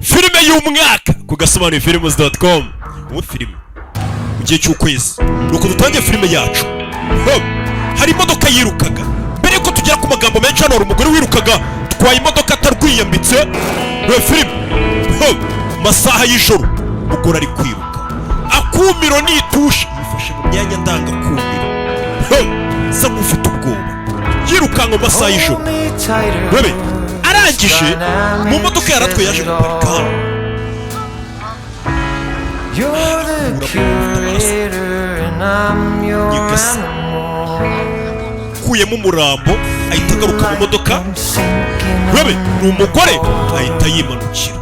Filime y'umwaka ku gasobanuyefilms.com. Ubu filime mu gihe cy'ukwezi, nuko dutangiye filime yacu. Ho! Hari imodoka yirukaga. Mbere yuko tugera ku magambo menshi, hano hari umugore wirukaga, twaye imodoka atarwiyambitse. We filime. Ho! Masaha y'ijoro, umugore ari kwiruka, akumiro nitushe, yifashe mu myanya ndangakumiro. Ho! Sa nk'ufite ubwoba, yirukanka mu masaha y'ijoro. Rebe, arangije mu modoka yaratwe, yaje guparika hano. You're the curator and I'm your Nyagasani. animal. Ukuyemo umurambo, ahita agaruka mu modoka. Rebe, ni umugore, ahita yimanukira,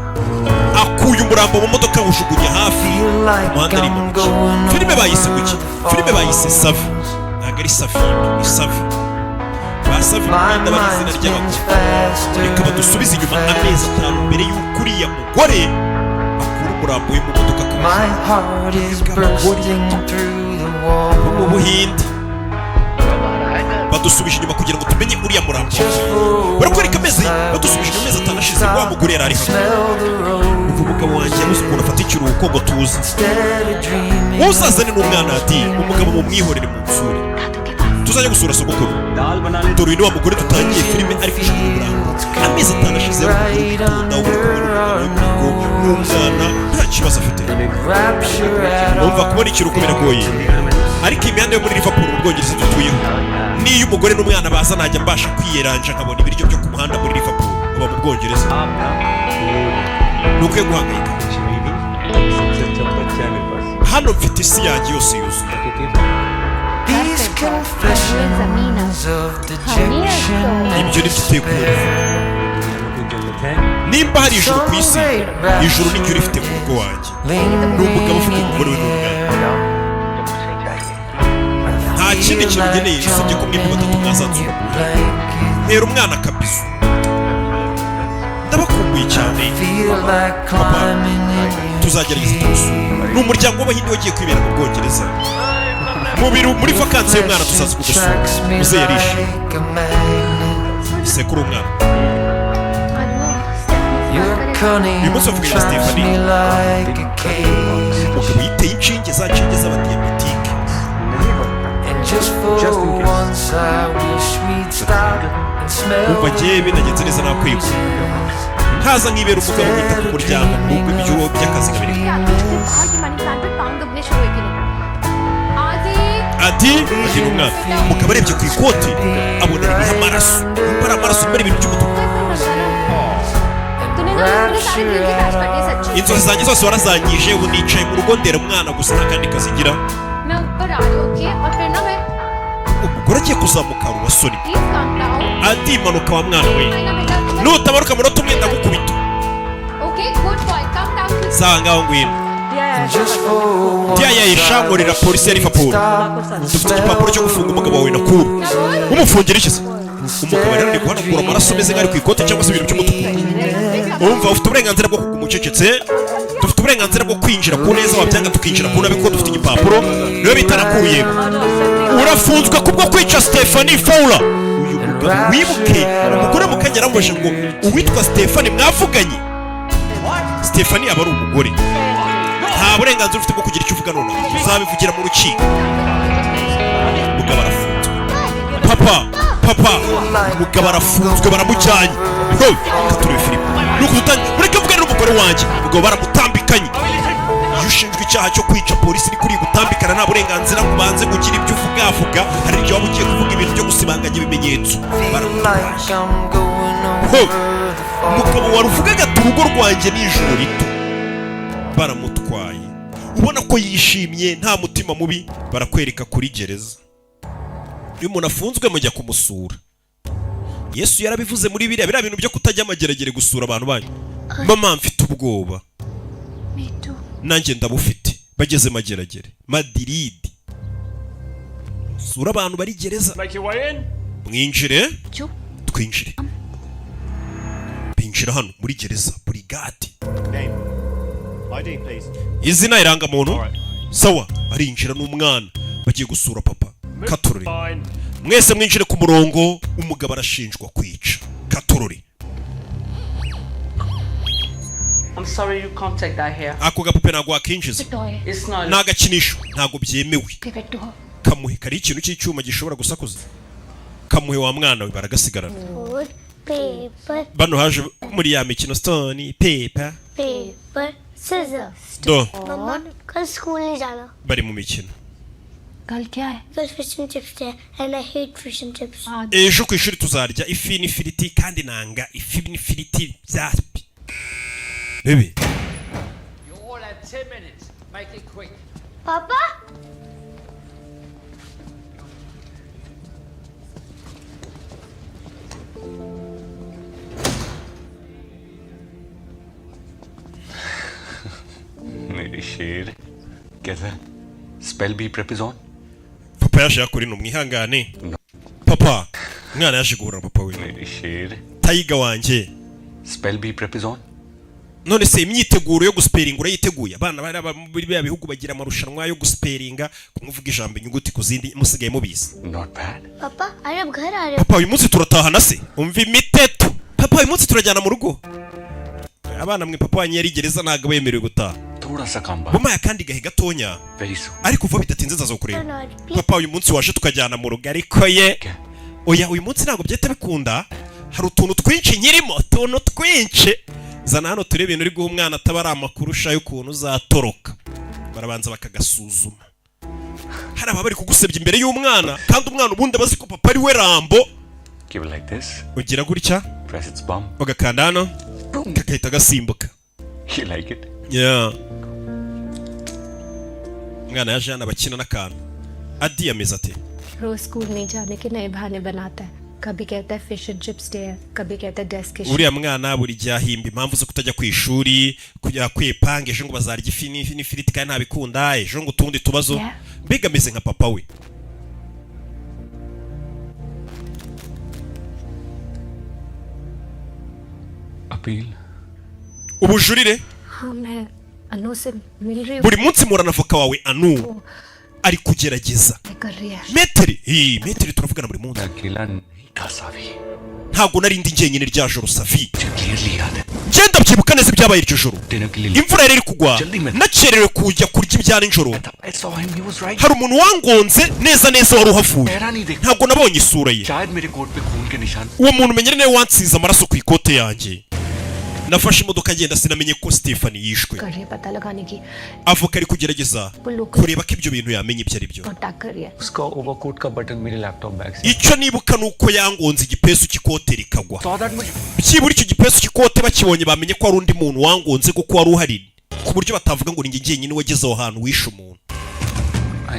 akuye umurambo mu modoka, awujugunya hafi umuhanda, arimanukira. Filime bayise kuki? Filime bayise Savi. Ntabwo ari Safina, ni Savi. Ba Savi mu Buhinde bari izina ry'abagore. Reka badusubize inyuma amezi 5 mbere y'uko uriya mugore akura umurambo we mu modoka My heart is bursting through the wall. bo mu Buhinde. Badusubije inyuma kugira ngo tumenye uriya murambo. Barakwereka amezi, badusubije inyuma amezi 5 ashize. Wa mugore yari ari hano. Smell the rose Umva, umugabo wanjye yabuze ukuntu afata ikiruhuko ngo tuze. instead of dreaming. Uzazane n'umwana, ati umugabo mumwihorere, mu nsure, tuzajya gusura sogokuru. Dore uyu ni wa mugore dutangiye filime ari kujugunya umurambo. Amezi 5 ashize, yari umugore witonda, uri kumwe n'umugabo we mu rugo n'umwana, nta kibazo afite. Rapture at Numva kubona ikiruhuko biragoye, ariko imihanda yo muri Liverpool mu Bwongereza dutuyeho, niyo umugore n'umwana baza, najya mbasha kwiyeranja nkabona ibiryo byo ku muhanda muri Liverpool. Uba mu Bwongereza, ntukwiye guhangayika. Hano mfite isi yanjye yose yuzuye. These confessions of dejection. Ibyo ni byo uteye kumva. Nimba hari ijuru ku isi, ijuru niryo rifite mu rugo wanjye. Ni umugabo ufite umugore we n'umwana. Nta kindi kintu ngeneye usibye ko mwembi batatu mwazansura. Ntera umwana akabizu, ndabakumbuye cyane papa, tuzagerageza tugusura. Ni umuryango w'Abahinde wagiye kwibera mu Bwongereza mu biro muri vakansi y'umwana, tuzaza kugusura. Muzehe yarishimye, sekuru umwana. Uyu munsi bavuganye na Stephanie. Umugabo yiteye inshinge, za nshinge z'abadiyabetike. Just for once, I wish we'd stop and smell. Wumva ngewe binagenze neza, nakwigwa nkaza nkibera umugabo wita ku muryango mu rugo, ibyo by'akazi nkabireka. Ati agira umwana. Umugabo arebye ku ikoti, abona ririho amaraso, nimba ari amaraso, nimba ari ibintu by'umutuku. Inzozi zanjye zose warazangije, ubu nicaye mu rugo ndera umwana gusa, nta kandi kazi ngira. Umugore agiye kuzamuka, rubasoni ati: "Manuka wa mwana we, nutamanuka munota umwe ndagukubita." Sawa, ngaho ngwino. Diya nkorera polisi ya Liverpool, dufite igipapuro cyo gufunga umugabo wawe. Nakuru umufungira iki se? Umugabo rero ari guhanagura amaraso ameze nk'ari ku ikote cyangwa se ibintu by'umutuku. Urumva ufite uburenganzira bwo kuguma ucecetse, dufite uburenganzira bwo kwinjira ku neza, wabyanga tukinjira ku nabi, kuko dufite igipapuro. Niyo bita nakuye, urafunzwe kubwo kwica Stephanie Fowler. Uyu mugabo, wibuke umugore mu kanya yaramubajije ngo uwitwa Stephanie mwavuganye? Stephanie aba ari umugore. Nta burenganzira ufite bwo kugira icyo uvuga nonaha, uzabivugira mu rukiko. Umugabo arafunzwe. Papa, papa, umugabo arafunzwe, baramujyanye. Ho, reka turebe filime nuko dutangiye. Mureke mvugane n'umugore wanjye. Umugabo baramutambikanye. Iyo ushinjwa icyaha cyo kwica, polisi iri kuri gutambikana, nta burenganzira ngo ubanze kugira ibyo uvugavuga. Hari igihe waba ugiye kuvuga ibintu byo gusibanganya ibimenyetso. Baramutwaye. Ho, umugabo waruvugaga ati urugo rwanjye ni ijoro rito, baramutwaye. Ubona ko yishimye, nta mutima mubi. Barakwereka kuri gereza, iyo umuntu afunzwe mujya kumusura. Yesu yarabivuze muri biriya bintu byo kutajya amageragere gusura abantu banyu. Mama, mfite ubwoba. Me too. Nanjye ndabufite. Bageze Mageragere, Madiridi, sura abantu bari gereza. Make your way in. Mwinjire. Chu. Twinjire. Binjira hano muri gereza, burigade. Name. ID, please. Izina, irangamuntu. Sawa, arinjira n'umwana, bagiye gusura papa. Katorore. Fine. Mwese mwinjire ku murongo. Umugabo arashinjwa kwica. Katorore. I'm sorry you can't take that here. Ako gapupe ntabwo wakinjiza. It's not. Ni agakinisho, ntabwo byemewe. Kamuhe, kariho ikintu cy'icyuma gishobora gusakuza. Kamuhe wa mwana we, baragasigarana. Stone, paper, Bano haje muri ya mikino, stone paper paper, scissors. Do. मम्मा कल स्कूल नहीं जाना। Bari mu mikino. कल क्या है? कल fish and chips है and I hate fish and chips. Ejo ku ishuri tuzarya ifi n'ifiriti, kandi nanga ifi n'ifiriti bya bibi. You all have 10 minutes. Make it quick. पापा। मेरी शेर कैसा spell B प्रेपिजोन। Papa yaje yakora ino, mwihangane papa. Umwana yaje guhura na papa we. मेरी शेर। Tiger wanjye. Spell B प्रेपिजोन। None se imyiteguro yo guspellinga urayiteguye? Abana bari muri bya bihugu bagira amarushanwa yo guspellinga, kumuvuga ijambo inyuguti ku zindi, musigaye mubizi. Not bad. पापा आज आप घर आ रहे हो? Papa, uyu munsi turatahana se? Umva imiteto. Papa, uyu munsi turajyana mu rugo. Abana mwe, papa wanyu yari gereza, ntabwo bemerewe gutaha. थोड़ा सा काम बाकी। Bumaye akandi gahe gatonya. Very soon. Ariko vuba bidatinze nzaza kukureba. Not please. Papa, uyu munsi waje tukajyana mu rugo? Ariko ye, oya, uyu munsi ntabwo byahita bikunda, hari utuntu twinshi nkirimo, utuntu twinshi. Zana hano turebe ibintu uri guha umwana, ataba ari amakuru usha y'ukuntu uzatoroka. Barabanza bakagasuzuma. Hari ababa bari kugusebya imbere y'umwana, kandi umwana ubundi aba azi ko papa ari we Rambo. Give it like this. Ugira gutya. Press its bum. Ugakanda hano, kakahita gasimbuka. You like it? Yeah. Umwana yaje hano abakina n'akantu. Adi ameze ate? रोज स्कूल नहीं जाने के नए बहाने बनाता है। कभी कहता है fish and chips day है, कभी कहता है desk. Uriya mwana buri gihe ahimba impamvu zo kutajya ku ishuri, kujya kwipanga ejo ngo bazarya ifi n'ifiriti kandi ntabikunda, ejo ngo utundi tubazo. Yeah. Mbega ameze nka papa we. Appeal. Ubujurire. हाँ, मैं अनु से मिल रही हूँ। Buri munsi murana avoka wawe Anu, ari kugerageza. कर रही है। Maître, iyi maître turavugana buri munsi. अकेला नहीं था सावी। Ntabwo nari ndi njyenyine rya joro, Savi. मुझे clearly याद है। Ngenda byibuka neza ibyabaye iryo joro. Dinner के लिए Imvura yari iri kugwa, nakerewe kujya kurya ibya nijoro. I saw him, he was right. Hari umuntu wangonze neza neza wari uhavuye. चेहरा नहीं देखा। Ntabwo nabonye isura ye. शायद मेरे कोट पे खून के निशान। Uwo muntu umenyere niwe wansize amaraso ku ikote yanjye. Nafashe imodoka ngenda, sinamenye ko Stefani yishwe. कर रही है पता लगाने की। Avoka ari kugerageza kureba ko ibyo bintu yamenya ibyo ari byo. Contact कर रही है। उसका ओवरकोट का बटन मेरे laptop bag से Icyo nibuka ni uko yangonze igipesu cy'ikote rikagwa. Saw that मुझे Byibura icyo gipesu cy'ikote bakibonye bamenye ko hari undi muntu wangonze, kuko wari uhari, ku buryo batavuga ngo ni njye jyenyine wageze aho hantu wishe umuntu.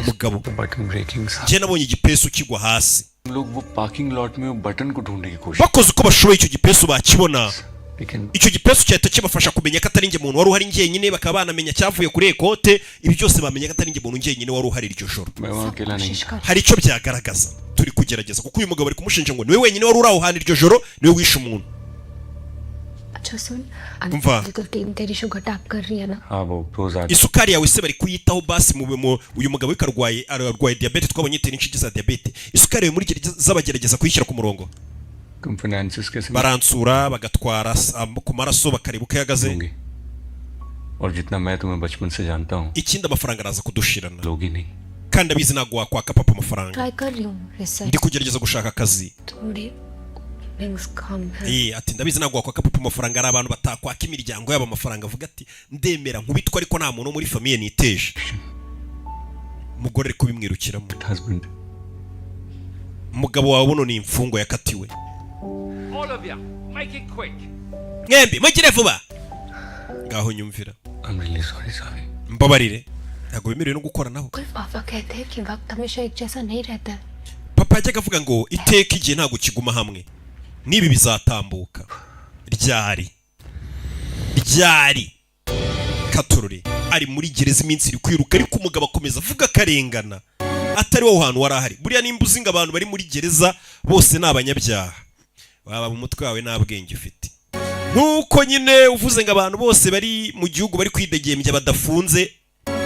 Mugabo, button breaking. Njye nabonye igipesu kigwa hasi. लोग वो parking lot में वो बटन को ढूंढने की कोशिश Bakoze uko bashoboye icyo gipesu bakibona. लेकिन Icyo gipesu cyahita kibafasha kumenya ko atari njye muntu wari uhari njyenyine, bakaba banamenya cyavuye kuri ekote. Ibi byose bamenya ko atari njye muntu njyenyine wari uhari iryo joro. मैं वहाँ अकेला नहीं था। Hari icyo byagaragaza, turi kugerageza, kuko uyu mugabo ari kumushinja ngo niwe wenyine wari uri aho hantu iryo joro, niwe wishe umuntu. अच्छा सुन, वाह। बिल्कुल टीम तेरी sugar tap कर रही है ना? हाँ, वो रोज आते Isukari yawe se bari kuyitaho? Basi mu uyu mugabo we arwaye diyabete, twabonye itera inshinge za diyabete. Isukari yawe muri gereza bagerageza kuyishyira ku murongo. तुम finances कैसे Baransura, bagatwara ku maraso, bakareba uko ihagaze. होंगे और जितना मैं तुम्हें बचपन से जानता हूँ Ikindi, amafaranga araza kudushirana. लोग ही नहीं। Kandi abizi ntabwo wakwaka papa amafaranga. Try कर रही हूँ research. Ndi kugerageza gushaka akazi. थोड़ी openings कम है। Eh, ati ndabizi ntabwo wakwaka papa amafaranga. Hari abantu batakwaka imiryango yabo amafaranga, avuga ati ndemera nkubitwa ariko nta muntu wo muri famille niteje. Umugore ari kubimwirukiramo. Husband. Umugabo wawe buno ni imfungwa yakatiwe. All of you, make it quick. Mwembi mugire vuba, ngaho nyumvira. I'm really sorry, Savi. Mbabarire, ntabwo bemerewe no gukoranaho. पापा कहते हैं कि वक्त हमेशा एक जैसा नहीं रहता है। Papa yajyaga avuga ngo iteka igihe ntabwo kiguma hamwe, n'ibi bizatambuka. Ryari ryari katurore ari muri gereza, iminsi iri kwiruka, ariko umugabo akomeza avuga akarengana atari wowe hantu wari ahari. Buriya nimba uzi ngo abantu bari muri gereza bose ni abanyabyaha, waba mu mutwe wawe nta bwenge ufite. Nk'uko nyine uvuze ngo abantu bose bari mu gihugu bari kwidegembya badafunze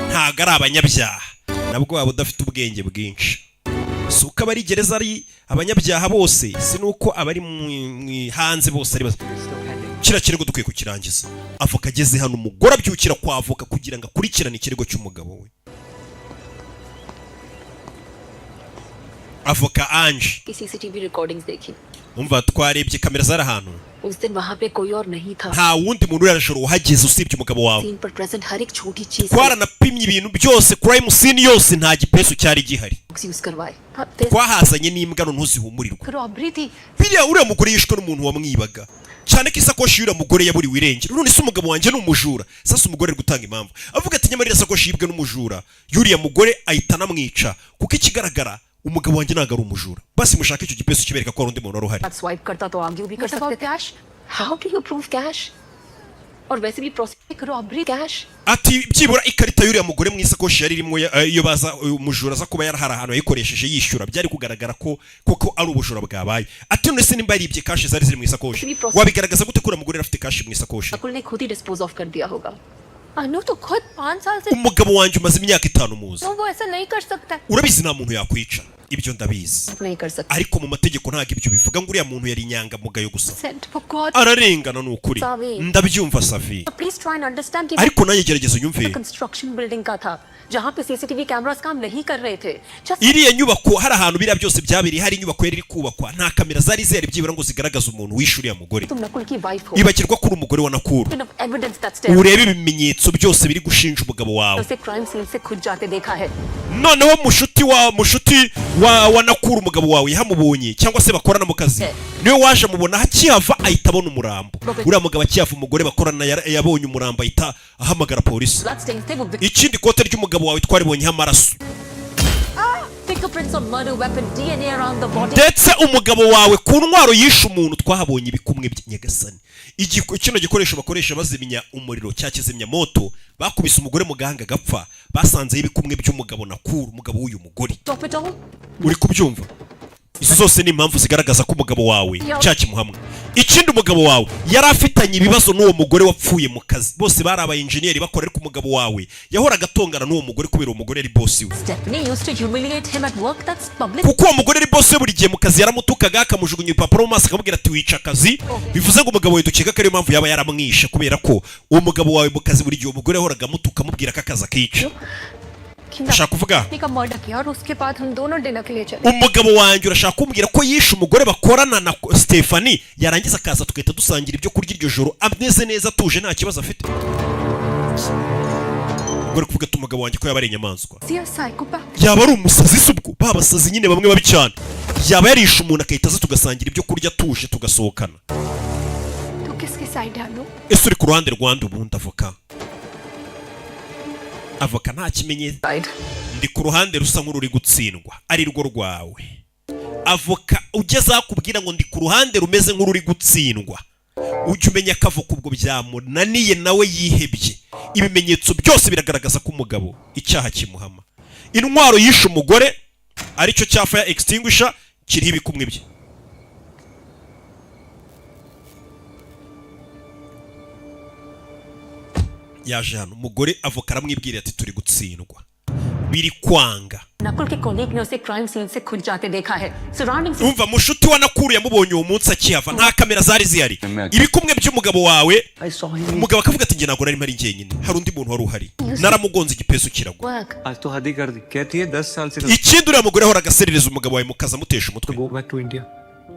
ntabwo ari abanyabyaha, nabwo waba udafite ubwenge bwinshi. Si uko abari gereza ari abanyabyaha bose, si nuko abari hanze bose ari. Kiriya kirego dukwiye kukirangiza. Avoka ageze hano, umugore abyukira kwa avoka kugira ngo akurikirane ikirego cy'umugabo we. Avoka Ange. की CCTV recordings देखी। Umva, twarebye kamera zari ahantu. उस दिन वहां पे कोई और नहीं था। Nta wundi muntu uriya joro uhageze usibye umugabo wawe. Scene पर प्रेजेंट हर एक छोटी चीज Twaranapimye ibintu byose, crime scene yose, nta gipesu cyari gihari. Use करवाए। Twahazanye n'imbwa none ntuzihumurirwe. Robbery थी। Biriya uriya mugore yishwe n'umuntu wamwibaga, cyane ko isakoshi y'uriya mugore yaburiwe irengero. None se umugabo wanjye ni umujura? Sasa umugore ari gutanga impamvu, avuga ati nyamara iriya sakoshi yibwe n'umujura y'uriya mugore, ahita anamwica, kuko ikigaragara umugabo wanjye ntabwo ari umujura. Basi mushake icyo gipesu kibereka ko hari undi muntu wari uhari. Swipe करता तो आगे भी कर What about सकते। Cash? How do you prove cash? और वैसे भी process robbery cash. Ati byibura ikarita y'uriya mugore mu isakoshi yari irimo iyo baza umujura aza kuba yarahari ahantu yayikoresheje yishyura, byari kugaragara ko koko ari ubujura bwabaye. Ati none se nimba yaribye cash zari ziri mu isakoshi, wabigaragaza gute ko uriya mugore yari afite cash mu isakoshi? Nakul ने खुद ही dispose of कर दिया होगा। अनु तो खुद 5 साल से Umugabo wanjye umaze imyaka 5 muzi. वो ऐसा नहीं कर सकता। Urabizi nta muntu yakwica, ibyo ndabizi. नहीं कर सकता। Ariko mu mategeko ntabwo ibyo bivuga ngo uriya muntu yari inyangamugayo gusa. Sent for God. Ararengana ni ukuri. Savi. Ndabyumva, Savi. Please try and understand कि Ariko nanjye gerageza unyumve. Construction building का था जहाँ पे CCTV cameras काम नहीं कर रहे थे। Just Iriya nyubako hari ahantu biriya byose byabereye, hari inyubako yari iri kubakwa, nta kamera zari zihari byibura ngo zigaragaze umuntu wishe uriya mugore. तुम नकुल की वाइफ हो। Ibagirwa ko uri umugore wa Nakuru. Enough evidence that's there. Urebe ibimenyetso byose biri gushinja umugabo wawe. उसे crime scene से खुद जाते देखा है। Noneho mushuti wa Nakuru, umugabo wawe yahamubonye cyangwa se bakorana mu kazi, niwe waje amubona akihava, ahita abona umurambo. Uriya mugabo akihava, umugore bakorana yabonye umurambo, ahita ahamagara polisi. Blood stains थे वो। Ikindi, kote ry'umugabo wawe twaribonyeho amaraso. Fingerprints on murder weapon, DNA around the body. Ndetse umugabo wawe ku ntwaro yishe umuntu twahabonye ibikumwe bya nyagasani. Kino gikoresho bakoresha bazimya umuriro cya kizimyamoto bakubise umugore mu gahanga agapfa, basanzeho ibikumwe by'umugabo Nakuru, umugabo w'uyu mugore. Stop it all. Uri kubyumva? Izo zose ni impamvu zigaragaza ko umugabo wawe cya kimuhamwe. Ikindi, umugabo wawe yari afitanye ibibazo n'uwo mugore wapfuye mu kazi. Bose bari aba enjeniyeri bakora, ariko umugabo wawe yahoraga atongana n'uwo mugore kubera uwo mugore yari bosi we. Stephanie used to humiliate him at work. That's public. Kuko uwo mugore ari bosi we, buri gihe mu kazi yaramutukaga, akamujugunya ibipapuro mu maso, akamubwira ati wica akazi. Bivuze ngo umugabo wawe dukeka ko ariyo mpamvu yaba yaramwishe, kubera ko uwo mugabo wawe mu kazi buri gihe umugore yahoraga amutuka, amubwira ko akazi akica. Ushaka kuvuga का मर्डर किया और उसके बाद हम दोनों डिनर के लिए चले। Umugabo wanjye urashaka kumbwira ko yishe umugore bakorana na Stephanie, yarangiza akaza tugahita dusangira ibyo kurya iryo joro ameze neza, atuje, nta kibazo afite? Ubwo ari kuvuga ati umugabo wanjye ko yaba ari inyamaswa? See a psychopath. Yaba ari umusazi se? Ubwo ba basazi nyine bamwe babi cyane, yaba yarishe umuntu agahita aza tugasangira ibyo kurya atuje, tugasohokana? तू किसकी साइड है अनु? Ese uri ku ruhande rwanda? Ubundi avoka nta kimenyetso. Ndi ku ruhande rusa nk'ururi gutsindwa, ari rwo rwawe. Avoka ugeze aho akubwira ngo ndi ku ruhande rumeze nk'ururi gutsindwa, ujya umenya ko avoka ubwo byamunaniye, nawe yihebye. Ibimenyetso byose biragaragaza ko umugabo icyaha kimuhama. Intwaro yishe umugore, aricyo cya fire extinguisher, kiriho ibikumwe bye. Yaje hano umugore, avoka aramwibwira ati turi gutsindwa, biri kwanga. Nakul के कॉलीग ने उसे crime scene से खुद जाते देखा है। Surrounding Umva, mushuti wa Nakuru yamubonye uwo munsi akihava, nta kamera zari zihari. Ibikumwe by'umugabo wawe, umugabo akavuga ati njye ntabwo nari mpari njyenyine, hari undi muntu wari uhari, naramugonze igipesu kiragwa. Work. आज तो हद ही कर दी। कहती है 10 साल से Ikindi, uriya mugore ahoraga aserereza umugabo wawe mu kazi, amutesha umutwe. Go back to India.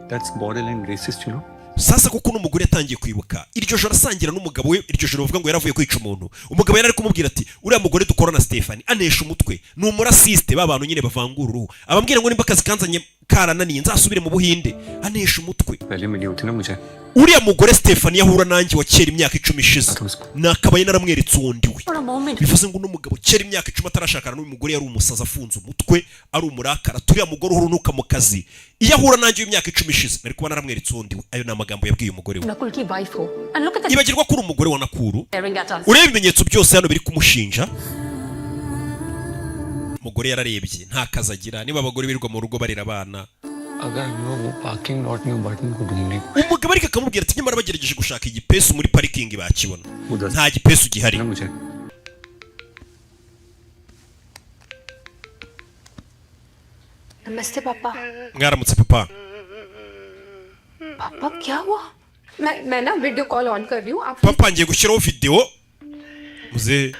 That's borderline racist, you know. Sasa kuko uno mugore yatangiye kwibuka iryo joro asangira n'umugabo we, iryo joro bavuga ngo yaravuye kwica umuntu, umugabo yari ari kumubwira ati uriya mugore dukorana Stephanie anesha umutwe, ni umurasiste, ba bantu nyine bavangura uruhu, abambwira ngo nimba akazi kanzanye karananiye nzasubire mu Buhinde, anesha umutwe. पहले मिली होती ना मुझे। Uriya mugore Stephanie ahura nanjye wa kera imyaka 10 ishize, nakabaye naramweretse uwo ndi we. For a moment. Bivuze ngo uno mugabo kera imyaka 10 atarashakana n'uyu mugore yari umusazi, afunze umutwe, ari umurakara. Turiya mugore uhora unuka mu kazi, iyo ahura nanjye w'imyaka 10 ishize nari kuba naramweretse uwo ndi we. Ayo ni amagambo yabwiye umugore we. Nakul की वाइफ हो and look at the Ibagirwa ko uri umugore wa Nakuru. Staring at us. Ureba ibimenyetso byose hano biri kumushinja. Umugore yararebye, nta kazi agira, niba abagore birirwa mu rugo barera abana. अगर वो वो parking lot में button को ढूंढने Umugabo ariko akamubwira ati nyamara bagerageje gushaka igipesu muri parikingi bakibona, nta gipesu gihari. ना मुझे। नमस्ते पापा। Mwaramutse papa. पापा, क्या हुआ? मैं मैं ना video call on कर रही हूँ आप। Papa, ngiye gushyiraho videwo muzehe.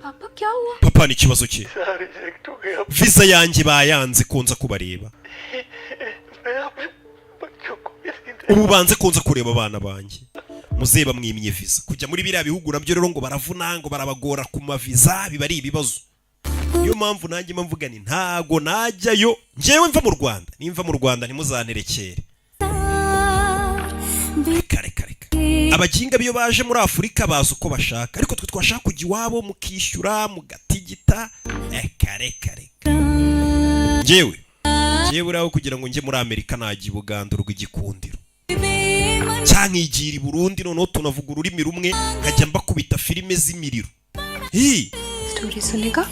पापा, क्या हुआ? Papa, ni ikibazo cye, visa yanjye bayanze kunza kubareba. Ubu banze kunza kureba abana banjye. Muzehe bamwimye visa kujya muri biriya bihugu. Nabyo rero ngo baravuna, ngo barabagora ku maviza, biba ari ibibazo. Niyo mpamvu nanjye mba mvuga ni ntago najyayo njyewe. Mva mu Rwanda, nimva mu Rwanda ntimuzanterekere. Reka reka reka, abaginga biyo baje muri Afurika bazi uko bashaka, ariko twe twashaka kujya iwabo mukishyura mugatigita. Reka reka reka, njyewe uriya kugira ngo njye muri Amerika najya i Buganda urw'igikundiro, cyangwa nkigira i Burundi, noneho tunavuga ururimi rumwe, nkajya mbakubita filime z'imiriro. Hi! Story सुनेगा?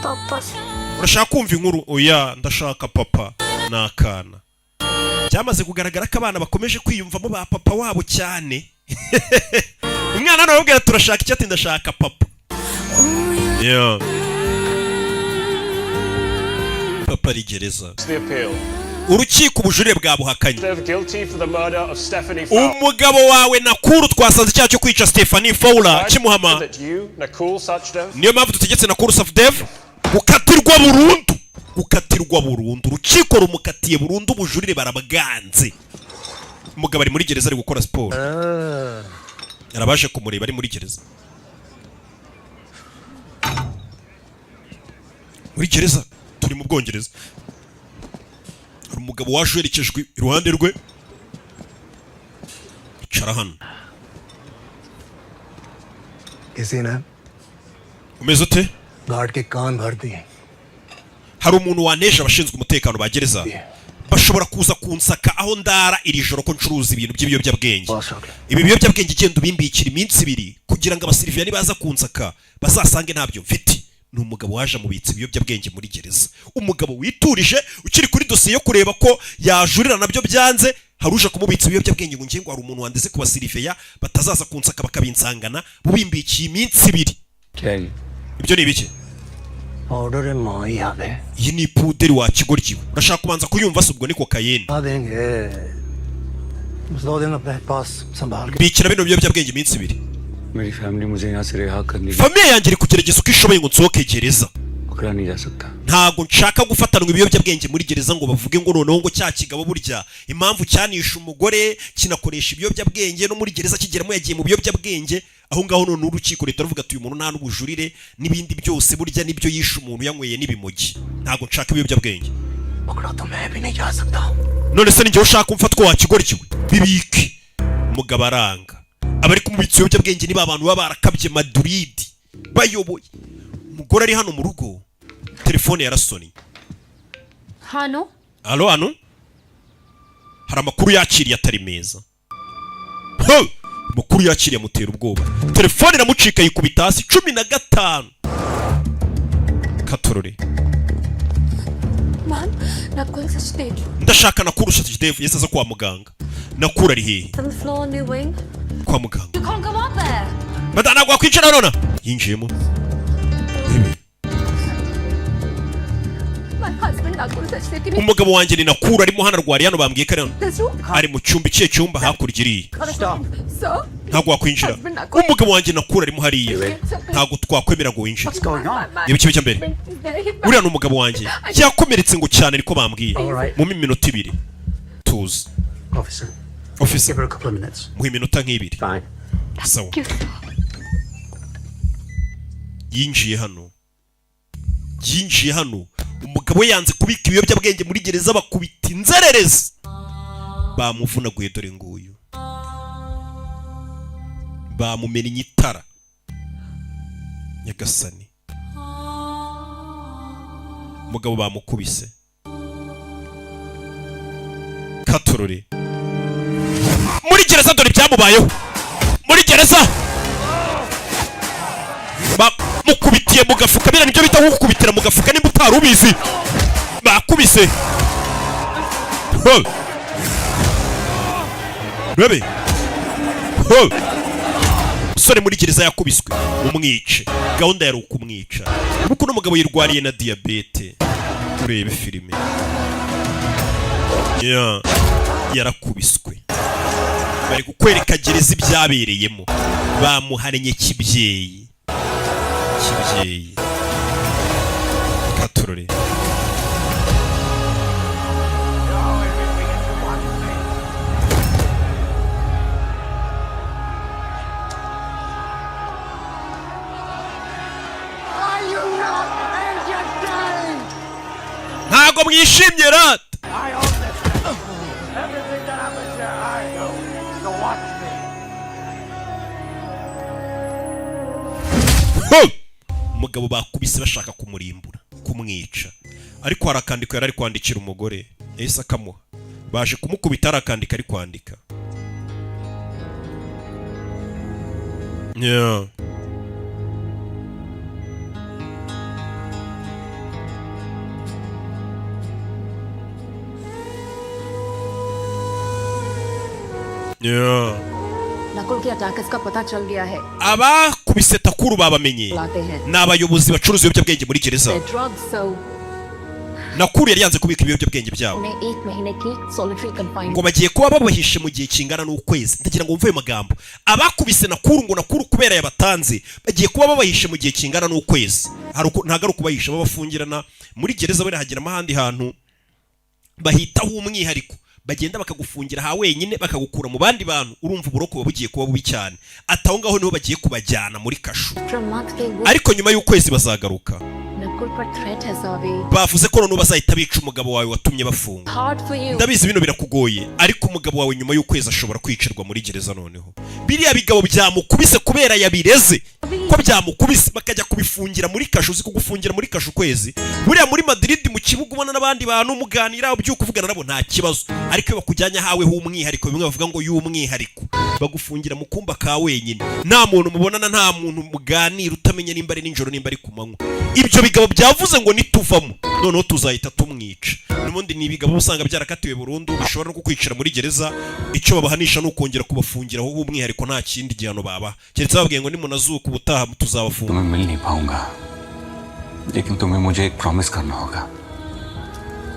पापा से। Urashaka kumva inkuru? Oya, ndashaka papa. Ni akana. Byamaze kugaragara ko abana bakomeje kwiyumvamo ba papa wabo cyane. Umwana hano arababwira, turashaka icyo? Ati ndashaka papa. Yeah. Papa ari gereza. The appeal. Urukiko ubujurire bwabuhakanye. They're guilty for the murder of Stephanie Fowler. Umugabo wawe Nakuru twasanze icyaha cyo kwica Stephanie Fowler kimuhama. That you, Nakul Sachdev, Niyo mpamvu dutegetse Nakuru Sachdev gukatirwa burundu, gukatirwa burundu. Urukiko rumukatiye burundu, ubujurire barabwanze. Umugabo ari muri gereza, ari gukora siporo. Yarabaje kumureba ari muri gereza, muri gereza. Turi mu Bwongereza. Hari umugabo waje uherekejwe iruhande rwe. Icara hano. किसी ने Umeze ute? Guard के कान भर दिए। Hari umuntu waneje abashinzwe umutekano ba gereza, bashobora kuza kunsaka aho ndara iri joro ko ncuruza ibintu by'ibiyobyabwenge. Ibi biyobyabwenge igenda ubimbikira iminsi 2 kugira ngo abasiriviya nibaza kunsaka bazasange ntabyo mfite. Ni umugabo waje amubitsa ibiyobyabwenge muri gereza, umugabo witurije ukiri kuri dosiye yo kureba ko yajurira, nabyo byanze. Hari uje kumubitsa ibiyobyabwenge ngo ngiye ngo hari umuntu wandeze ku basiriveya batazaza kunsaka bakabinsangana, bubimbikiye iminsi 2. क्या है ये? Ibyo ni ibiki? Order है माँ याद है। Iyi ni ipuderi wa kigoryi we. Urashaka kubanza kuyumva se? Ubwo ni kokayine. आ देंगे बस 2 दिन अपने पास संभाल के। Mbikira bino biyobyabwenge iminsi 2. मेरी फैमिली मुझे यहाँ से रिहा करने की Famille yanjye iri kugerageza uko ishoboye ngo nsohoke gereza. पकड़ा नहीं जा सकता। Ntabwo nshaka gufatanwa ibiyobyabwenge muri gereza ngo bavuge ngo noneho ngo cya kigabo burya impamvu cyanishe umugore kinakoresha ibiyobyabwenge, no muri gereza kigeramo yagiye mu biyobyabwenge. Aho ngaho none urukiko leta ruvuga ati uyu muntu nta n'ubujurire n'ibindi byose, burya nibyo yishe umuntu yanyweye n'ibimogi. Ntabwo nshaka ibiyobyabwenge. पकड़ा तो मैं भी नहीं जा सकता। None se ninjyewe ushaka umfatwa wa kigoryi we? Bibike. Umugabo aranga. Abari kumubitsa ibiyobyabwenge niba abantu baba barakabye Maduridi bayoboye. Umugore ari hano mu rugo, telefone yarasonnye. हाँ no. Alo, hano hari amakuru yakiriye atari meza. Ho! Amakuru yakiriye amutera ubwoba, telefone iramucika yikubita hasi 15 katorore. मान Nakul Sachdev. Ndashaka Nakuru Sachdev yahise aza kwa muganga. Nakuru ari hehe? Seventh floor, new wing. Kwa muganga. You can't go up there. Madamu, ntabwo wakwicara nona. Yinjiyemo. My husband Nakul Sachdev की Umugabo wanjye ni Nakuru, arimo hano, arwariye hano, bambwiye ko ari hano. This room. Ari mu cyumba. Ikihe cyumba? Hakurya iriya. Sir. Ntabwo wakwinjira. Umugabo wanjye Nakuru arimo hariya, ntabwo twakwemera ngo winjire. Niba ikibi cya mbere, uriya ni umugabo wanjye, yakomeretse ngo cyane, ariko bambwiye mu minota 2 tuza. Officer, Officer, give her a couple of minutes. Muha iminota nk'ibiri. Sawa. Yinjiye hano, yinjiye hano. Umugabo we yanze kubika ibiyobyabwenge muri gereza, bakubita inzererezi bamuvunaguye. Dore nguyu, bamumennye itara. Nyagasani, umugabo bamukubise katorore muri gereza. Dore ibyamubayeho muri gereza, bamukubitiye mu gafuka. Biriya nibyo bita gukubitira mu gafuka, nimba utari ubizi. Bakubise. Ho! Rebe. Ho! Umusore muri gereza yakubiswe, umwice. Gahunda yari ukumwica kuko uno mugabo yirwariye na diyabete. Turebe filime. Yeah. Yarakubiswe. Bari kukwereka gereza ibyabereyemo. Bamuharennye kibyeyi, kibyeyi katurore. Are you not entertained? Ntabwo mwishimye rata? I own this place. Everything that happens here, I do. So watch me. Ho! Umugabo bakubise bashaka kumurimbura, kumwica, ariko hari akandiko yari ari kwandikira umugore, yahise akamuha. Baje kumukubita, hari akandiko ari kwandika. Yeah. Yeah. Nakul के attackers का पता चल गया है। Abakubise Takuru babamenye. लाते हैं। Ni abayobozi bacuruza ibiyobyabwenge muri gereza. Their drugs, so Nakuru yari yanze kubika ibiyobyabwenge byabo. उन्हें एक महीने की solitary confinement. Ngo bagiye kuba babahishe mu gihe kingana n'ukwezi. Ndagira ngo wumve ayo magambo. Abakubise Nakuru, ngo Nakuru kubera yabatanze, bagiye kuba babahishe mu gihe kingana n'ukwezi. Ntabwo ari ukubahisha, babafungirana muri gereza. Bari hageramo ahandi hantu bahitaho umwihariko, bagenda bakagufungira ha wenyine, bakagukura mu bandi bantu. Urumva uburoko buba bugiye kuba bubi cyane. Ati aho ngaho niho bagiye kubajyana muri kasho. After a month के वो Ariko nyuma y'ukwezi bazagaruka. Nakul पर threat है सावी। Bavuze ko noneho bazahita bica umugabo wawe watumye bafunga. Hard for you. Ndabizi bino birakugoye, ariko umugabo wawe nyuma y'ukwezi ashobora kwicirwa muri gereza. Noneho biriya bigabo byamukubise kubera yabireze ko byamukubise, bakajya kubifungira muri kasho. Uzi kugufungira muri kasho ukwezi? Buriya muri Madrid mu kibuga ubona n'abandi bantu, muganira, ubyuka uvugana nabo, nta kibazo. Ariko iyo bakujyanye ahawe h'umwihariko, bimwe bavuga ngo y'umwihariko, bagufungira mu kumba ka wenyine, nta muntu mubonana, nta muntu muganira, utamenya nimba ari nijoro, nimba ari ku manywa. Ibyo bigabo byavuze ngo nituvamo noneho tuzahita tumwica. N'ubundi ni ibigabo usanga byarakatiwe burundu, bishobora no kukwicira muri gereza. Icyo babahanisha ni ukongera kubafungira aho h'umwihariko, nta kindi gihano babaha, keretse bababwiye ngo nimunazuka ubutaha tuzabafunga. तुम्हें मिल नहीं पाऊंगा, लेकिन तुम्हें मुझे एक प्रॉमिस करना होगा।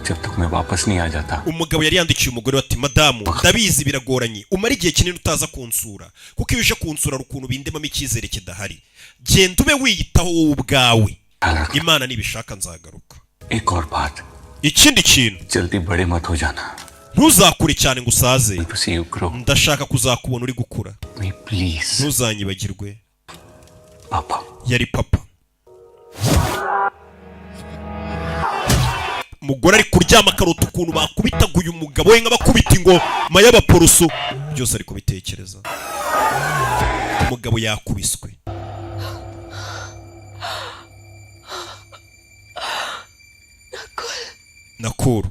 जब तक मैं वापस नहीं आ जाता। Umugabo yari yandikiye umugore we ati: "Madamu, ndabizi biragoranye, umara igihe kinini utaza kunsura, kuko iyo uje kunsura hari ukuntu bindemamo icyizere kidahari. Genda ube wiyitaho wowe ubwawe, Imana nibishaka nzagaruka." एक और बात। Ikindi kintu, जल्दी बड़े मत हो जाना। Ntuzakure cyane ngo usaze, ndashaka kuzakubona uri gukura. Please. Ntuzanyibagirwe. Papa. Yari papa. Umugore ari kuryama akarota ukuntu bakubitaga uyu mugabo we nk'abakubita ingoma y'abaporoso. Byose ari kubitekereza. Umugabo yakubiswe. Nakuru,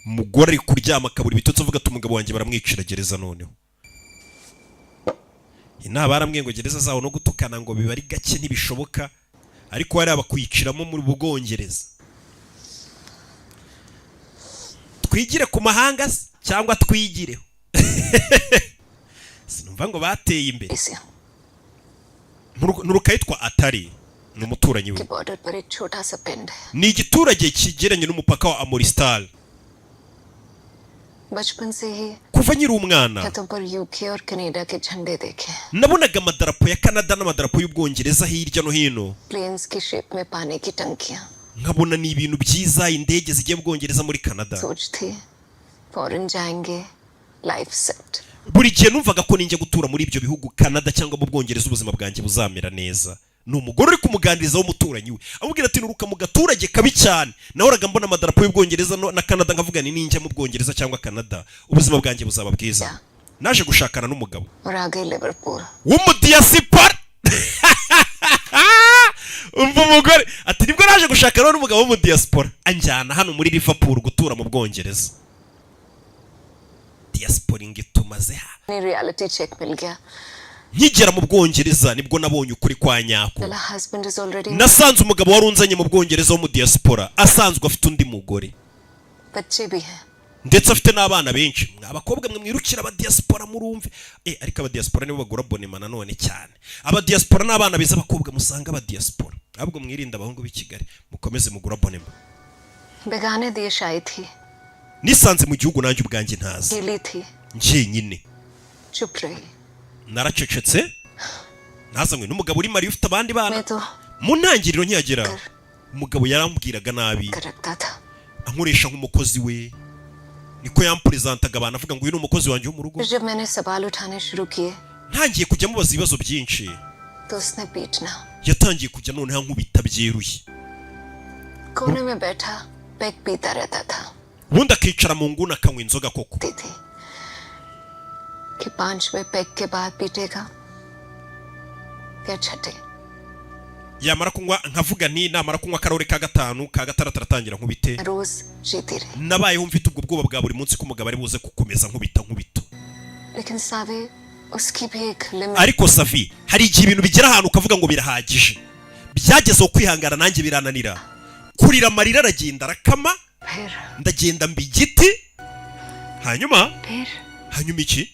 umugore ari kuryama akabura ibitotsi, avuga ati: "Umugabo wanjye baramwicira gereza noneho." Inama barambwiye ngo gereza zawo no gutukana ngo biba ari gake, ntibishoboka, ariko hariya bakwiciramo muri Bwongereza. Twigire ku mahanga se cyangwa twigireho? Sinumva ngo bateye imbere. Nturuka yitwa Atari, ni umuturanyi we. के बॉर्डर पर एक छोटा सा पिंड है। Ni igiturage kigeranye n'umupaka wa Amoristal. बचपन से ही Kuva nkiri umwana, छतों पर यूके और कनाडा के झंडे देखे हैं। nabonaga amadarapo ya Canada n'amadarapo y'Ubwongereza hirya no hino, planes की शेप में पानी की टंकियां। nkabona ni ibintu byiza, indege zigiye mu Bwongereza, muri Canada. सोच थी फॉरेन जाएंगे, life set. Buri gihe numvaga ko ninjya gutura muri ibyo bihugu, Canada cyangwa mu Bwongereza, ubuzima bwanjye buzamera neza. Ni umugore uri kumuganiriza w'umuturanyi we, amubwira ati: "Nuruka mu gaturage kabi cyane, nahoraga mbona amadarapo y'Ubwongereza na Canada, nkavuga ni ninjya mu Bwongereza cyangwa Canada ubuzima bwanjye buzaba bwiza. Naje gushakana n'umugabo और आ गई Liverpool. w'umudiyasipora." Umva umugore ati: "Nibwo naje gushakana n'umugabo w'umudiyasipora, anjyana hano muri Liverpool gutura mu Bwongereza." Diyasipora ngo itumaze ha. Reality check मिल गया। Nkigera mu Bwongereza nibwo nabonye ukuri kwa nyako. चला husband is already. Nasanze umugabo wari unzanye mu Bwongereza w'umudiyasipora asanzwe afite undi mugore. बच्चे भी हैं। Ndetse afite n'abana benshi. Mwa abakobwa mwe mwirukira abadiyasipora murumve, ariko abadiyasipora nibo bagura bonema nanone cyane. Abadiyasipora n'abana beza, abakobwa musanga abadiyasipora, ahubwo mwirinde abahungu b'i Kigali, mukomeze mugura bonema. बेगाने देश आई थी। Nisanze mu gihugu nanjye ubwanjye ntazi. अकेली थी। Njyenyine. चुप रही। Naracecetse, nazanywe n'umugabo uri marié, ufite abandi bana. मैं तो Mu ntangiriro nkihagera, umugabo yarambwiraga nabi, कर रखता था। ankoresha nk'umukozi we. Niko yampurezentantaga abantu, avuga ngo uyu ni umukozi wanjye wo mu rugo. फिर जब मैंने सवाल उठाने शुरू किए, Ntangiye kujya mubaza ibibazo byinshi, तो उसने पीटना। yatangiye kujya noneho ankubita byeruye. कोने में बैठा पैग पीता रहता था। Ubundi akicara mu nguni akanywa inzoga koko. थी कि पांचवें पैग के बाद पीटेगा या छठे। Yamara kunywa, nkavuga nti namara kunywa akarahuri ka gatanu, ka gatandatu, aratangira nkubite. रोज जीती रही। Nabayeho mfite ubwo bwoba bwa buri munsi ko umugabo ari buze gukomeza nkubita nkubita. लेकिन सावे, उसकी भी एक limit Ariko Savi, hari igihe ibintu bigera ahantu ukavuga ngo birahagije. Byagezeho kwihangana nanjye birananira, kurira amarira aragenda arakama. फिर Ndagenda mba igiti. Hanyuma फिर hanyuma iki?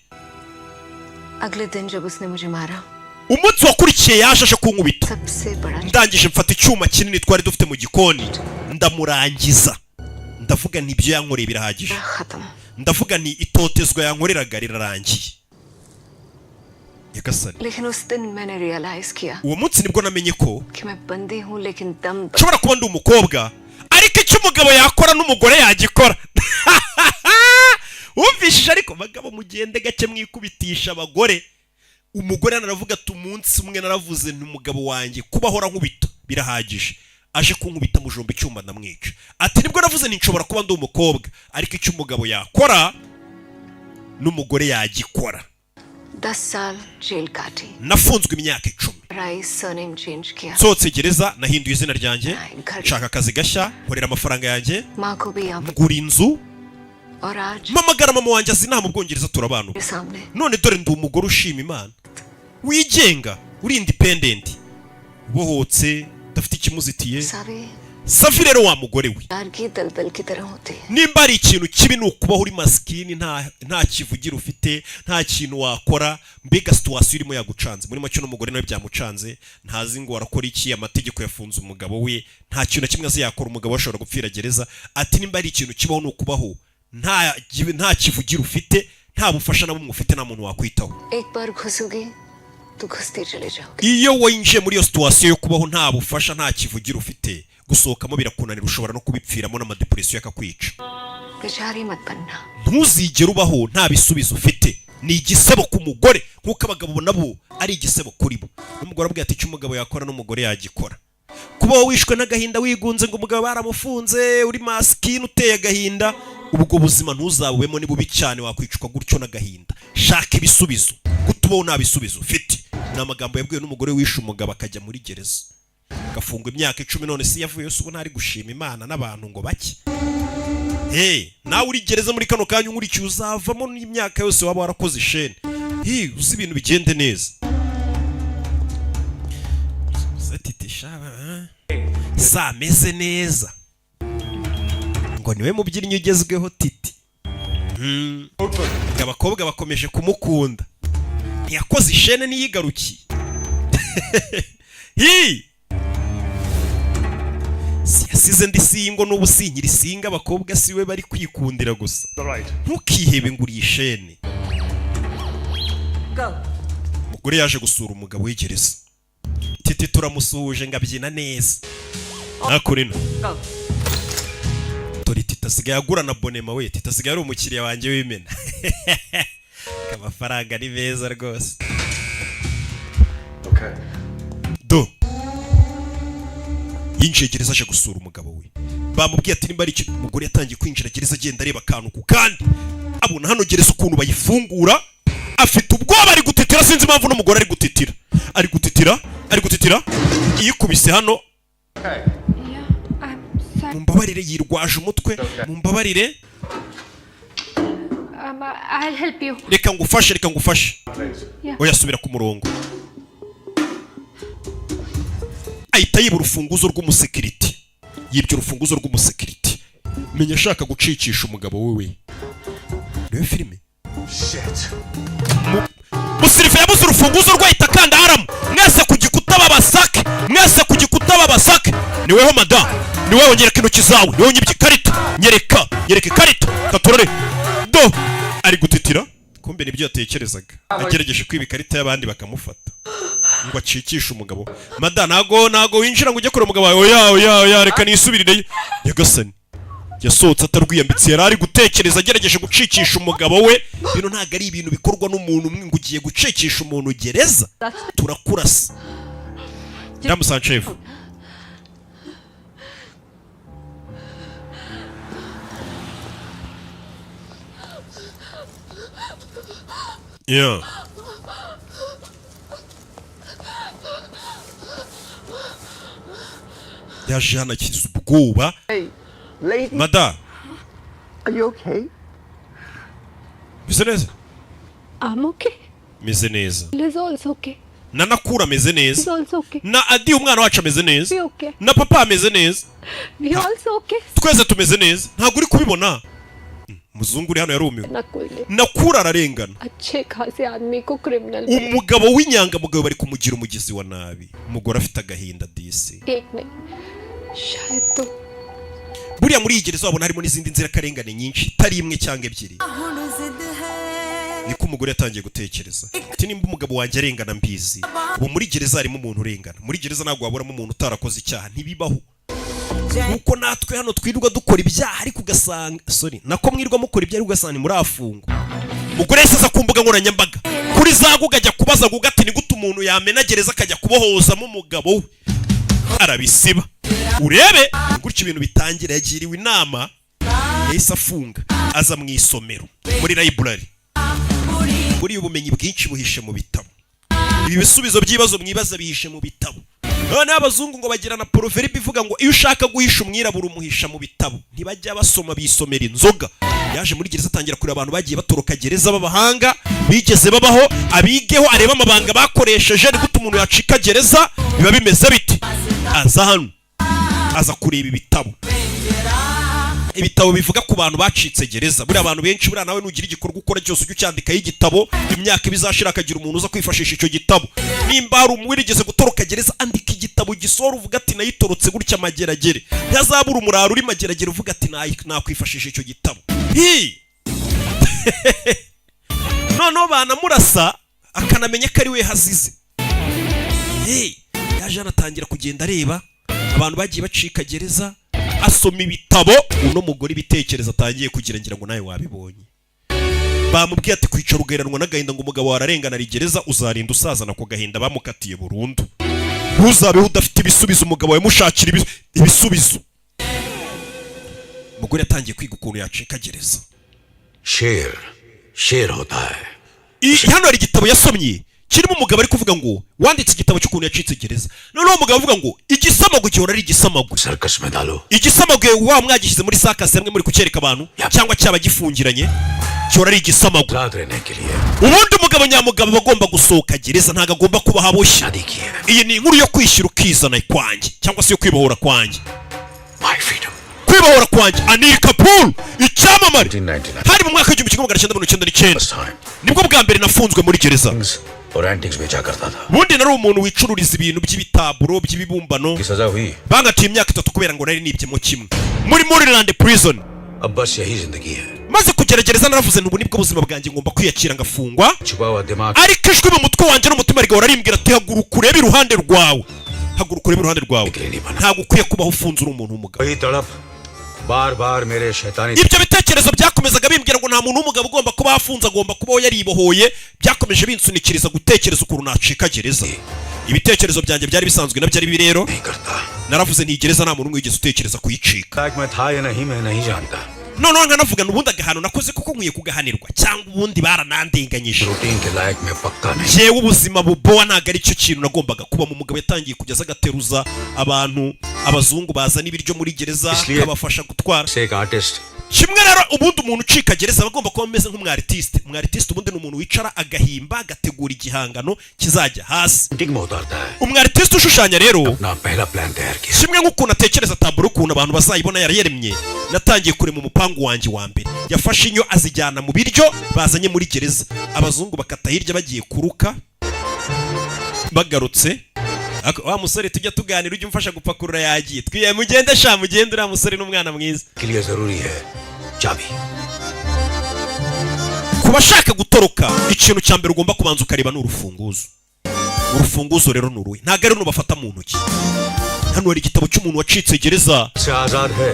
अगले दिन जब उसने मुझे मारा, Umunsi wakurikiye yaje aje kunkubita, सबसे बड़ा ndangije mfata icyuma kinini twari dufite mu gikoni, ndamurangiza. Ndavuga nti ibyo yankoreye birahagije. खत्म। Ndavuga nti itotezwa yankoreraga rirarangiye, nyagasani. लेकिन उस दिन मैंने realize किया Uwo munsi nibwo namenye ko कि मैं बंदी हूँ, लेकिन दम nshobora kuba ndi umukobwa, ariko icyo umugabo yakora n'umugore yagikora. Wumvishije? Ariko bagabo, mugende gake mwikubitisha abagore. Umugore hano aravuga ati umunsi umwe naravuze nti umugabo wanjye kuba ahora nkubita birahagije. Aje kunkubita, mujomba icyuma, ndamwica. Ati nibwo navuze nti nshobora kuba ndi umukobwa, ariko icyo umugabo yakora n'umugore yagikora. 10 साल जेल काटी। Nafunzwe imyaka 10. राई surname change किया। Nsohotse gereza, nahinduye izina ryanjye, nshaka akazi gashya, nkorera amafaranga yanjye, माँ को भी यहाँ ngura inzu, और आज mpamagara mama wanjye azi inaha mu Bwongereza, turabana ubu. मेरे सामने। None dore ndi umugore ushima Imana, wigenga, uri independent, ubohotse, udafite ikimuzitiye. Save, Safi rero, wa mugore we, प्यार की दलदल की तरह होती है। Nimba ari ikintu kibi ni ukubaho uri masikini, nta kivugira ufite, nta kintu wakora, mbega situation irimo yagucanze. Muri make n'umugore nawe byamucanze, ntazi ngo arakora iki. Amategeko yafunze umugabo we, nta kintu na kimwe azi yakora. Umugabo we ashobora gupfira gereza. Ati nimba ari ikintu kibaho ni ukubaho nta kivugira ufite, nta bufasha na bumwe ufite, nta muntu wakwitaho. एक बार घुसोगी तो घुसते चले जाओगे। Iyo winjiye muri iyo situation yo kubaho nta bufasha, nta kivugira ufite, gusohokamo birakunanira, ushobora no kubipfiramo n'amadepression akakwica. बेचारी मत बनना। Ntuzigere ubaho nta bisubizo ufite. Ni igisebo ku mugore nk'uko abagabo nabo ari igisebo kuri bo. N'umugore abwira ati icyo umugabo yakora n'umugore yagikora. Kubaho wishwe n'agahinda, wigunze ngo umugabo baramufunze, uri masikini, uteye agahinda, ubwo buzima ntuzabubemo, ni bubi cyane, wakwicwa gutyo n'agahinda. Shaka ibisubizo. Gutubaho nta bisubizo ufite, ni amagambo yabwiwe n'umugore wishe umugabo akajya muri gereza, agafungwa imyaka 10. None si yavuye se? Ubu ntari gushima Imana n'abantu ngo bake? Hey, nawe uri gereza muri kano kanya unkurikiye, uzavamo n'imyaka yose waba warakoze isheni. Hey, uzi ibintu bigende neza. Titi shaba, eh? Sameze neza ngo niwe mubyinnyi ugezweho Titi. Abakobwa bakomeje kumukunda, ntiyakoze ishene niyigarukiye. Hi! Si yasize ndi single, n'ubu sinkiri single. Abakobwa si we bari kwikundira gusa. The right. Ntukihebe ngo uriye ishene. Go. Umugore yaje gusura umugabo w'igereza. Titi turamusuhuje ngo abyina neza nakurino. Go. Dore Titi asigaye agura na bonema we. Titi asigaye ari umukiriya wanjye w'imena. Amafaranga ni meza rwose. Okay. Do yinjiye gereza aje gusura umugabo we. Bamubwiye ati nimba ari ikintu. Umugore yatangiye kwinjira gereza, agenda areba akantu ku kandi, abona hano gereza ukuntu bayifungura. Afite ubwoba, ari gutitira, sinzi impamvu n'umugore ari gutitira, ari gutitira, ari gutitira. Yikubise hano. Yeah, I'm sorry. Mumbabarire, yirwaje umutwe, mumbabarire. I'll help you. Reka ngufashe, reka ngufashe. Yeah. Oya, asubira ku murongo. Ahita yiba urufunguzo rw'umusekiriti. Yibye urufunguzo rw'umusekiriti, menya ashaka gucikisha umugabo we. Reba filime. Shit. Musirife yabuze urufunguzo rwe, ahita akanda haramu. Mwese ku gikuta babasake, mwese ku gikuta babasake. Niweho madamu. Ni wowe, nyereka intoki zawe, ni wowe unyibye ikarita. Nyereka, nyereka ikarita katorore. Do ari gutitira, kumbe nibyo yatekerezaga. Agerageje kwiba ikarita y'abandi bakamufata ngo acikishe umugabo. Mada, ntago winjira ngo ujye kure umugabo wawe. Oya, oya, oya, reka nisubirireyo. Nyagasani, yasohotse atarwiyambitse. Yari ari gutekereza agerageje gucikisha umugabo we. Bino ntabwo ari ibintu bikorwa n'umuntu umwe ngo ugiye gucikisha umuntu gereza, turakurasa. Ndamusanchefu. Yeah. Yaje hano akiza ubwoba. Hey, lady, Mada, are you okay? Meze neza. I'm okay. Meze neza. Liz also okay. Na Nakura ameze He's neza. also okay. Na Adi umwana wacu ameze neza. We okay. Na papa ameze neza. We also okay. Twese tumeze neza. Ntabwo uri kubibona? Umuzungu uri hano yarumiwe. Nakul ने Nakura ararengana. अच्छे खासे आदमी को criminal Umugabo w'inyangamugayo bari kumugira umugizi wa nabi. Umugore afite agahinda disi. एक नहीं, शायद तो Buriya muri iyi gereza wabona harimo n'izindi nzirakarengane nyinshi, itari imwe cyangwa ebyiri. Niko umugore yatangiye gutekereza ati: "Nimba umugabo wanjye arengana mbizi, ubu muri gereza harimo umuntu urengana." Muri gereza ntabwo waburamo umuntu utarakoze icyaha, ntibibaho. Nkuko natwe hano twirirwa dukora ibyaha ariko ugasanga, sorry, nako mwirwa mukora ibyaha ariko ugasanga murafungwa. Umugore yahise aza ku mbuga nkoranyambaga kuri za Google, ajya kubaza Google ati: "Ni gute umuntu yamena gereza akajya kubohozamo umugabo we?" Arabisiba. Urebe gutyo ibintu bitangira. Yagiriwe inama, yahise afunga, aza mu isomero muri library. Buriya ubumenyi bwinshi buhishe mu bitabo. Ibi bisubizo by'ibibazo mwibaza bihishe mu bitabo. Noneho abazungu ngo bagira na proverbe ivuga ngo iyo ushaka guhisha umwirabura umuhisha mu bitabo. Ntibajya basoma, bisomera inzoga. Yaje muri gereza atangira kureba abantu bagiye batoroka gereza b'abahanga bigeze babaho, abigeho, arebe amabanga bakoresheje. Ni gute umuntu yacika gereza, biba bimeze bite? Aza hano, aza kureba ibitabo, ibitabo bivuga ku bantu bacitse gereza. Buriya abantu benshi, buriya nawe nugira igikorwa ukora cyose ujye ucyandikaho igitabo, imyaka ibizashira akagira umuntu uza kwifashisha icyo gitabo. Nimba hari uwigeze gutoroka gereza, andika igitabo gisohora uvuga ati: "Nayitorotse gutya Mageragere." Ntazabura umuraro uri Mageragere uvuga ati: "Nakwifashisha icyo gitabo." Hi! Noneho banamurasa akanamenya ko ari we hazize. Hey, yaje anatangira kugenda areba abantu bagiye bacika gereza, asoma ibitabo. Uno mugore ibitekerezo atangiye kugira, ngira ngo nawe wabibonye. Bamubwiye ati: "Kwicara ugaheranwa n'agahinda ngo umugabo wawe ararengana ari gereza, uzarinda usazana ako gahinda." Bamukatiye burundu. Ntuzabeho udafite ibisubizo. Umugabo wawe mushakira ibisubizo. Umugore yatangiye kwiga ukuntu yacika gereza. शेर शेर होता है। Hano hari igitabo yasomye kirimo umugabo ari kuvuga ngo wanditse igitabo cy'ukuntu yacitse gereza. Noneho umugabo avuga ngo igisamagwe gihora ari igisamagwe. Circus में डालो। Igisamagwe waba mwagishyize muri circus hamwe muri kucyereka abantu cyangwa cyaba gifungiranye, gihora ari igisamagwe. आजाद रहने के लिए Ubundi umugabo nyamugabo aba agomba gusohoka gereza, ntabwo agomba kuba aboshye. Iyi ni inkuru yo kwishyura ukizana kwanjye cyangwa se yo kwibohora kwanjye. My freedom. Kwibohora kwanjye. Anil Kapoor, icyamamare. Hari mu mwaka w'1999 nibwo bwa mbere nafunzwe muri gereza. और antiques बेचा करता था। Ubundi nari umuntu wicururiza ibintu by'ibitaburo by'ibibumbano. की सजा हुई। Bangatiye imyaka 3 kubera ngo nari nibyemo kimwe muri Maryland prison. अब बस यही जिंदगी है। Maze kugerageza naravuze nti ubu nibwo buzima bwanjye, ngomba kwiyakira ngafungwa. छुपा हुआ दिमाग Ariko ijwi mu mutwe wanjye n'umutima rigahora rimbwira ati: "Haguruka urebe iruhande rwawe, haguruka urebe iruhande rwawe, ntabwo ukwiye kubaho ufunze uri umuntu w'umugabo." वही तड़प बार बार मेरे शैतानी Ibyo bitekerezo byakomezaga bimbwira ngo nta muntu w'umugabo ugomba kuba afunze, agomba kubaho yaribohoye. Byakomeje binsunikiriza gutekereza ukuntu nacika gereza. Ibitekerezo byanjye byari bisanzwe nabyo ari bibi. Rero naravuze nti gereza nta muntu umwe wigeze utekereza kuyicika. लायक मैं था या नहीं, मैं नहीं जानता। Noneho nkanavuga ubundi agahano nakoze kuko nkwiye kugahanirwa cyangwa ubundi baranandenganyije. Routine के लायक मैं पक्का नहीं। Jewe ubuzima bubowa ntabwo ari cyo kintu nagombaga kuba mu. Mugabo yatangiye kujya aza agateruza abantu, abazungu bazana ibiryo muri gereza, akabafasha gutwara. से एक artist Kimwe rero, ubundi umuntu ucika gereza aba agomba kuba ameze nk'umwaritiste. Umwaritiste ubundi ni umuntu wicara agahimba, agategura igihangano kizajya hasi. Painting में उतारता है। Umwaritiste ushushanya rero, अपना पहला प्लान तैयार किया। kimwe nk'ukuntu atekereza taburo ukuntu abantu bazayibona yarayeremye, natangiye kurema umupangu wanjye wa mbere. Yafashe inyo azijyana mu biryo bazanye muri gereza. Abazungu bakata hirya bagiye kuruka, bagarutse Ako- wa musore tujya tuganira, ujya umfasha gupakurura, yagiye. Twiye mugende sha, mugende, uriya musore n'umwana mwiza. के लिए जरूरी है चाबी। Ku bashaka gutoroka, ikintu cya mbere ugomba kubanza ukareba ni urufunguzo. Urufunguzo rero ni uruhe? Ntabwo ari runo bafata mu ntoki. Hano hari igitabo cy'umuntu wacitse gereza. से आजाद है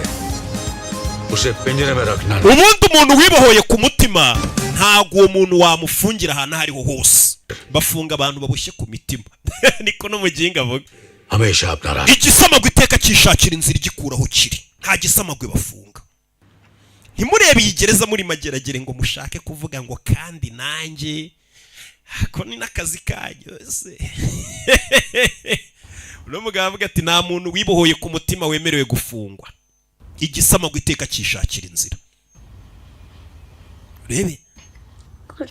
उसे पिंजरे में रखना। Ubundi umuntu wibohoye ku mutima, ntabwo uwo muntu wamufungira ahantu aho ariho hose. Bafunga abantu baboshye ku mitima, niko n'umuginga avuga. हमेशा अपना रास्ता Igisamagwe iteka cyishakira inzira igikuraho kiri. Nta gisamagwe bafunga. Ntimurebe iyi gereza muri Mageragere ngo mushake kuvuga ngo kandi nanjye ako ni n'akazi kanyu ese. Uno mugabo avuga ati nta muntu wibohoye ku mutima wemerewe gufungwa. Igisamagwe iteka cyishakira inzira. Urebe,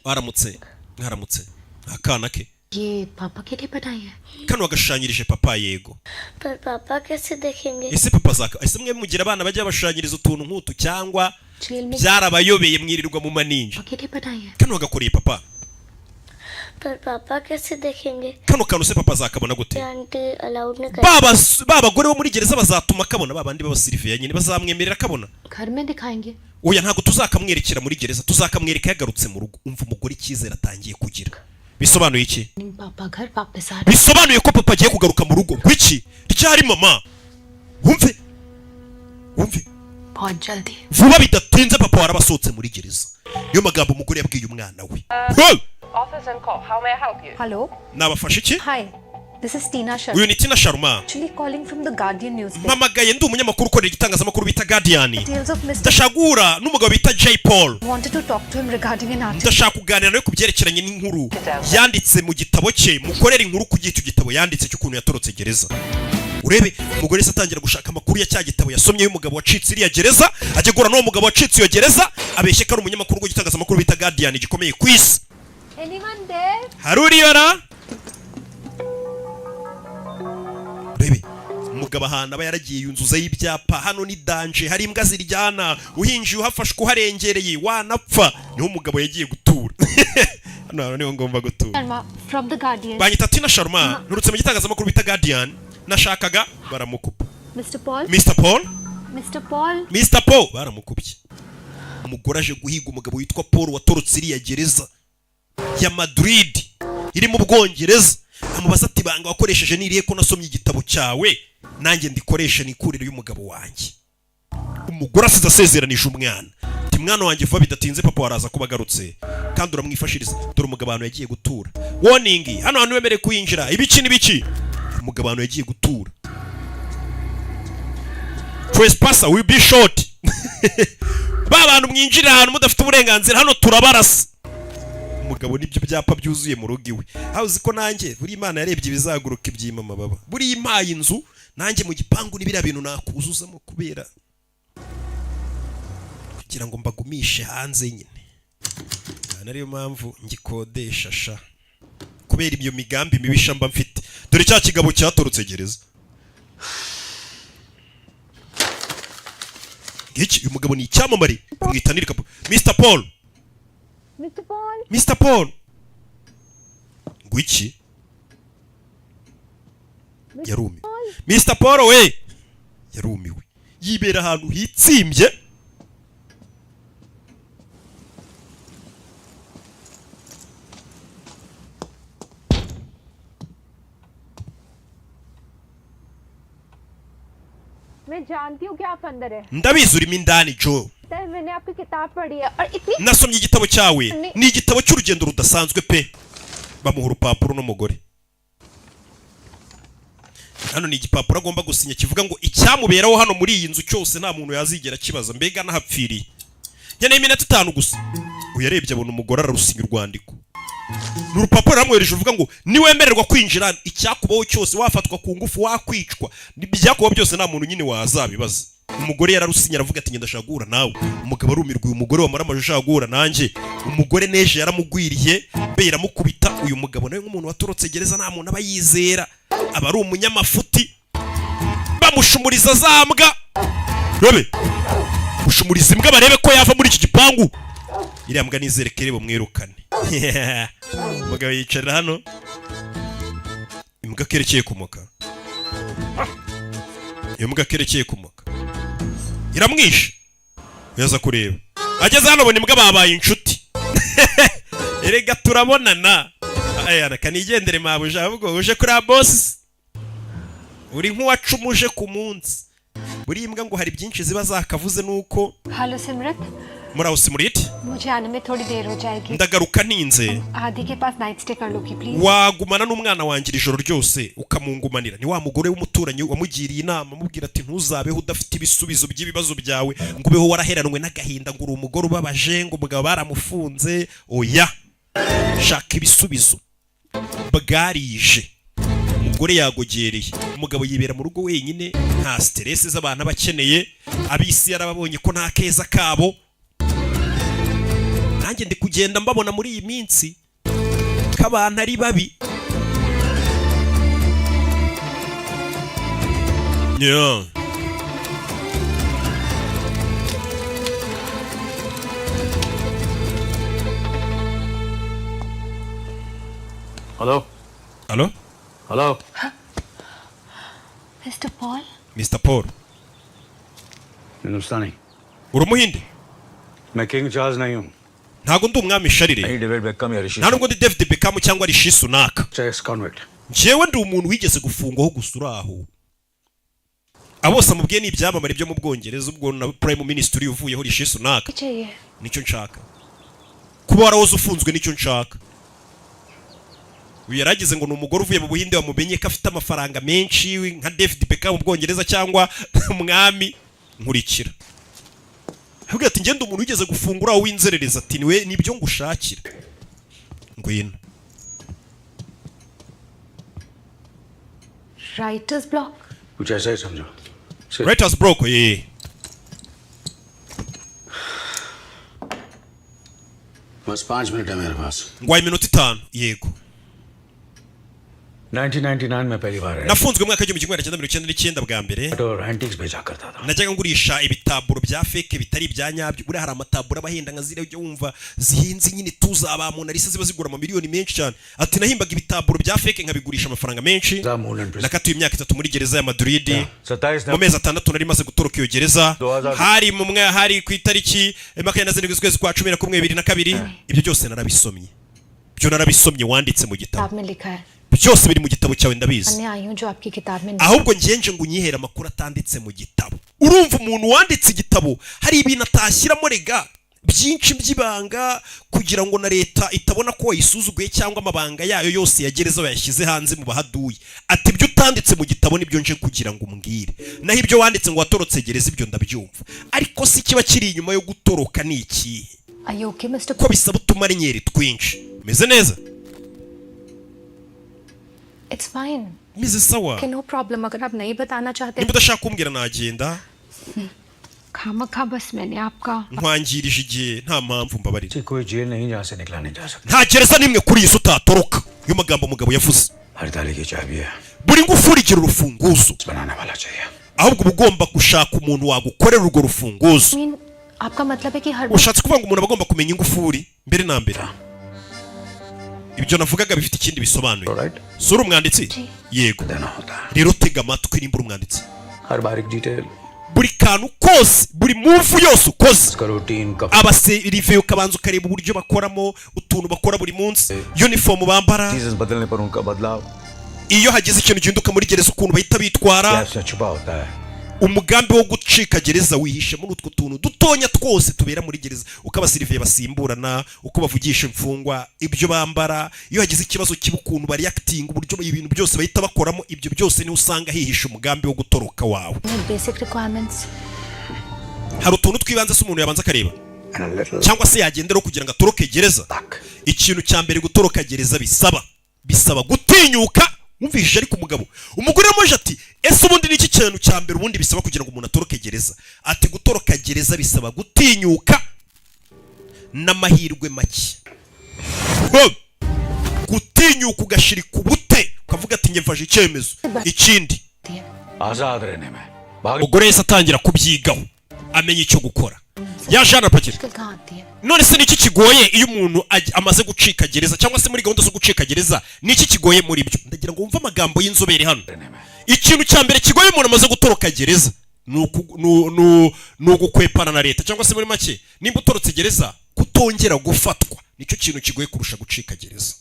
waramutse, mwaramutse, akana ke. ये पापा के लिए बनाई है? Kano wagashushanyirije papa? Yego. पर पापा कैसे देखेंगे? Ese papa zaka, ese mwe mugira abana bajya bashushanyiriza utuntu nk'utu cyangwa jail में byarabayobeye mwirirwa mu maninja? पापा के लिए बनाई है? Kano wagakoreye papa? पर पापा कैसे देखेंगे? Kano kantu se papa azakabona gute? Aunty allowed नहीं कर। Ba ba bagore bo muri gereza bazatuma kabona, ba bandi b'abasiriviya nyine bazamwemerera kabona. घर में दिखाएंगे। Oya, ntabwo tuzakamwerekera muri gereza, tuzakamwereka yagarutse mu rugo. Umva umugore icyizere atangiye kugira. Bisobanuye iki? पापा घर वापस आ रहे। Bisobanuye ko papa agiye kugaruka mu rugo. Ngwiki ryari mama? Wumve, wumve. बहुत जल्दी। Vuba bidatinze papa warabasohotse muri gereza. Niyo magambo umugore yabwiye umwana we. Hey! Office and call. How may I help you? Hello. Nabafashe iki? Hi, this is Tina Sharma. Uyu ni Tina Sharma. Actually calling from the Guardian newspaper. Mpamagaye ndi umunyamakuru ukorera igitangazamakuru bita Guardian. Details of Mr. Ndashaka guhura n'umugabo bita J Paul. Wanted to talk to him regarding an article. Ndashaka kuganira nawe ku byerekeranye n'inkuru yanditse mu gitabo cye. Mukorere inkuru ku gicyo gitabo yanditse cy'ukuntu yatorotse gereza. Urebe umugore se atangira gushaka amakuru ya cya gitabo yasomye y'umugabo wacitse iriya gereza. Ajya guhura n'uwo mugabo wacitse iyo gereza, abeshye ko ari umunyamakuru w'igitangazamakuru bita Guardian gikomeye ku isi. Anyone there? Hari uriyora? Urebe umugabo ahantu aba yaragiye yunzuzaho ibyapa: hano ni danger, hari imbwa ziryana, uhinjiye uhafashwe uharengereye wanapfa. Niho umugabo yagiye gutura. Hano hantu niho ngomba gutura. Sharma from the Guardian. Banyita Tina Sharma, nturutse mu gitangazamakuru bita Guardian. Nashakaga, baramukupa. Mr. Paul. Mr Paul. Mr. Paul. Mr Paul, baramukubye. Umugore aje guhiga umugabo witwa Paul watorotse iriya gereza ya Madrid iri mu Bwongereza. Amubaza ati banga wakoresheje niriye ko nasomye igitabo cyawe, nanjye ndikoreshe nikurire y'umugabo wanjye. Umugore asize asezeranije umwana ati mwana wanjye, vuba bidatinze papa waraza kuba agarutse kandi uramwifashiriza. Dore umugabo ahantu yagiye gutura: warning, hano hantu wemerewe kuyinjira, ibiki n'ibiki. Umugabo ahantu yagiye gutura: trespasser will be shot. Ba bantu mwinjira ahantu mudafite uburenganzira, hano turabarasa. Umugabo nibyo byapa byuzuye mu rugo iwe. Aho uzi ko nanjye buri Imana yarebye ibizaguruka ibyima amababa, buriya impaye inzu nanjye mu gipangu n'ibiriya bintu nakuzuzamo kubera kugira ngo mbagumishe hanze nyine. Aha ariyo mpamvu ngikodesha sha, kubera iyo migambi mibisha mba mfite. Dore cya kigabo cyatorotse gereza ngiki. Uyu mugabo ni icyamamare, bamwita Nil Kapoor. Mr Paul. Mr. Paul. Mr Paul, ngwiki? Yarumiwe Mr Paul we, yarumiwe. Yibera ahantu hitsimbye. मैं जानती हूँ कि आप अंदर हैं। Ndabizi urimo indani, Joe. Sir, मैंने आपकी किताब पढ़ी है और इतनी Nasomye igitabo cyawe, ni igitabo cy'urugendo rudasanzwe pe. Bamuha urupapuro n'umugore. Hano ni igipapuro agomba gusinya kivuga ngo icyamuberaho hano muri iyi nzu cyose nta muntu yazigera akibaza, mbega nahapfiriye. Nkeneye iminota 5 gusa. Uyarebye abona umugore ararusinya urwandiko. Ni urupapuro ramwohereje uvuga ngo niwemererwa kwinjira, icyakubaho cyose, wafatwa ku ngufu, wakwicwa, ibyakubaho byose nta muntu nyine wazabibaza. Umugore yararusinye, aravuga ati ngenda ashaka guhura nawe. Umugabo arumirwa. Uyu mugore wamara amajwi ashaka guhura nanjye. Umugore neje yaramugwiriye be, iramukubita. Uyu mugabo nawe nk'umuntu watorotse gereza nta muntu aba yizera, aba ari umunyamafuti. Bamushumuriza za mbwa, robe mushumuriza imbwa barebe ko yava muri iki gipangu. Iriya mbwa nizere ko iri bumwirukane. Umugabo yicara hano, imbwa. Imbwa kerekeye kumoka, iyo mbwa kerekeye kumoka iramwishe. Yaza kureba, ageze hano abona imbwa babaye inshuti. Erega turabonana aya, kanigendere mabuja. Ahubwo uje kuri boss, uri nk'uwacumuje ku munsi. Buri imbwa ngo hari byinshi ziba zakavuze nuko. Hello Simrat. Muraho Simuriti. मुझे आने में थोड़ी देर हो जाएगी। Ndagaruka ntinze. आदि के पास night stay कर लोगी please? Wagumana n'umwana wanjye iri joro ryose ukamungumanira? Ni wa mugore w'umuturanyi wamugiriye inama, amubwira ati ntuzabeho udafite ibisubizo by'ibibazo byawe, ngo ubeho waraheranwe n'agahinda, ngo uri umugore ubabaje, ngo umugabo baramufunze. Oya, shaka ibisubizo. Bwarije, umugore yagogereye, umugabo yibera mu rugo wenyine, nta stress z'abantu aba akeneye. Ab'isi yarababonye ko nta keza kabo. Nanjye ndi kugenda mbabona muri iyi minsi ko abantu ari babi. Yeah. Hello. Hello. Hello. Mister Paul. Mr Paul. Hindustani. Uri umuhinde? मैं king Charles नहीं हूँ। Ntabwo ndi umwami Sharire. नहीं David Beckham या Rishi. Nta nubwo ndi David Beckham cyangwa Rishi Sunak. Ex convict. Njyewe ndi umuntu wigeze gufungwaho gusa uri aho. Abo bose amubwiye ni ibyamamare byo mu Bwongereza, ubwo na prime minister uri uvuyeho Rishi Sunak. चाहिए। Nicyo nshaka, kuba warahoze ufunzwe nicyo nshaka. Uyu yaragize ngo ni umugore uvuye mu Buhinde wamumenye ko afite amafaranga menshi nka David Beckham mu Bwongereza cyangwa umwami. Nkurikira. Avuga ati ngende umuntu wigeze gufungura w'inzererezi, ati niwe nibyo ngushakira, ngwino. Writer's block. कुछ ऐसा ही समझो। Writers block ye. बस 5 मिनट है मेरे पास। Ngwaye iminota 5, yego. 1999 में पहली बार आया। Nafunzwe mu mwaka w'1999 bwa mbere. और एंटीक्स भेजा करता था। Najyaga ngurisha ibitaburo bya fake bitari ibya nyabyo. Buriya hari amataburo aba ahenda nka ziriya ujya wumva zihinze nyine tuza ba Mona Lisa, ziba zigura amamiliyoni menshi cyane. Ati nahimbaga ibitaburo bya fake nkabigurisha amafaranga menshi. Nakatiwe imyaka 3 muri gereza ya Madrid. 27 Mu mezi 6 nari maze gutoroka iyo gereza, hari mu mwa hari ku itariki 27 z'ukwezi kwa 11 2002. Ibyo byose narabisomye, ibyo narabisomye wanditse mu gitabo. किताब में लिखा है। Byose biri mu gitabo cyawe, ndabizi. मैं आई हूँ जो आपकी किताब में नहीं। Ahubwo ngenje ngo unyihere amakuru atanditse mu gitabo. Urumva umuntu wanditse igitabo hari ibintu atashyiramo rega byinshi by'ibanga, kugira ngo na leta itabona ko wayisuzuguye cyangwa amabanga yayo yose ya gereza wayashyize hanze mu bahaduye. Ati ibyo utanditse mu gitabo nibyo nje kugira ngo umbwire. Naho ibyo wanditse ngo watorotse gereza, ibyo ndabyumva, ariko si kiba kiri inyuma yo gutoroka ni ikihe? Are you okay, Mr. Ko bisaba utumarenyeri twinshi. Meze neza. It's fine. Meze sawa. Okay, no problem. अगर आप नहीं बताना चाहते। Nimba udashaka kumbwira nagenda. खामा खा बस मैंने आपका Nkwangirije igihe nta mpamvu, mbabarira. कोई जेल नहीं जहाँ से निकला नहीं जा सकता। Nta gereza n'imwe kuri iyi si utatoroka. Niyo magambo umugabo yavuze. हर ताले की चाबी है। Buri ngufuri igira urufunguzo. बनाने वाला चाहिए। Ahubwo uba ugomba gushaka umuntu wagukorera urwo rufunguzo. Mean आपका मतलब है कि हर Ushatse kuvuga ngo umuntu aba agomba kumenya ingufuri mbere na mbere? Ibyo navugaga bifite ikindi bisobanuye. Si uri umwanditsi? Yego. Rero tega amatwi nimba uri umwanditsi. हर बारीक detail. Buri kantu kose, buri move yose ukoze, routine. Abaserive ukabanza ukareba uburyo bakoramo utuntu bakora buri munsi, uniform bambara, चीजें बदलने पर उनका बदलाव। Iyo hagize ikintu gihinduka muri gereza ukuntu bahita bitwara. से छुपा होता है। Umugambi wo gucika gereza wihishe muri utwo tuntu dutonya twose tubera muri gereza, uko abasiriviye basimburana, uko bavugisha imfungwa, ibyo bambara, iyo hagize ikibazo kiba ukuntu bareactinga, uburyo ibintu byose bahita bakoramo, ibyo byose niho usanga hihishe umugambi wo gutoroka wawe. Basic requirements. Hari utuntu tw'ibanze se umuntu yabanza akareba cyangwa se yagenderaho kugira ngo atoroke gereza? Ikintu cya mbere gutoroka gereza bisaba gutinyuka. Wumvishije ariko umugabo, umugore yamuje ati ese ubundi ni iki kintu cya mbere ubundi bisaba kugira ngo umuntu atoroke gereza? Ati gutoroka gereza bisaba gutinyuka n'amahirwe make. Ho! Gutinyuka ugashirika ubute ukavuga ati njye mfashe icyemezo. Ikindi, आजाद रहने में umugore yahise atangira kubyigaho, amenya icyo gukora. Yaje hano arapakira. मुश्किल कहाँ आती है? None se niki kigoye iyo umuntu amaze gucika gereza, cyangwa se muri gahunda zo gucika gereza, niki kigoye muri byo? Ndagira ngo wumve amagambo y'inzobere hano. Ikintu cya mbere kigoye umuntu amaze gutoroka gereza ni ugukwepana na leta, cyangwa se muri make nimba utorotse gereza, kutongera gufatwa nicyo kintu kigoye kurusha gucika gereza.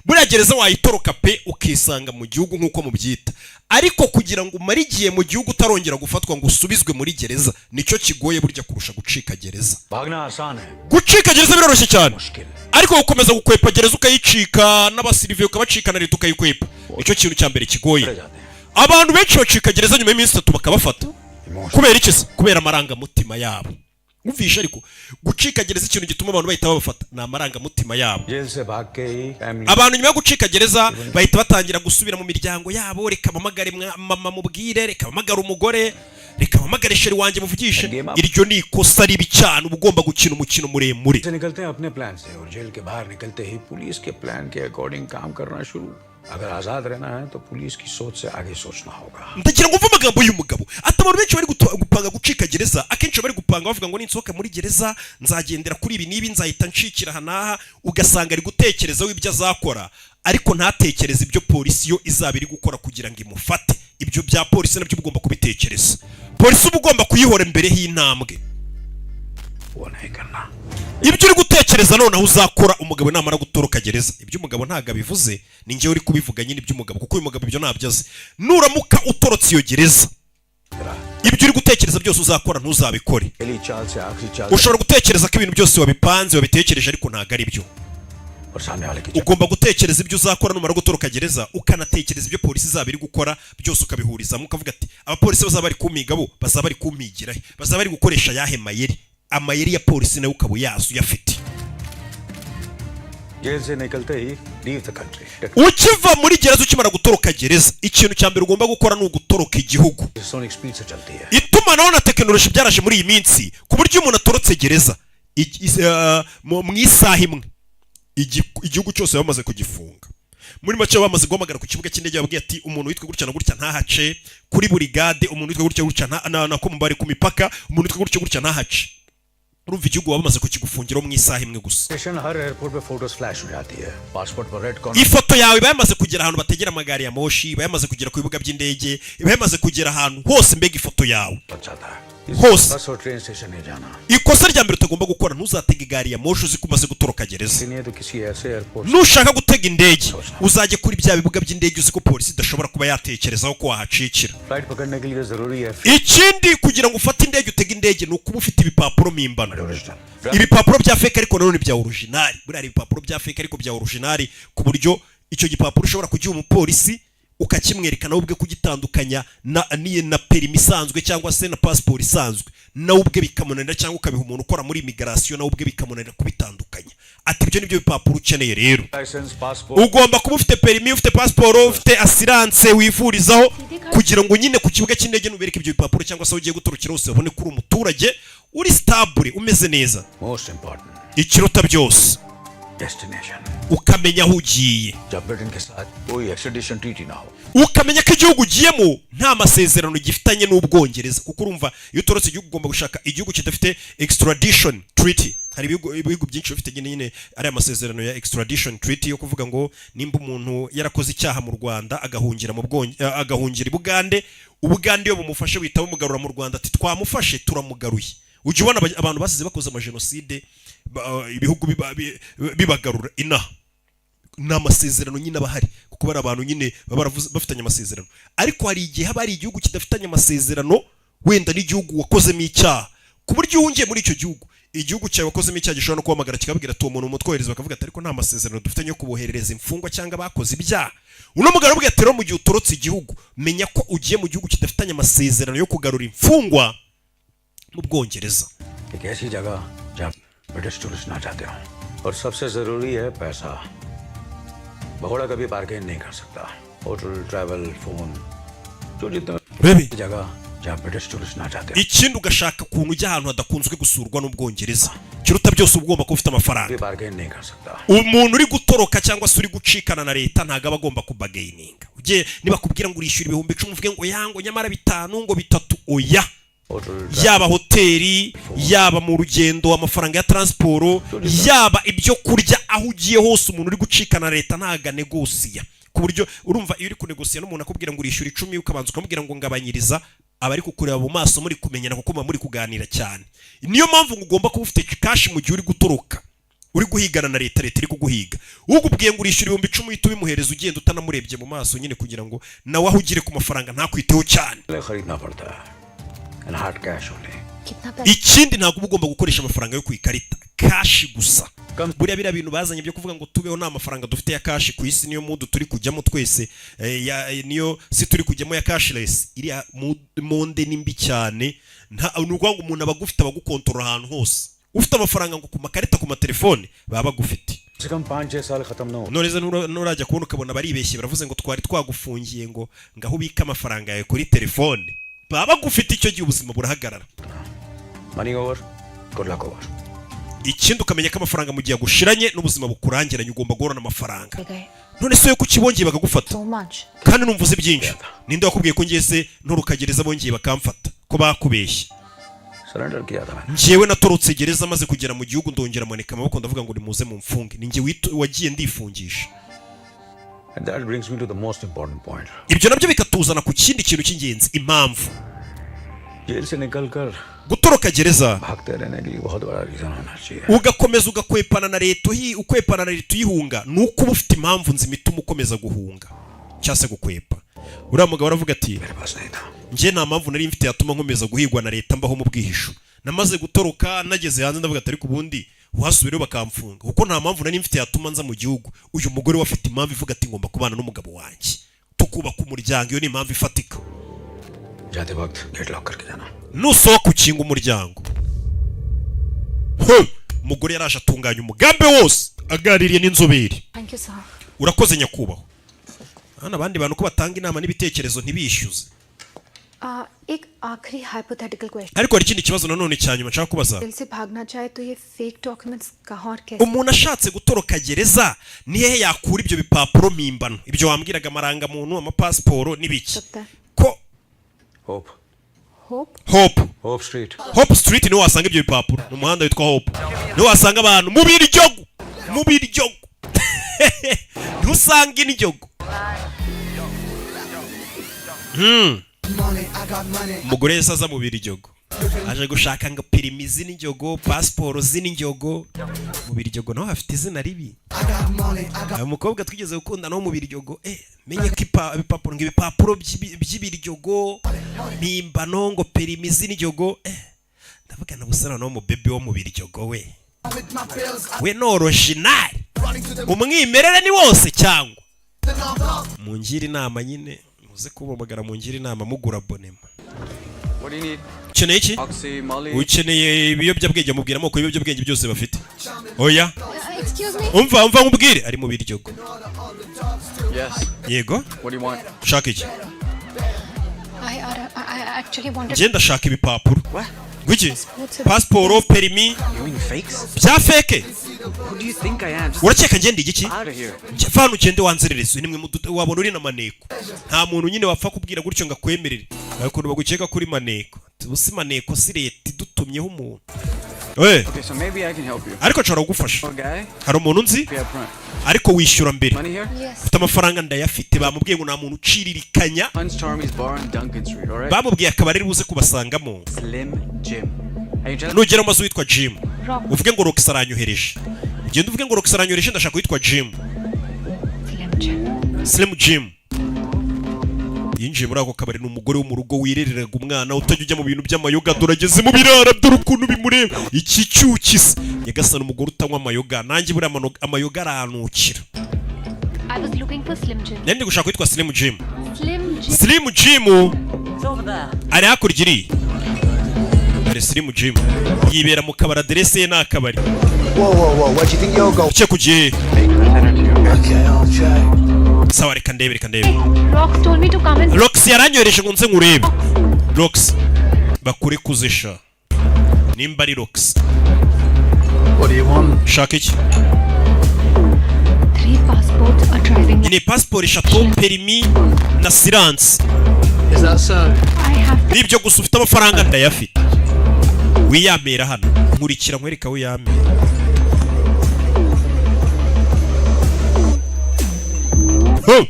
Buriya gereza wayitoroka pe, ukisanga mu gihugu nk'uko mubyita, ariko kugira ngo umare igihe mu gihugu utarongera gufatwa ngo usubizwe muri gereza, nicyo kigoye burya kurusha gucika gereza. भागना आसान है। Gucika gereza biroroshye cyane, ariko gukomeza gukwepa gereza, ukayicika n'abasiriviye ukabacika na leta ukayikwepa, nicyo kintu cya mbere kigoye. Abantu benshi bacika gereza nyuma y'iminsi 3 bakabafata. Kubera iki se? Kubera amarangamutima yabo. Wumvishe? Ariko gucika gereza, ikintu gituma abantu bahita babafata ni amarangamutima yabo. Jail से भाग के ही family Abantu nyuma yo gucika gereza bahita batangira gusubira mu miryango yabo. Reka mpamagare mama mubwire, reka mpamagare umugore, reka mpamagare chéri wanjye muvugishe. Iryo ni ikosa ribi cyane. Uba ugomba gukina umukino muremure. से निकलते हैं अपने प्लान से और जेल के बाहर निकलते ही पुलिस के प्लान के अकॉर्डिंग काम करना शुरू। अगर आजाद रहना है तो पुलिस की सोच से आगे सोचना होगा। Ndagira ngo mve amagambo y'umugabo ati abantu benshi bari gupanga gucika gereza, akenshi bari gupanga bavuga ngo ninsohoka muri gereza nzagendera kuri ibi n'ibi, nzahita ncikira aha n'aha. Ugasanga ari gutekerezaho ibyo azakora, ariko ntatekereze ibyo polisi yo izaba iri gukora kugira ngo imufate. Ibyo bya polisi nabyo uba ugomba kubitekereza. Polisi uba ugomba kuyihora imbere y'intambwe. वो नहीं करना। Ibyo uri gutekereza noneho uzakora umugabo namara gutoroka gereza, ibyo umugabo ntabwo abivuze, ni njyewe uri kubivuga nyine iby'umugabo, kuko uyu mugabo ibyo ntabyo azi. Nuramuka utorotse iyo gereza, ibyo uri gutekereza byose uzakora ntuzabikore. पहली चाल से आखिरी चाल Ushobora gutekereza ko ibintu byose wabipanze, wabitekereje, ariko ntabwo ari byo. और सामने वाले की Ugomba gutekereza ibyo uzakora numara gutoroka gereza, ukanatekereza ibyo polisi izaba iri gukora, byose ukabihurizamo, ukavuga ati abapolisi bazaba bari kumpiga, bo bazaba bari kumpigira he? Bazaba bari gukoresha ayahe mayeri? Amayeri ya polisi nawe ukaba uyazi, uyafite. Jail से निकलते ही leave the country. Ukiva muri gereza, ukimara gutoroka gereza, ikintu cya mbere ugomba gukora ni ugutoroka igihugu. Sonic speed से चलती है। Itumanaho na tekinoloji byaraje muri iyi minsi, ku buryo iyo umuntu atorotse gereza mu isaha imwe igihugu cyose bamaze kugifunga. Muri make bamaze guhamagara ku kibuga cy'indege, bababwiye ati umuntu witwa gutya na gutya ntahace, kuri burigade umuntu witwa gutya gutya nako mubari ku mipaka, umuntu witwa gutya gutya ntahace. Urumva igihugu baba bamaze kukigufungiraho mu isaha imwe gusa. Station हर एयरपोर्ट पे photos flash हो जाती है, पासपोर्ट पर red corner. Ifoto yawe iba yamaze kugera ahantu bategera amagare ya moshi, iba yamaze kugera ku bibuga by'indege, iba yamaze kugera ahantu hose mbega ifoto yawe जाता है hose. बस और train station नहीं जाना। Ikosa rya mbere utagomba gukora, ntuzatege gari ya moshi uzi ko umaze gutoroka gereza. नहीं तो किसी ऐसे airport Nushaka gutega indege, uzajye kuri bya bibuga by'indege uzi ko polisi idashobora kuba yatekerezaho ko wahacikira. Flight पकड़ने के लिए जरूरी है Ikindi, kugira ngo ufate indege, utege indege, ni ukuba ufite ibipapuro mpimbano, ibipapuro bya fake ariko nanone bya original. Buriya hari ibipapuro bya fake ariko bya original, ku buryo icyo gipapuro ushobora kugiha umupolisi ukakimwereka, nawe ubwe kugitandukanya na perimi isanzwe cyangwa se na pasiporo isanzwe nawe ubwe bikamunanira, cyangwa ukabiha umuntu ukora muri immigration nawe ubwe bikamunanira kubitandukanya. Ati ibyo nibyo bipapuro ukeneye rero. Licence, passport. Ugomba kuba ufite perimi, ufite pasiporo, ufite assurance wivurizaho, kugira ngo nyine ku kibuga cy'indege nubereke ibyo bipapuro cyangwa se aho ugiye gutorokera hose, babone ko uri umuturage uri stable, umeze neza. Most important, Ikiruta byose, destination. ukamenya aho ugiye. जब ब्रिटेन के साथ कोई extradition treaty ना हो। Ukamenya ko igihugu ugiyemo nta masezerano gifitanye n'Ubwongereza, kuko urumva iyo utorotse igihugu ugomba gushaka igihugu kidafite extradition treaty. Hari ibihugu byinshi bifite nyine ariya masezerano ya extradition treaty, yo kuvuga ngo nimba umuntu yarakoze icyaha mu Rwanda agahungira mu agahungira i Bugande, Ubugande iyo bumufashe buhita bumugarura mu Rwanda, ati twamufashe turamugaruye. Ujya ubona abantu basize bakoze amajenoside ibihugu bibagarura inaha. Ni amasezerano nyine aba ahari, kuko bari abantu nyine baba bafitanye amasezerano. Ariko hari igihe haba hari igihugu kidafitanye amasezerano wenda n'igihugu wakozemo icyaha, ku buryo iyo uhungiye muri icyo gihugu, igihugu cyawe wakozemo icyaha gishobora no kuhamagara kikabwira ati uwo muntu mutwohereza, bakavuga ati ariko nta masezerano dufitanye yo kuboherereza imfungwa cyangwa abakoze ibyaha. Uno mugabo aramubwira ati rero mu gihe utorotse igihugu, menya ko ugiye mu gihugu kidafitanye amasezerano yo kugarura imfungwa mu Bwongereza. एक ऐसी जगह जहाँ British tourist ना जाते हों और सबसे जरूरी है पैसा। भगोड़ा कभी बार्गेन नहीं कर सकता। Hotel, travel, phone, जो जितना Baby. जगह जहाँ ब्रिटिश टूरिस्ट ना जाते हों। Ikindi, ugashaka ukuntu ujya ahantu hadakunzwe gusurwa n'Ubwongereza. Ikiruta byose, uba ugomba kuba ufite amafaranga. कभी बार्गेन नहीं कर सकता। Umuntu uri gutoroka cyangwa se uri gucikana na leta ntabwo aba agomba kubargaininga. Ugiye nibakubwira ngo urishyura 10,000, uvuge ngo yango nyamara 5, ngo 3, oya. Hotel Yaba hoteli, yaba mu rugendo amafaranga ya transport, yaba ibyo kurya, aho ugiye hose umuntu uri gucikana leta ntago anegosiya. Ku buryo urumva iyo uri kunegosiya n'umuntu akubwira ngo urishyura 10, ukabanza ukamubwira ngo ngabanyiriza, aba ari kukureba mu maso, muri kumenyana, kuko muba muri kuganira cyane. Niyo mpamvu ngo ugomba kuba ufite cash mu gihe uri gutoroka, uri guhigana na leta, leta iri kuguhiga. Ugubwiye ngo urishyura 10,000, uhita ubimuhereza ugenda utanamurebye mu maso nyine, kugira ngo nawe aho ugire ku mafaranga ntakwiteho cyane. खरीदना पड़ता है and hard cash only. कितना पैसा? Ikindi, ntabwo uba ugomba gukoresha amafaranga yo ku ikarita, cash gusa. Buriya biriya bintu bazanye byo kuvuga ngo tubeho nta mafaranga dufite ya cash ku isi, niyo mood turi kujyamo twese, niyo si turi kujyamo ya cashless. Iriya monde ni mbi cyane. Nta ni ukuvuga ngo umuntu aba agufite, abagukontorora ahantu hose. Ufite amafaranga ngo ku makarita, ku matelefone, baba bagufite. से कम 5-6 साल खत्म ना हो None se nurajya kubona ukabona baribeshye, baravuze ngo twari twagufungiye ngo ngaho ubike amafaranga yawe kuri telefone, baba bagufite. Icyo gihe ubuzima burahagarara. Money over, good luck over. Ikindi, ukamenya ko amafaranga mu gihe agushiranye n'ubuzima bukurangiranye, ugomba guhorana amafaranga. गए। None se yo kuki bongeye bakagufata? So much. Kandi numva uzi byinshi. Ninde wakubwiye ko ngeze nturuka gereza bongeye bakamfata, ko bakubeshye? Surrender किया था मैंने। Njyewe natorotse gereza, maze kugera mu gihugu ndongera manika amaboko, ndavuga ngo nimuze mumfunge. Ni njye wagiye ndifungisha. And that brings me to the most important point. Ibyo nabyo bikatuzana ku kindi kintu cy'ingenzi, impamvu jail से निकल कर gutoroka gereza भागते रहने के लिए बहुत बड़ा रीजन होना चाहिए। Ugakomeza ugakwepana na leta, ukwepana na leta uyihunga, ni uko uba ufite impamvu nzima ituma ukomeza guhunga cyangwa se gukwepa. Uriya mugabo aravuga ati: "Njye nta mpamvu nari mfite yatuma nkomeza guhigwa na leta mbaho mu bwihisho. Namaze gutoroka, nageze hanze ndavuga ati ariko ubundi uhasubirayo bakamfunga, kuko nta mpamvu nari mfite yatuma nza mu gihugu." Uyu mugore we afite impamvu ivuga ati: "Ngomba kubana n'umugabo wanjye tukubaka umuryango." Iyo ni impamvu ifatika. जाते वक्त gate lock करके जाना। Nusohoka ukinga umuryango. He! Umugore yaraje atunganya umugambi wose aganiriye n'inzobere. Thank you, sir. Urakoze nyakubahwa. Hano abandi bantu ko batanga inama n'ibitekerezo ntibishyuze? एक आखिरी hypothetical question. Ariko hari ikindi kibazo nanone cya nyuma nshaka kubaza. Jail से भागना चाहे तो ये fake documents कहाँ और कैसे? Umuntu ashatse gutoroka gereza, ni hehe yakura ibyo bipapuro mpimbano, ibyo wambwiraga, amarangamuntu, amapasiporo n'ibiki? सकता है? Ko Hope. Hope. Hope. Hope Street. Hope Street niho wasanga ibyo bipapuro. Ni umuhanda witwa Hope, niho wasanga abantu mu biryogo, mu biryogo ntusanga indyogo. Umugore yahise aza mu biryogo aje gushaka ngo perimi z'injogo, pasiporo z'injogo. Mu biryogo naho hafite izina ribi. Uyu mukobwa twigeze gukunda naho mu biryogo, menye ko ibipapuro ngo ibipapuro by'ibiryogo mpimbano, ngo perimi z'injogo, ndavuga na busa noneho mu bebe wo mu biryogo we ni original, umwimerere ni wose. Cyangwa mungire inama nyine, muze kumpamagara mungire inama, mugura abonema. What do you need? Ukeneye iki? Oxy, Molly. Ukeneye ibiyobyabwenge? Mubwira amoko y'ibiyobyabwenge byose bafite. Oya. Excuse me. Umva, umva nkubwire, ari mu biryogo. Yes. Yego. What do you want? Ushaka iki? I actually wanted Njye ndashaka ibipapuro. Ngwiki? Pasiporo, perimi You mean fakes? bya fake. Who do you think I am? Just Urakeka ngende igiki? out of here. Njye vana ugende wanzerereze. Nimwe wabona uri na maneko. Nta muntu nyine wapfa kubwira gutyo ngo akwemerere. Hari ukuntu bagukeka kuri maneko. Ubu si maneko, si leta idutumyeho umuntu we. Okay, so maybe I can help you. Ariko nshobora kugufasha. Oh, guy? Hari umuntu nzi. Pay up front. Ariko wishyura mbere. Money here? Yes. Ufite amafaranga? Ndayafite. Bamubwiye ngo nta muntu uciririkanya. Hunt's Charmy's Bar on Duncan Street, alright? Bamubwiye akabari ari buze kubasangamo. Slim Jim. Are you telling Nugera mu mazu witwa Jim, Rock. uvuge ngo Rox aranyohereje. Ugende uvuge ngo Rox aranyohereje, ndashaka witwa Jim. Slim Jim. Slim Jim. Yinjiye muri ako kabari, ni umugore wo mu rugo wirereraga umwana, utajya ujya mu bintu by'amayoga. Dore ageze mu birara, dore ukuntu bimureba, iki cyukisa nyagasani. Umugore utanywa amayoga, nanjye buriya amayoga aranukira. I was looking for Slim Jim. Nari ndi gushaka witwa Slim Jim. Slim Jim. Slim Jim It's over there. ari hakurya iriya. Dore Slim Jim yibera mu kabari, aderese ye ni akabari. Whoa, whoa, whoa, where do you think you're going? Uke kugiye? Okay, I'll check. Sawa, reka ndebe, reka ndebe. Rox told me to come and Rox yaranyohereje ngo nze nkurebe. Rox bakure kuzisha nimba ari Rox. What do you want? Shaka iki? Three passports, a driving Ni pasiporo eshatu, perimi na siransi. Is that so? I have Nibyo gusa, ufite amafaranga? Ndayafite. Wiyamera hano, nkurikira nkwereka wiyamera. Huh!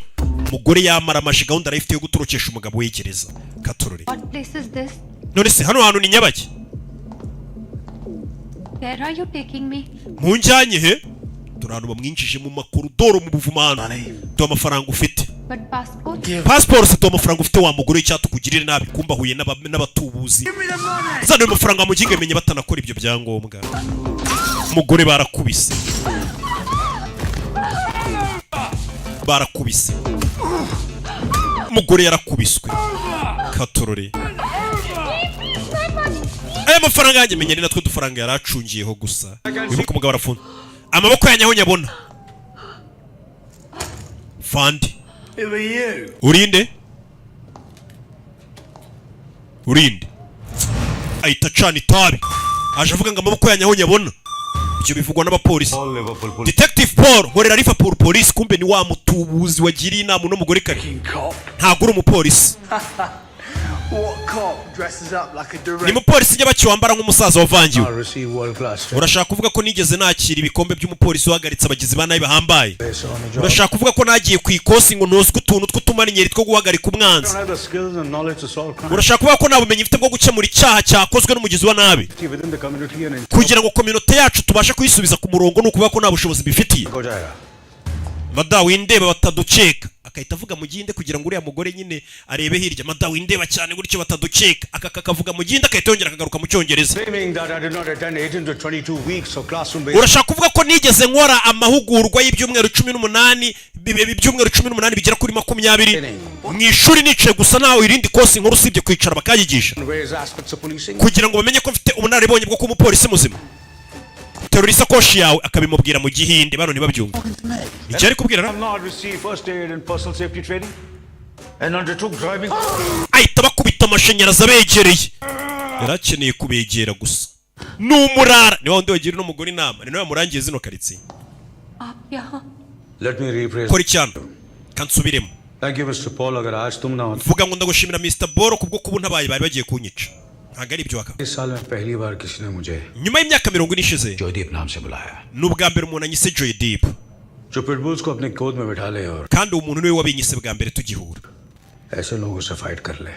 Umugore yamara amashi, gahunda arayifite yo gutorokesha umugabo wegereza katorore. What place is this? None se hano hantu ni nyabaki? Where are you taking me? Munjyanye he? Turi ahantu bamwinjije mu makorodoro mu buvumo hano. Duha amafaranga ufite. But passport? Pasiporo se? Duha amafaranga ufite wa mugore, icyatukugira nabi. Kumba ahuye n'abatubuzi. Zana ayo mafaranga muginge, menye batanakora ibyo byangombwa. Umugore barakubise, barakubise umugore, yarakubiswe katorore. Aya mafaranga yanjye, menya ni natwe dufaranga yari acungiyeho gusa. Wibuke umugabo arafunze amaboko yanjye aho nyabona fandi. Who are you? Urinde, urinde. Ahita acana itabi, aje avuga ngo amaboko yanjye aho nyabona. Ibyo bivugwa n'abapolisi. Detective Paul, nkorera Liverpool Police. Kumbe ni wa mutubuzi wagiriye inama uno mugore kare. Ntabwo uri umupolisi. What cop dresses up like a Ni direct? mupolisi nyabaki wambara nk'umusaza wavangiwe? Receive world class. Urashaka kuvuga ko nigeze nakira ibikombe by'umupolisi uhagaritse abagizi ba nabi bahambaye? Urashaka kuvuga ko nagiye ku ikosi ngo ntozwe utuntu tw'utumariniyeri two guhagarika umwanzi? Don't have the skills and knowledge to solve crime. Urashaka kuvuga ko nta bumenyi mfite bwo gukemura icyaha cyakozwe n'umugizi wa nabi? Within the community and Kugira ngo communauté yacu tubashe kuyisubiza ku murongo, ni ukuvuga ko nta bushobozi bifitiye. हो जाएगा. Mada windeba batadukeka. Akahita avuga mu gihinde kugira ngo uriya mugore nyine arebe hirya. Mada windeba cyane gutyo batadukeka. Aka kakavuga mu gihinde, akahita yongera akagaruka mu Cyongereza. Claiming that I did not attend 18 to 22 weeks of classroom based Urashaka kuvuga ko nigeze nkora amahugurwa y'ibyumweru 18, ibyumweru 18 bigera kuri 20 mu ishuri nicaye gusa, nawe irindi kosi nkuru usibye kwicara bakanyigisha, various aspects of policing? Kugira ngo bamenye ko mfite ubunararibonye bwo kuba umupolisi muzima? Terura isakoshi yawe. Akabimubwira mu gihinde, bano ntibabyumve icyo ari kubwira. Have not received first aid and personal safety training and undertook driving. Ahita bakubita amashanyarazi abegereye. Yari akeneye kubegera gusa. Ni umurara, ni wa wundi wagira uno mugore inama, ni nawe wamurangiye zino karitsiye. आप यहाँ Let me rephrase. Kora icyano kansubiremo. Thank you, Mr. Paul. अगर आज तुम ना होते Vuga ngo ndagushimira Mr Boro kubwo kuba untabaye, bari bagiye kunyica. Ntabwo ari ibyo waka. इस साल में पहली बार किसी ने मुझे Nyuma y'imyaka 40 ishize, Joydeep नाम से बुलाया, ni ubwa mbere umuntu anyise Joydeep, जो पिटबुल्स को अपनी गोद में बिठा ले और kandi uwo muntu niwe wabinyise bwa mbere tugihura. ऐसे लोगों से फाइट कर ले,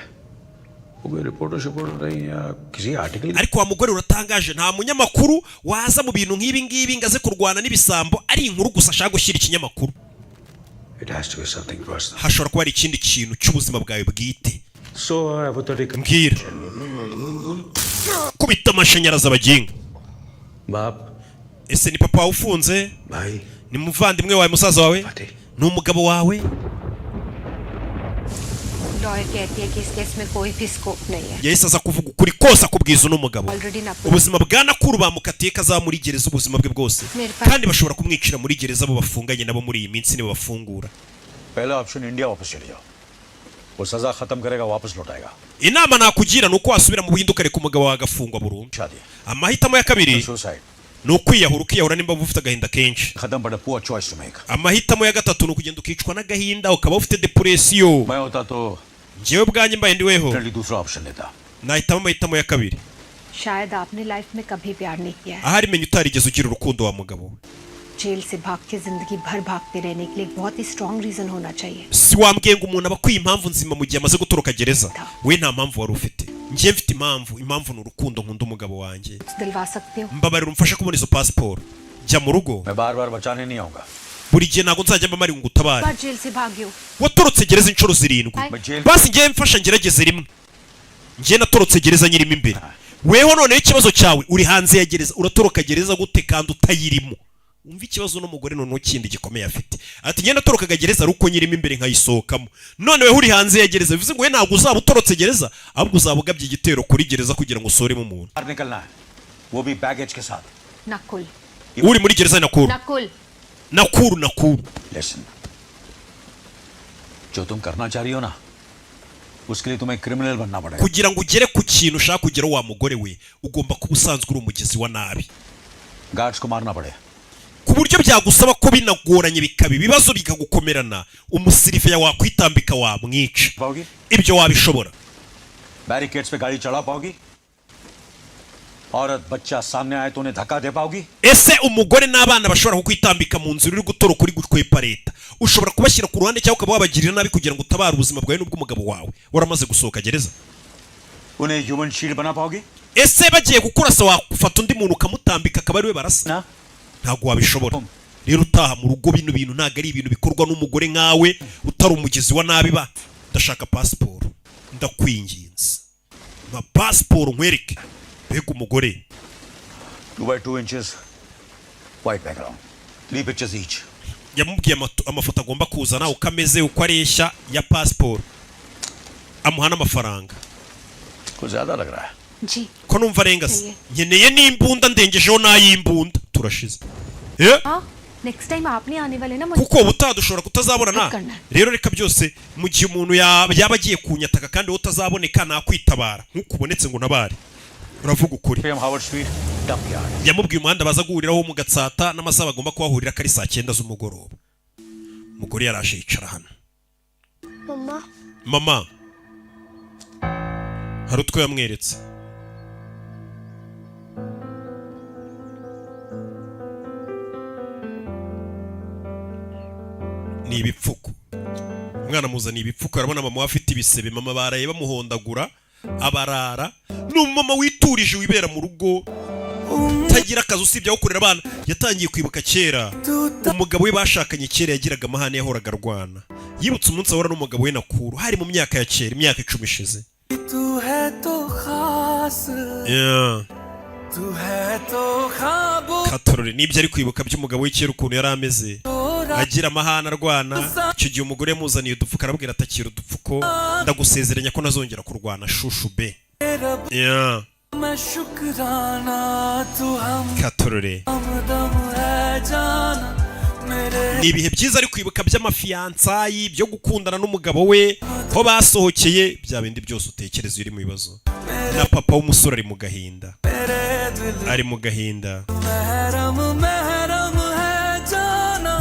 वो कोई रिपोर्टर शिपोर्टर नहीं या किसी article. Ariko wa mugore uratangaje, nta munyamakuru waza mu bintu nk'ibi ngibi ngo aze kurwana n'ibisambo ari inkuru gusa ashaka gushyira ikinyamakuru. It has to be something personal. Hashobora kuba hari ikindi kintu cy'ubuzima bwawe bwite. So hypothetical. Mbwira. Kubita amashanyarazi abaginga. बाप. Ese ni papa wawe ufunze? भाई. Ni muvandimwe wawe, musaza wawe, ni umugabo wawe? Lawyer कहती है कि इस केस में कोई भी स्कोप नहीं है. Yahise aza kuvuga ukuri kose, akubwiza uno mugabo already ना ubuzima bwa Nakuru bamukatiye ko azaba muri gereza ubuzima bwe bwose, kandi bashobora kumwicira muri gereza abo bafunganye nabo muri iyi minsi nibabafungura. पहला option, India वापस चले जाओ, वो सजा खत्म करेगा, वापस लौट आएगा. Inama nakugira ni uko wasubira mu Buhinde ukareka umugabo wawe agafungwa burundu. Amahitamo ya kabiri ni ukwiyahura, ukiyahura nimba ufite agahinda kenshi. खत्म, but poor choice to make. Amahitamo ya gatatu ni ukugenda ukicwa n'agahinda, ukaba ufite depression. मैं होता तो Njyewe ubwanjye mbaye ndi weho, दूसरा ऑप्शन लेता. nahitamo amahitamo ya kabiri. शायद आपने लाइफ में कभी प्यार नहीं किया है. Ahari menya utarigeze ugira urukundo wa mugabo we. Jail से भाग के जिंदगी भर भागते रहने के लिए एक बहुत ही स्ट्रांग रीजन होना चाहिए. Si wambwiye ngo umuntu aba akwiye impamvu nzima mu gihe amaze gutoroka gereza? We nta mpamvu wari ufite, njye mfite impamvu. Impamvu ni urukundo nkunda umugabo wanjye. दिलवा सकते हो? Mbabarira umfashe kubona izo pasiporo. Jya mu rugo. मैं बार बार बचाने नहीं आऊंगा. Buri gihe ntabwo nzajya mba mari ngo utabare. बार जेल से भागी हो. Watorotse gereza inshuro zirindwi. Basi ngewe mfasha ngerageze rimwe. Njye natorotse gereza nyirimo imbere, weho noneho ikibazo cyawe uri hanze ya gereza. Uratoroka gereza gute kandi utayirimo? Umva ikibazo n'umugore noneho kindi gikomeye afite, ati njye natorokaga gereza ari uko nyirimo imbere nkayisohokamo, none weho uri hanze ya gereza, bivuze ngo we ntabwo uzaba utorotse gereza, ahubwo uzaba ugabye igitero kuri gereza kugira ngo usoremo umuntu. बाहर निकलना है, वो भी बैगेज के साथ. Nakul. Uri muri gereza ni Nakuru. Nakul. Nakuru, Nakuru. Listen, जो तुम करना चाह रही हो ना, उसके लिए तुम्हें क्रिमिनल बनना पड़ेगा. Kugira ngo ugere ku kintu ushaka kugeraho wa mugore we, ugomba kuba usanzwe uri umugizi wa nabi. Guards को मारना पड़े. Ku buryo byagusaba ko binagoranye, bikaba ibibazo bikagukomerana, umusiriveya wakwitambika wamwica. Ibyo wabishobora? Barricades पे गाड़ी चढ़ा पाओगी? औरत बच्चा सामने आए तो उन्हें धक्का दे पाओगी? Ese umugore n'abana bashobora kukwitambika mu nzira uri gutoroka, uri gukwepa leta, ushobora kubashyira ku ruhande cyangwa ukaba wabagirira nabi kugira ngo utabare ubuzima bwawe n'ubw'umugabo wawe waramaze gusohoka gereza? उन्हें human shield बना पाओगी? Ese bagiye kukurasa wafata undi muntu ukamutambika akaba ariwe barasa? Ntabwo wabishobora. Rero utaha mu rugo. Bino bintu ntabwo ari ibintu bikorwa n'umugore nkawe utari umugizi wa nabi. Ba ndashaka pasiporo, ndakwinginze nka pasiporo nkwereke. Mbega umugore! 2 by 2 inches, white background, three pictures each. Yamubwiye amafoto agomba kuzana, uko ameze, uko areshya, ya pasiporo, amuha n'amafaranga. कुछ ज्यादा लग रहा है। जी। Ko numva arenga se? Nkeneye n'imbunda, ndengejeho n'ay'imbunda, turashize. Eh? हाँ, next time आप नहीं आने वाले ना मुझे। Kuko ubutaha dushobora kutazabonana. Rero reka byose mu gihe umuntu yaba agiye kunyataka kandi wowe utazaboneka, nakwitabara nk'uko ubonetse ngo untabare. Uravuga ukuri. Yamubwiye umuhanda baza guhuriraho mu Gatsata n'amasaha bagomba kuhahurira, ko ari saa 9 z'umugoroba. Umugore yaraje yicara hano. Mama. Mama, hari utwo yamweretse. Ni ibipfuko. Umwana amuzaniye ibipfuko, arabona mama we afite ibisebe. Mama baraye bamuhondagura abarara. Ni umumama witurije, wibera mu rugo, utagira akazi usibye aho kurera abana. Yatangiye kwibuka kera umugabo we bashakanye kera yagiraga amahane, yahoraga arwana. Yibutse umunsi ahura n'umugabo we Nakuru, hari mu myaka ya kera, imyaka 10 ishize. तू है तो खास Yeah. तू है तो ख्वाबों Katorore nibyo ari kwibuka by'umugabo we kera, ukuntu yari ameze, agira amahane, arwana. Icyo gihe umugore yamuzaniye udupfuko, arabwira ati: "Akira udupfuko, ndagusezeranya ko ntazongera kurwana, shushu be." Yeah. मैं शुक्राना तू हम Katorore हमदम है जाना मेरे ni ibihe byiza ari kwibuka by'amafiyansayi, byo gukundana n'umugabo we, ko basohokeye, bya bindi byose utekereza iyo uri mu bibazo. Na papa w'umusore ari mu gahinda, ari mu gahinda. महरम महरम है जाना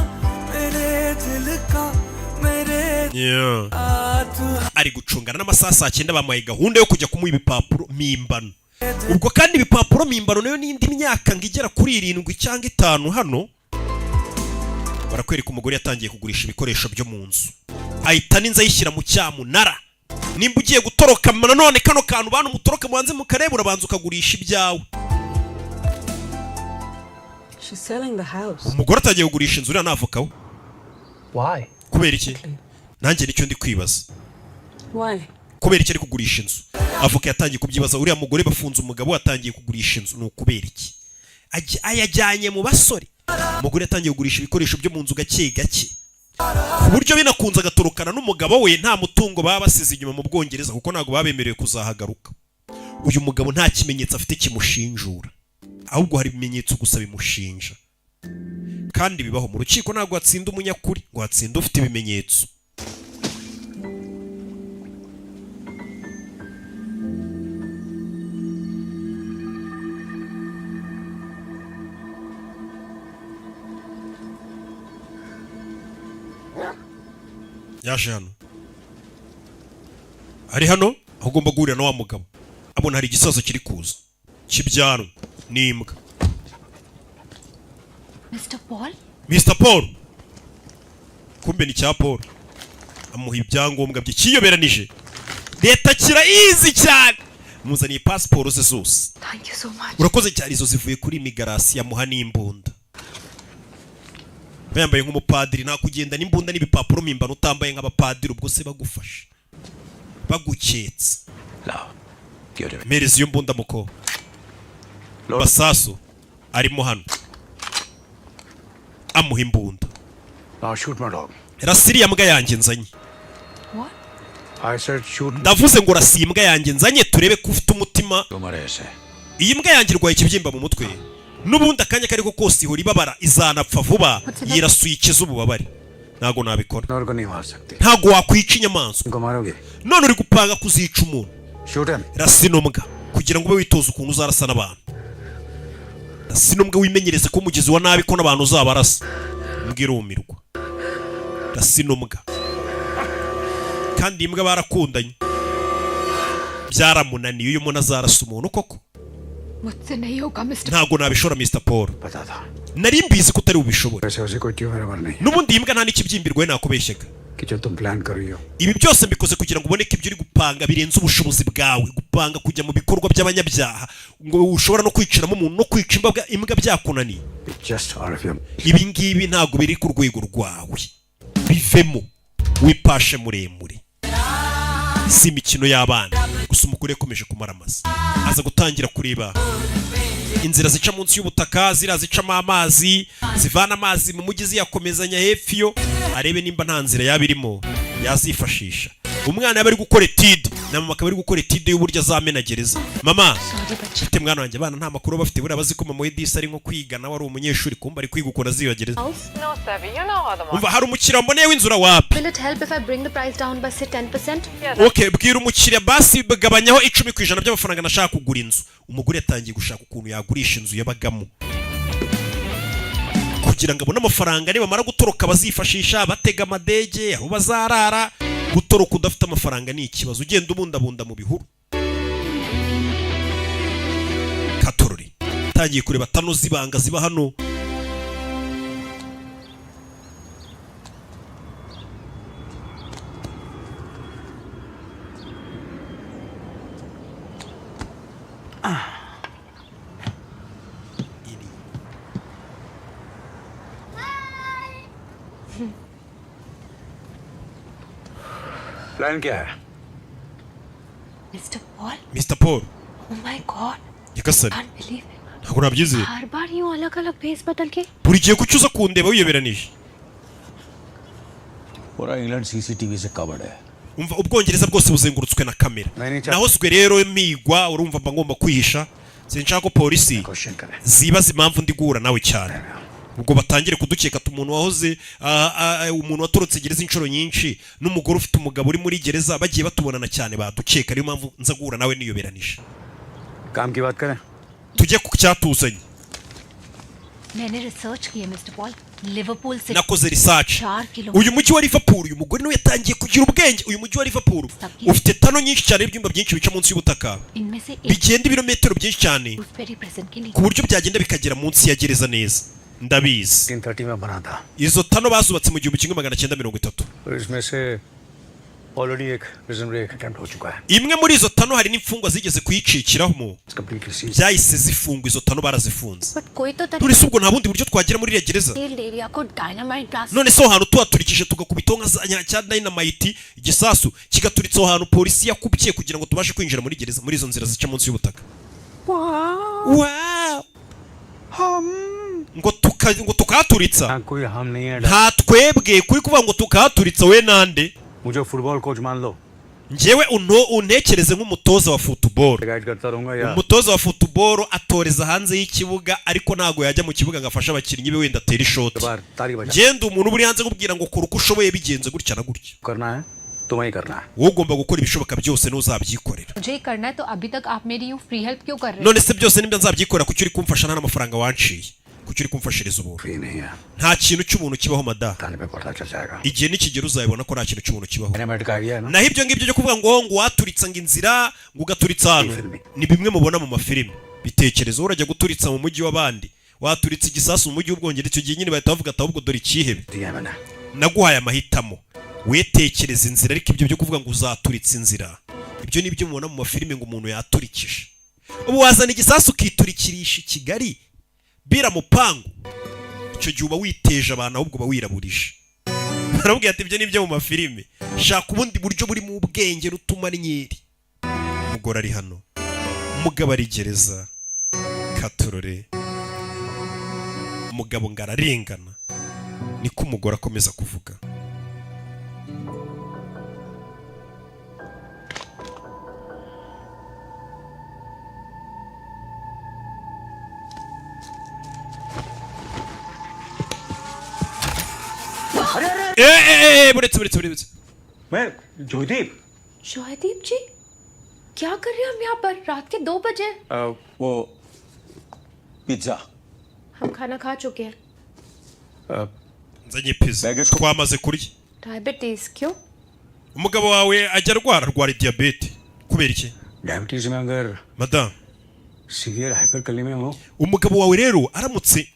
मेरे दिल का मेरे Yeah. तू Ari gucungana n'amasaha. Saa 9 bamuhaye gahunda yo kujya kumuha ibipapuro mpimbano. Ubwo kandi ibipapuro mpimbano nayo n'indi myaka ngo igera kuri 7 cyangwa 5. Hano barakwereka umugore yatangiye kugurisha ibikoresho byo mu nzu, ahita n'inzu ayishyira mu cyamunara. Nimba ugiye gutoroka nanone, kano kantu bantu mutoroka mubanze mukareba, urabanza ukagurisha ibyawe. She's selling the house. Umugore atangiye kugurisha inzu. Uriya navoka we. Why? Kubera iki? Nanjye nicyo ndi kwibaza. Why? Kubera iki ari kugurisha inzu? Avoka yatangiye kubyibaza. Uriya mugore bafunze umugabo, atangiye kugurisha inzu, ni ukubera iki? Ayajyanye mu basore. Umugore yatangiye kugurisha ibikoresho byo mu nzu gake gake, ku buryo binakunze agatorokana n'umugabo we, nta mutungo baba basize inyuma mu Bwongereza, kuko ntabwo baba bemerewe kuzahagaruka. Uyu mugabo nta kimenyetso afite kimushinjura, ahubwo hari ibimenyetso gusa bimushinja. Kandi bibaho mu rukiko, ntabwo hatsinda umunyakuri, ngo hatsinda ufite ibimenyetso. Yaje hano, ari hano aho ugomba guhurira na wa mugabo. Abona hari igisaza kiri kuza kibyanwa n'imbwa. Mr Paul. Mr Paul, kumbe ni cya Paul. Amuha ibyangombwa bye, cyiyoberanije leta kirayizi cyane. Muzaniye pasiporo ze zose. Thank you so much. Urakoze cyane. Izo zivuye kuri imigarasi. Yamuha n'imbunda. Aba yambaye nk'umupadiri. Nta kugenda n'imbunda n'ibipapuro mpimbano utambaye nk'abapadiri. Ubwo se bagufashe, baguketse? Mpereza iyo mbunda muko. Masasu arimo hano, amuha imbunda. Now shoot my dog. Rasa iriya mbwa yanjye nzanye. I said shoot. Ndavuze ngo rasa iyi mbwa yanjye nzanye, turebe ko ufite umutima. तुम्हारे ऐसे Iyi mbwa yanjye irwaye ikibyimba mu mutwe, n'ubundi akanya kariko kose ihora ibabara, izanapfa vuba. Yirasuye ikize ububabare. Ntabwo nabikora. और को नहीं मार सकते। Ntabwo wakwica inyamaswa. को मारोगे? None uri gupanga kuzica umuntu. Shoot him. Rasa ino mbwa kugira ngo ube witoza ukuntu uzarasa n'abantu. Rasi ino mbwa, wimenyereze ko umugizi wa nabi, ko n'abantu uzabarasa. Imbwa irumirwa. Rasi ino mbwa, kandi iyi mbwa barakundanye, byaramunaniye. Uyu muntu azarasa umuntu koko? मुझसे नहीं होगा mister. Ntabwo nabishobora, Mr Paul. Nari mbizi ko utari bubishobore. वैसे उसे कोई ट्यूमर वर नहीं N'ubundi iyi mbwa nta n'ikibyimbirwa, we nakubeshyaga. कि जो तुम प्लान कर रही हो। Ibi byose mbikoze kugira ngo ubone ko ibyo uri gupanga birenze ubushobozi bwawe. Gupanga kujya mu bikorwa by'abanyabyaha, ngo ushobora no kwiciramo umuntu, no kwica imbwa, imbwa byakunaniye. Just out of your Ibi ngibi ntabwo biri ku rwego rwawe, bivemo wipashe muremure, si imikino y'abana gusa. Umugore yakomeje kumaramaza, aza gutangira kureba inzira zica munsi y'ubutaka, ziriya zicamo amazi, zivana amazi mu mujyi ziyakomezanya hepfo iyo, arebe nimba nta nzira yaba irimo yazifashisha. Umwana yaba ari gukora étude na mama akaba ari gukora étude y'uburyo azamena gereza. Mama mfite mwana wanjye, abana nta makuru bafite, buriya bazi ko mama we disi ari nko kwiga, nawe ari umunyeshuri, kumba ari kwiga ukuntu aziba gereza. No, Sevi, you know how the Umva, hari umukiriya mboneye w'inzura, wapi? Will it help if I bring the price down by say 10%? Okay, bwira umukiriya basi gabanyaho 10% by'amafaranga nashaka kugura inzu. Umugore yatangiye gushaka ukuntu yagurisha inzu yabagamo kugira ngo abone amafaranga nibamara gutoroka bazifashisha batega amadege aho bazarara. Gutoroka udafite amafaranga ni ikibazo, ugenda ubundabunda mu bihuru. Katorori atangiye kureba tunnel z'ibanga ziba hano. Plan क्या है? Mister Paul. Mr Paul. Oh my God. Nyagasani. Can't believe it. Ntabwo nabyizeye. हर बार यूं अलग अलग भेस बदल के। Buri gihe kuki uza kundeba wiyoberanije? पूरा England CCTV से covered है। Umva, Ubwongereza bwose buzengurutswe na kamera. Nahozwe rero mpigwa, urumva mba ngomba kwihisha. Sinshaka ko polisi zibaza impamvu ndi guhura nawe cyane, ubwo batangire kudukeka ati umuntu wahoze umuntu watorotse gereza inshuro nyinshi n'umugore ufite umugabo uri muri gereza bagiye batubonana cyane, badukeka. Niyo mpamvu nza guhura nawe niyoberanije. काम की बात करें? Tujye ku cyatuzanye. मैंने रिसर्च की है mister Paul, Liverpool से Nakoze research. 4 kilo. Uyu mujyi wa Liverpool, uyu mugore nawe yatangiye kugira ubwenge, uyu mujyi wa Liverpool ufite tunnel nyinshi cyane, ibyumba byinshi bica munsi y'ubutaka, इनमें से एक bigenda ibirometero byinshi cyane, Dewsbury prison के ku नीचे। buryo byagenda bikagera munsi ya gereza neza. Ndabizi. 1930 में बना था। Izo tunnel bazubatse mu 1930. और इसमें से ऑलरेडी एक prison break attempt हो चुका है। Imwe muri izo tunnel hari n'imfungwa zigeze kuyicikiramo, byahise zifungwa, izo tunnel barazifunze. But कोई तो None se ubwo nta bundi buryo twagera muri iriya gereza? Sealed area को dynamite blast. None se aho hantu tuhaturikije, tugakubitaho nka cya dynamite, igisasu kigaturitsa aho hantu polisi yakubye, kugira ngo tubashe kwinjira muri gereza muri izo nzira zica munsi y'ubutaka? Wow. Ngo tukahaturitsa? कोई हम नहीं है। Nta twebwe kuri kuvuga ngo tukahaturitsa, we nande? मुझे football coach मान लो। Njyewe untekereze nk'umutoza wa football. Guide करता रहूंगा या Umutoza wa football atoreza hanze y'ikibuga, ariko ntabwo yajya mu kibuga ngo afashe abakinnyi be wenda atere ishoti. ताली बजा। Ngenda umuntu uba uri hanze nkubwira ngo kora uko ushoboye, bigenze gutya na gutya. करना है तो वही करना है। Wowe ugomba gukora ibishoboka byose, ntuzabyikorera. मुझे ही करना है तो अभी तक आप मेरी यूं फ्री हेल्प क्यों कर रहे हो? None se byose nibyo nzabyikorera, kuki uri kumfasha nta n'amafaranga wanciye? Kuki uri kumfashiriza ubuntu? Nta kintu cy'ubuntu kibaho mada. Igihe nikigera uzabibona ko nta kintu cy'ubuntu kibaho. Naho ibyo ngibyo byo kuvuga ngo waturitsa ngo inzira, ngo ugaturitsa hano, ni bimwe mubona mu mafilime. Bitekerezo, urajya guturitsa mu mujyi w'abandi, waturitsa igisasu mu mujyi w'Ubwongereza, icyo gihe nyine bahita bavuga ati ahubwo dore ikihebe. Naguhaye amahitamo, wetekereza inzira, ariko ibyo byo kuvuga ngo uzaturitsa inzira, ibyo ni byo mubona mu mafilime ngo umuntu yaturikije. Ubu wazana igisasu ukiturikirisha i Kigali biramupangu, icyo gihe uba witeje abantu, ahubwo uba wiraburije. Baramubwira ati ibyo ni ibyo mu mafilime, shaka ubundi buryo burimo ubwenge rutuma nyiri. Umugore ari hano, umugabo ari gereza katurore. Umugabo ngo ararengana, niko umugore akomeza kuvuga. Eh, buretse, buretse, buretse. मैं जोदीप। जॉयदीप जी, क्या कर रहे हैं हम यहाँ पर? रात के 2 बजे। वो पिज्जा। हम खाना खा चुके हैं। Nzanye pizza, twamaze kurya. Diabetes क्यों? Umugabo wawe ajya arwara diyabete kubera iki? Diabetes में अगर Madamu, severe hyperkalaemia हो। Umugabo wawe rero aramutse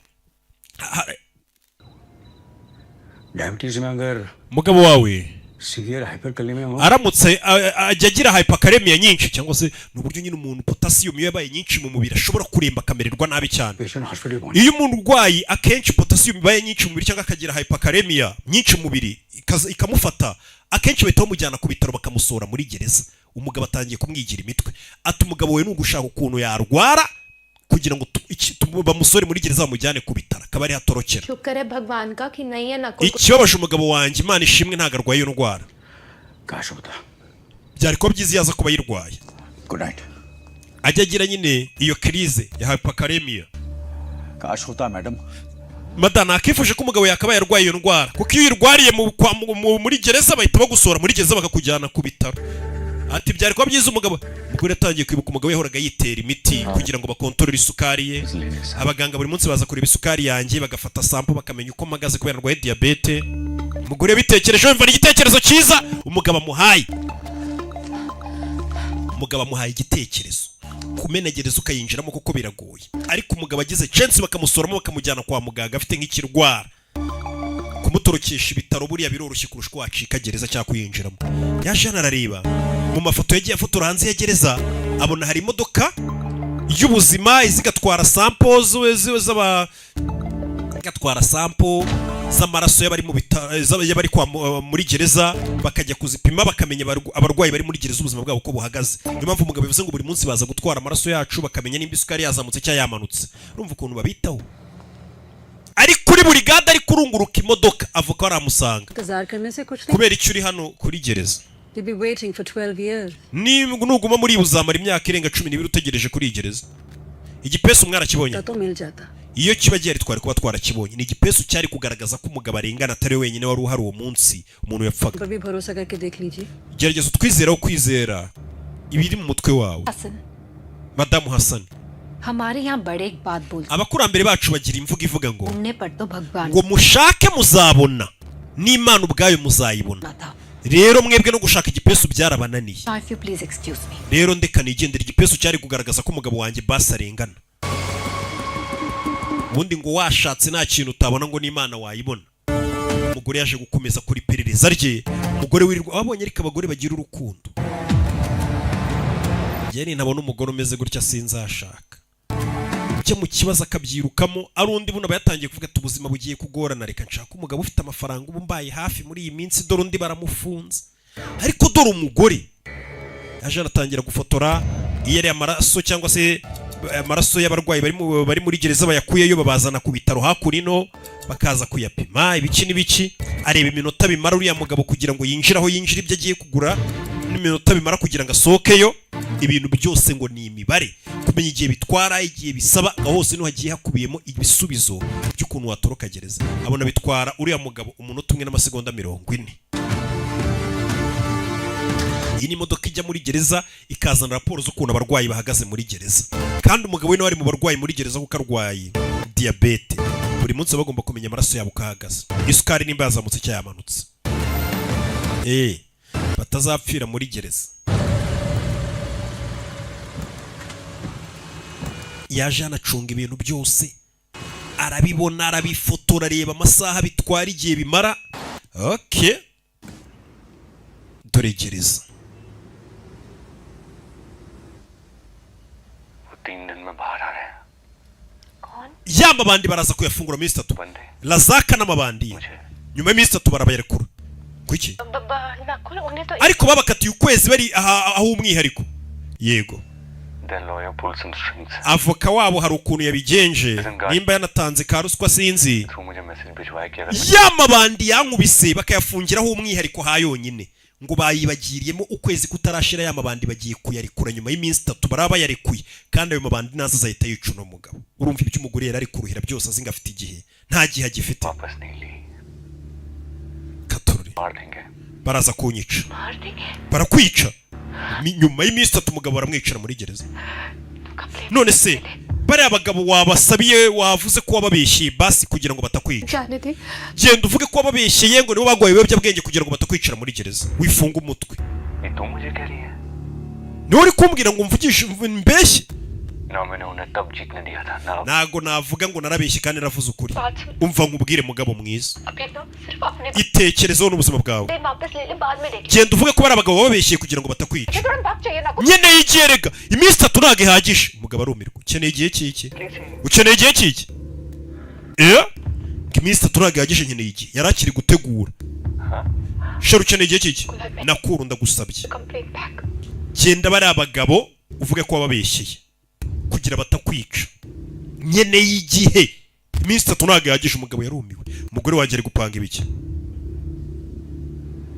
diabetes में अगर umugabo wawe severe hyperkalaemia हो। Aramutse ajya agira hyperkalemia nyinshi, cyangwa se ni uburyo nyine umuntu potassium iyo yabaye nyinshi mu mubiri ashobora kuremba akamererwa nabi cyane. Patient hospital पहुंच Iyo umuntu urwaye akenshi potassium ibaye nyinshi mu mubiri cyangwa akagira hyperkalemia nyinshi mu mubiri ikamufata, akenshi bahita bamujyana ku bitaro bakamusohora muri gereza. Umugabo atangiye kumwigira imitwe, ati umugabo we ni ugushaka ukuntu yarwara kugira ngo bamusore muri gereza bamujyane ku bitaro akaba ariho atorokera. शुक्र है भगवान का कि नहीं है ना कोई। Ikibabaje, umugabo wanjye, Imana ishimwe, ntabwo arwaye iyo ndwara. काश होता। Byari kuba byiza iyo aza kuba ayirwaye. Good night. Ajya agira nyine iyo crise ya hyperkalemia. काश होता madam. Madamu, nakifuje ko umugabo yakabaye arwaye iyo ndwara, kuko iyo uyirwariye muri gereza bahita bagusohora muri gereza bakakujyana ku bitaro. Ati byari kuba byiza umugabo. Umugore yatangiye kwibuka umugabo yahoraga yitera imiti kugira ngo bakontorore isukari ye. Abaganga buri munsi baza kureba isukari yanjye, bagafata sample, bakamenya uko mpagaze kubera ndwaye diyabete. Umugore yabitekereje yumva ni igitekerezo cyiza umugabo amuhaye. Umugabo amuhaye igitekerezo, kumenegereza ukayinjiramo kuko biragoye, ariko umugabo agize chance bakamusoramo bakamujyana kwa muganga afite nk'ikirwara, kumutorokesha ibitaro buriya biroroshye kurusha uko wacika gereza cyangwa kuyinjiramo. Yaje hano arareba mu mafoto yagiye afotora hanze ya gereza, abona hari imodoka y'ubuzima iza igatwara sample z'aba igatwara sample z'amaraso y'abari mu bitaro, y'abari muri gereza, bakajya kuzipima bakamenya abarwayi bari muri gereza ubuzima bwabo uko buhagaze. Niyo mpamvu umugabo bivuze ngo buri munsi baza gutwara amaraso yacu bakamenya nimba isukari yazamutse cyangwa yamanutse. Urumva ukuntu babitaho. Ari kuri burigade, ari kurunguruka imodoka, avoka aramusanga. इंतजार करने से कुछ नहीं। Kubera icyo uri hano kuri gereza? You'll be waiting for 12 years. Nuguma muri iyi uzamara imyaka irenga 12 utegereje kuri iyi gereza. Igipesu mwarakibonye? तो मिल जाता। Iyo kiba gihari twari kuba twarakibonye. Ni igipesu cyari kugaragaza ko umugabo arengana, atari we wenyine wari uhari uwo munsi umuntu yapfaga. पर भी भरोसा करके देख लीजिए। Gerageza utwizereho kwizera ibiri mu mutwe wawe. Hasan, Madamu Hasani, हमारे यहाँ बड़े एक बात बोलते abakurambere bacu bagira imvugo ivuga ngo ढूंढने पर तो भगवान ngo mushake muzabona, n'Imana ubwayo muzayibona. Rero mwebwe no gushaka igipesu byarabananiye. Now if you please excuse me. Rero ndeka nigendera. Igipesu cyari kugaragaza ko umugabo wanjye basi arengana. Ubundi ngo washatse nta kintu utabona, ngo n'Imana wayibona. Umugore yaje gukomeza kuri iperereza rye. Umugore wirirwa wabonye, ariko abagore bagira urukundo. Njye nintabona umugore umeze gutya sinzashaka. Ujya mu kibazo akabyirukamo ari undi. Buno aba yatangiye kuvuga ati ubuzima bugiye kugorana, reka nshaka umugabo ufite amafaranga ubu mbaye hafi muri iyi minsi, dore undi baramufunze. Ariko dore umugore yaje aratangira gufotora iyo ari amaraso, cyangwa se amaraso y'abarwayi bari muri gereza bayakuyeyo babazana ku bitaro hakurino, bakaza kuyapima ibiki n'ibiki. Areba iminota bimara uriya mugabo kugira ngo yinjire aho yinjira ibyo agiye kugura, n'iminota bimara kugira ngo asohokeyo. Ibintu byose ngo ni imibare, kumenya igihe bitwara, igihe bisaba. Aho hose niho hagiye hakubiyemo ibisubizo by'ukuntu watoroka gereza. Abona bitwara uriya mugabo umunota umwe n'amasegonda 40. Iyi ni imodoka ijya muri gereza ikazana raporo z'ukuntu abarwayi bahagaze muri gereza, kandi umugabo we nawe ari mu barwayi muri gereza kuko arwaye diyabete. Buri munsi baba bagomba kumenya amaraso yabo uko ahagaze, isukari nimba yazamutse cyangwa yamanutse, batazapfira muri gereza. Yaje anacunga ibintu byose, arabibona, arabifotora, areba amasaha bitwara, igihe bimara. Okay, dore gereza. वो 3 दिन में बाहर आ रहे हैं। Ya mabandi baraza kuyafungura minsi 3, Razaka n'amabandi ye. Nyuma y'iminsi 3 barabayarekura. Kuki? Nakul उन्हें तो Ariko babakatiye ukwezi bari aha aho umwihariko, yego. Their lawyer pulled some strings. Avoka wabo hari ukuntu yabigenje, nimba yanatanze ka ruswa sinzi. Through मुझे message भिजवाया कि अगर Ya mabandi yankubise bakayafungiraho umwihariko ha yonyine, ngo bayibagiriyemo ukwezi kutarashira, ya mabandi bagiye kuyarekura nyuma y'iminsi 3. Baraba bayarekuye, kandi ayo mabandi naza azahita yica uno mugabo. Urumva ibyo umugore yari ari kuruhira byose azi ngo afite igihe, nta gihe agifite. वापस नहीं ली Katorore. मार देंगे। Baraza kunyica. मार देंगे। Barakwica. Nyuma y'iminsi 3 umugabo baramwicara muri gereza. None se Bariya bagabo wabasabiye, wavuze ko wababeshye basi kugira ngo batakwica. जाने दे। Genda uvuge ko wababeshyeye ngo nibo baguhaye ibiyobyabwenge kugira ngo batakwicira muri gereza, wifunge umutwe. ये तू मुझे कह रही है? Niwe uri kumbwira ngo mvugishe mbeshye? ना मैंने उन्हें तब जीतने दिया था ना अब। Ntago navuga ngo narabeshye kandi naravuze ukuri. बात सुन। Umva nkubwire, mugabo mwiza. अभी ना सिर्फ अपने Itekerezeho n'ubuzima bwawe. वापस ले ले, बाद में देख। Genda uvuge ko bari abagabo bababeshyeye kugira ngo batakwica. तुरंत वक्त चाहिए ना। Nkeneye igihe rega, iminsi 3 ntabwo ihagije. Umugabo arumirwa. Ukeneye igihe cy'iki? Ukeneye igihe cy'iki? Eh, ngo iminsi 3 ntabwo ihagije, nkeneye igihe. Yari akiri gutegura. Shara, ukeneye igihe cy'iki? Nakuru, ndagusabye. Complaint back. Genda bari abagabo uvuge ko wababeshyeye kugira batakwica, nkeneye igihe, iminsi 3 ntabwo ihagije. Umugabo yarumiwe. Umugore wanjye ari gupanga ibiki?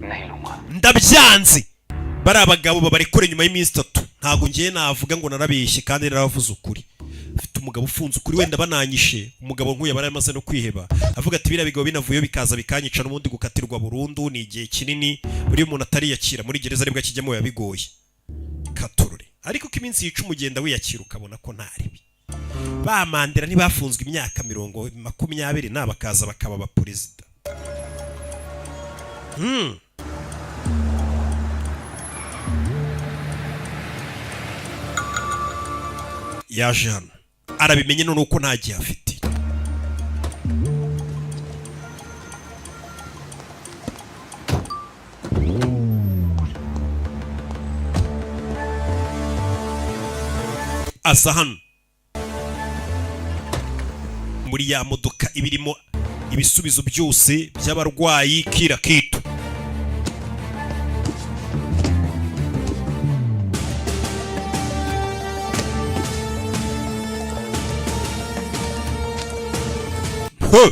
नहीं लूंगा। Ndabyanze, bari abagabo babarekure nyuma y'iminsi 3. Ntabwo ngiye navuga ngo narabeshye kandi naravuze ukuri. Mfite umugabo ufunze ukuri, wenda bananyishe. Umugabo nk'uyu aba yaramaze no kwiheba, avuga ati biriya bigabo binavuyeho bikaza bikanyica, n'ubundi gukatirwa burundu ni igihe kinini. Buriya umuntu atariyakira muri gereza aribwo akijyamo biba bigoye katurore, ariko uko iminsi yica umugenda wiyakira ukabona ko nta ribi. Ba Mandela ntibafunzwe imyaka mirongo makumyabiri na bakaza bakaba abaperezida? Yaje hano arabimenye none uko nta gihe afite. Aza hano muri ya modoka iba irimo ibisubizo byose by'abarwayi kira kitu. Huh!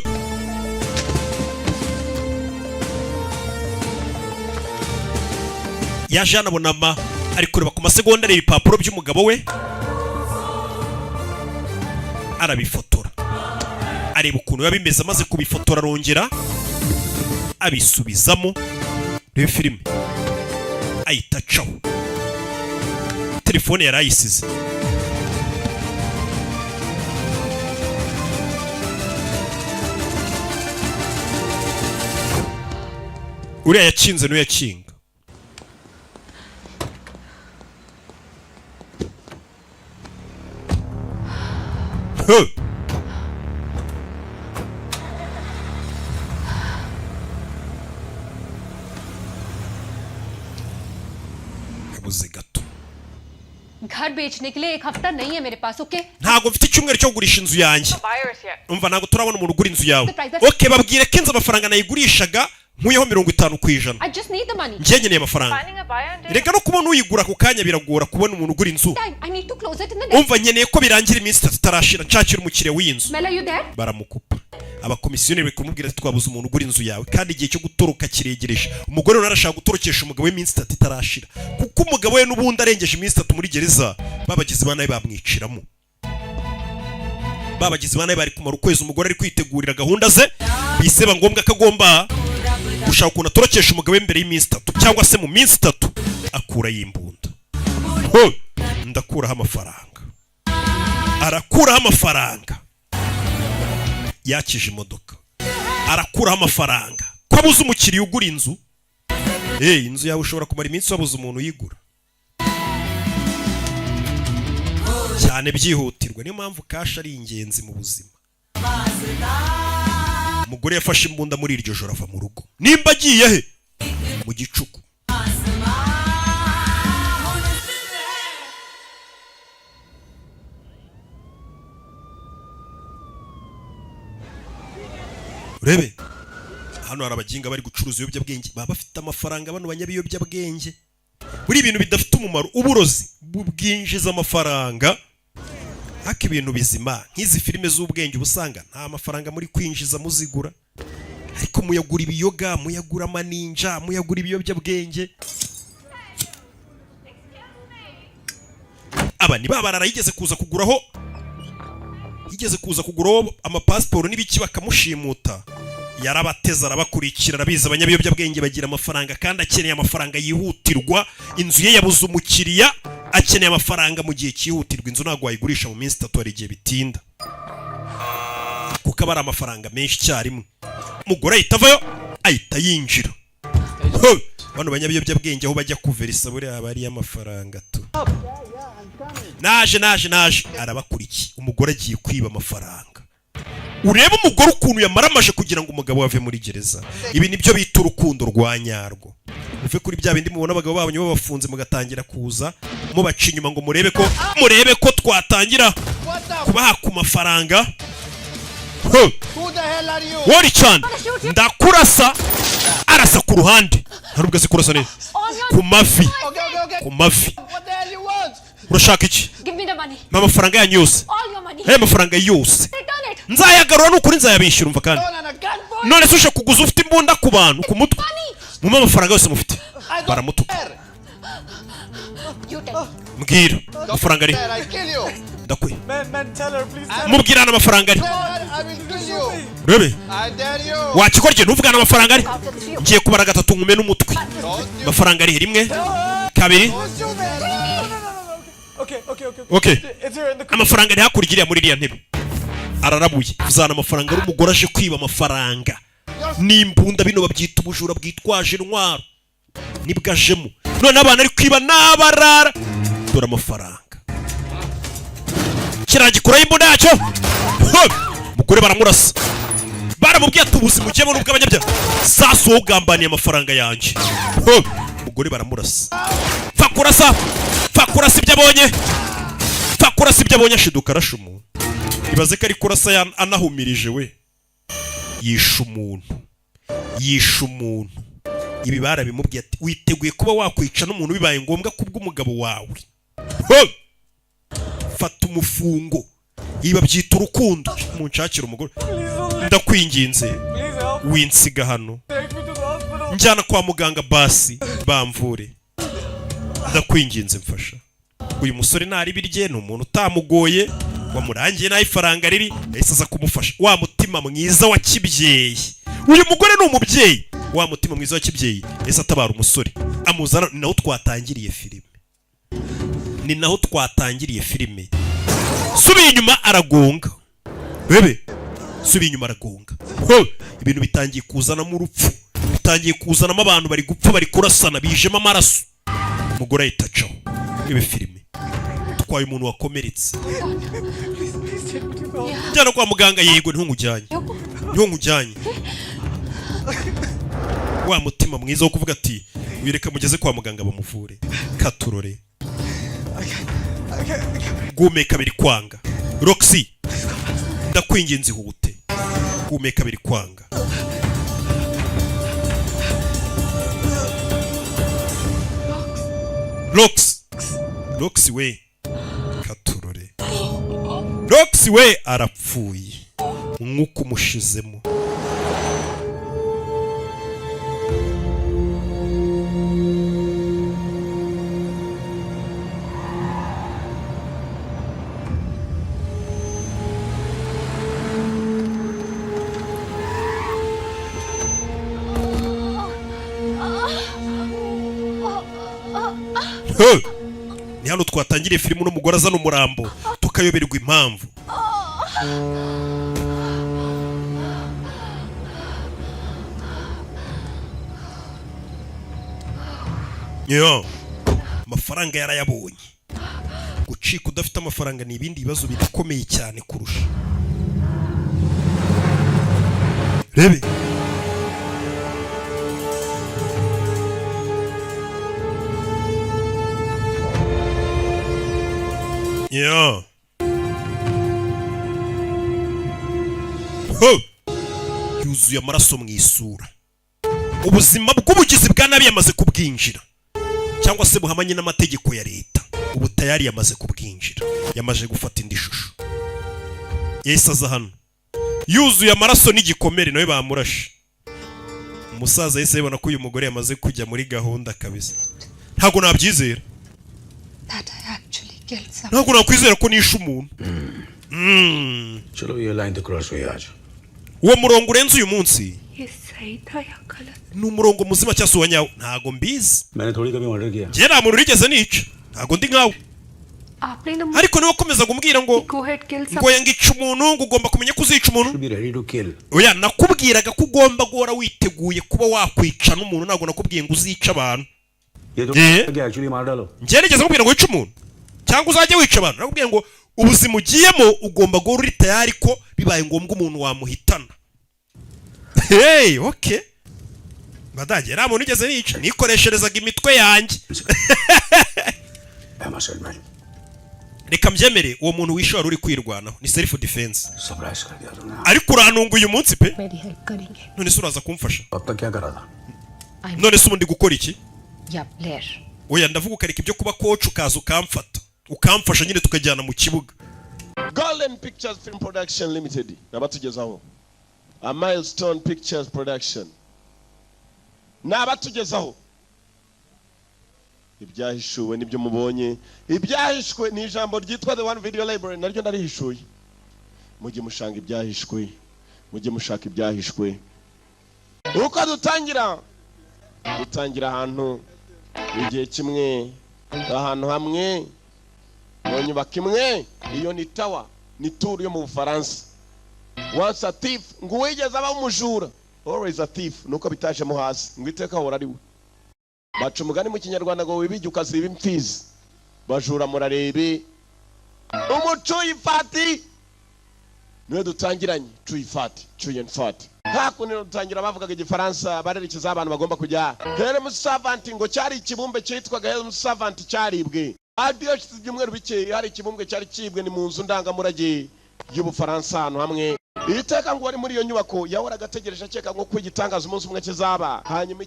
Yaje hano abona ama ari kureba ku masegonda, areba ibipapuro by'umugabo we, arabifotora, areba ukuntu biba bimeze. Amaze kubifotora arongera abisubizamo. Reba filime, ahita acaho. Telefone yari ayisize. Uriya yakinze n'uyu yakinga. Huh! Yabuze gato. घर बेचने के लिए एक हफ्ता नहीं है मेरे पास, okay? Ntabwo mfite icyumweru cyo kugurisha inzu yanjye. Umva, ntabwo turabona umuntu ugura inzu yawe. Okay, babwire ko inzu amafaranga nayigurishaga nkuyeho 50%. I just need the money. Njye nkeneye amafaranga. Reka, no kubona uyigura ako kanya biragora, kubona umuntu ugura inzu. I need to close it in the Umva, nkeneye ko birangira iminsi 3 itarashira nshakira umukiriya w'iyi nzu. Mela, you there? Baramukupa. Abakomisiyoneri bari kumubwira ati twabuze umuntu ugura inzu yawe kandi igihe cyo gutoroka kiregereje. Umugore we arashaka gutorokesha umugabo w'iminsi 3 itarashira, kuko umugabo we n'ubundi arengeje iminsi 3 muri gereza babagizi ba nabi bamwiciramo. Babagizi ba nabi bari kumara ukwezi. Umugore ari kwitegurira gahunda ze, biseba ngombwa ko agomba gushaka ukuntu atorokesha umugabo we mbere y'iminsi 3 cyangwa se mu minsi 3. Akurayo imbunda. Ho! Ndakuraho amafaranga. Arakuraho amafaranga, yakije imodoka, arakuraho amafaranga ko abuze umukiriya ugura inzu. Eh, inzu yawe ushobora kumara iminsi wabuze umuntu uyigura cyane, byihutirwa. Niyo mpamvu cash ari ingenzi mu buzima. Umugore yafashe imbunda muri iryo joro, ava mu rugo. Nimba agiye he mu gicuku. Urebe hano hari abaginga bari gucuruza ibiyobyabwenge, baba bafite amafaranga. Bano banyabiyobyabwenge, buri ibintu bidafite umumaro, uburozi bwinjiza amafaranga, ariko ibintu bizima nk'izi filime z'ubwenge uba usanga nta mafaranga muri kwinjiza muzigura, ariko muyagura ibiyoga, muyagura amaninja, muyagura ibiyobyabwenge. Aba ni babarara yigeze kuza kuguraho, yigeze kuza kuguraho amapasiporo n'ibiki bakamushimuta. Yarabateze, arabakurikira, arabizi abanyabiyobyabwenge bagira amafaranga kandi akeneye amafaranga yihutirwa. Inzu ye yabuze umukiriya. Akeneye amafaranga mu gihe cyihutirwa. Inzu ntabwo wayigurisha mu minsi 3, hari igihe bitinda kuko aba ari amafaranga menshi icyarimwe. Umugore ahita avayo, ahita yinjira. Ho! Bano banyabiyobyabwenge aho bajya kuverisa buriya haba hariyo amafaranga tu. Naje, naje, naje. Arabakurikiye. Umugore agiye kwiba amafaranga. Urebe umugore ukuntu yamaramaje kugira ngo umugabo ave muri gereza. Ibi nibyo bita urukundo rwa nyarwo. Uve kuri bya bindi mubona abagabo banyu babafunze, mugatangira kuza mubaca inyuma ngo murebe ko twatangira kubaha ku mafaranga. Ho! Who the hell are you? Wori cyane, ndakurasa. Arasa ku ruhande, nta nubwo azi kurasa neza. Ku mavi, ku mavi. What the hell you want? Urashaka iki? Give me the money. Mpa amafaranga yanyu yose. All your money. Aya mafaranga yose Return it. nzayagarura, ni ukuri nzayabishyura. Umva kandi, none se uje kuguza ufite imbunda ku bantu ku mutwe? Mumpe amafaranga yose mufite. Baramutuka. You tell. Mbwira amafaranga ari. I kill you. Ndakwe. Man, man, tell her, please tell her. Mubwirana amafaranga ari. I will kill you. Urebe. I dare you. Wakikorye ntuvugane amafaranga ari. Ngiye kubara gatatu nkume n'umutwe. Amafaranga ari, rimwe, kabiri. Okay. Okay. It's here in the Amafaranga ari hakurya iriya muri iriya ntebe. Ararabuye uzana amafaranga ari. Umugore aje kwiba amafaranga n'imbunda. Bino babyita ubujura bwitwaje intwaro, nibwo ajemo. None abantu ari kwiba n'abarara. Dore amafaranga, kiriya gikuraho imbunda yacyo. Ho! Umugore baramurasa. Baramubwiye ati ubuzima ugiyemo n'ubw'abanyabyaha. Sasa wowe ugambaniye amafaranga yanjye. Ho! Umugore baramurasa. Pfa kurasa, pfa kurasa ibyo abonye, pfa kurasa ibyo abonye. Ashiduka arashe umuntu. Ibaze ko ari kurasa anahumirije we. Yishe umuntu, yishe umuntu. Ibi barabimubwiye ati witeguye kuba wakwica n'umuntu bibaye ngombwa kubw'umugabo wawe. Ho! Fata umufungo. Ibi babyita urukundo. Munshakire umugore, ndakwinginze, winsiga hano. Njyana kwa muganga basi bamvure, ndakwinginze mfasha. Uyu musore ntari birye, ni umuntu utamugoye, wamurangiye n'aho ifaranga riri, yahise aza kumufasha. Wa mutima mwiza wa kibyeyi, uyu mugore ni umubyeyi. Wa mutima mwiza wa kibyeyi, yahise atabara umusore amuzana. Ni naho twatangiriye filime, ni naho twatangiriye filime. Subiye inyuma aragonga bebe, subiye inyuma aragonga. Ho! Ibintu bitangiye kuzanamo urupfu, bitangiye kuzanamo abantu bari gupfa, bari kurasana, bijemo amaraso. Umugore ahita acaho. Ibe filime twaye umuntu wakomeretse. Please, please take me to the hospital. Njyana kwa muganga. Yego, niho nkujyanye, niho nkujyanye. Wa mutima mwiza wo kuvuga ati wireka mugeze kwa muganga bamuvure. Katurore, guhumeka biri kwanga. Roxy, ndakwinginze ihute, guhumeka biri kwanga. Rox, Rox we, katurore. Rox we arapfuye, umwuka umushizemo. He! Ni hano twatangiriye filime, uno mugore azana umurambo tukayoberwa impamvu. Yo, amafaranga yarayabonye. Gucika udafite amafaranga ni ibindi bibazo birakomeye cyane kurusha. Rebe. Yo. Ho! Yuzuye amaraso mu isura. Ubuzima bw'ubugizi bwa nabi yamaze kubwinjira, cyangwa se buhamanye n'amategeko ya leta. Ubu tayari yamaze kubwinjira, yamaze gufata indi shusho. Yahise aza hano yuzuye amaraso n'igikomere, nawe bamurashe. Umusaza yahise yibona ko uyu mugore yamaze kujya muri gahunda kabisa. Ntabwo nabyizera. That I actually killed someone. Ntabwo nakwizera ko nishe umuntu. चलो ये लाइन तो क्रॉस हुई आज Uwo murongo urenze uyu munsi ये सही था या गलत? Ni umurongo muzima cyangwa se uwa nyawo? Ntabwo mbizi. मैंने थोड़ी कभी मर्डर किया Njye nta muntu urigeze nica. Ntabwo ndi nkawe. आपने ना Ariko niwe ukomeza kumbwira ngo go ahead kill ngo yangica umuntu, ngo ugomba kumenya ko uzica umuntu. Be ready to kill. Oya, nakubwiraga ko ugomba guhora witeguye kuba wakwica n'umuntu, ntabwo nakubwiye ngo uzice abantu. ये तो ये? Actually मार डालो। Njye nigeze nkubwira ngo wice umuntu cyangwa uzajye wica abantu? Nakubwiye ngo ubuzima ugiyemo ugomba guhora uri tayari ko bibaye ngombwa umuntu wamuhitana. Hey, okay badage, nta muntu ugeze nica, nikoresherezaga imitwe yanjye. I must admit, Reka mbyemere, uwo muntu wishe wari uri kwirwanaho, ni self defense. Surprise कर दिया तुमने। Ariko urantunga uyu munsi pe. मेरी help करेंगे? None se uraza kumfasha? अब तक क्या करा था? None se ubundi gukora iki? या player. Oya, ndavuga ukareka ibyo kuba coach, ukaza ukamfata, ukamfasha nyine tukajyana mu kibuga. Golden Pictures Film Production Limited n'abatugezaho, a Milestone Pictures Production n'abatugezaho ibyahishuwe nibyo mubonye. Ibyahishwe ni ijambo ryitwa The One Video Library, naryo ndarihishuye. Mujye mushanga ibyahishwe, mujye mushaka ibyahishwe. Uko dutangira ahantu igihe kimwe, ahantu hamwe mu nyubako imwe, iyo ni tower, ni tour yo mu Bufaransa. Once a thief, ngo uwigeze aba umujura, always a thief, nuko bitajemo hasi ngo iteka ahora ari we. Baca umugani mu Kinyarwanda ngo wibijye ukaziba imfizi. Bajura murarebe. Umucuyifati niwe dutangiranye, cuyifati cuyefati. Hakuno dutangira bavugaga Igifaransa, barerekeza aho abantu bagomba kujya. Helm Servant, ngo cyari ikibumbe cyitwaga Helm Servant cyaribwe. Hadi hashize ibyumweru bike hari ikibumbwe cyari cyibwe, ni mu nzu ndangamurage y'Ubufaransa ahantu hamwe. Iteka ngo wari muri iyo nyubako yahoraga ategereje akeka ngo ko igitangaza umunsi umwe kizaba, hanyuma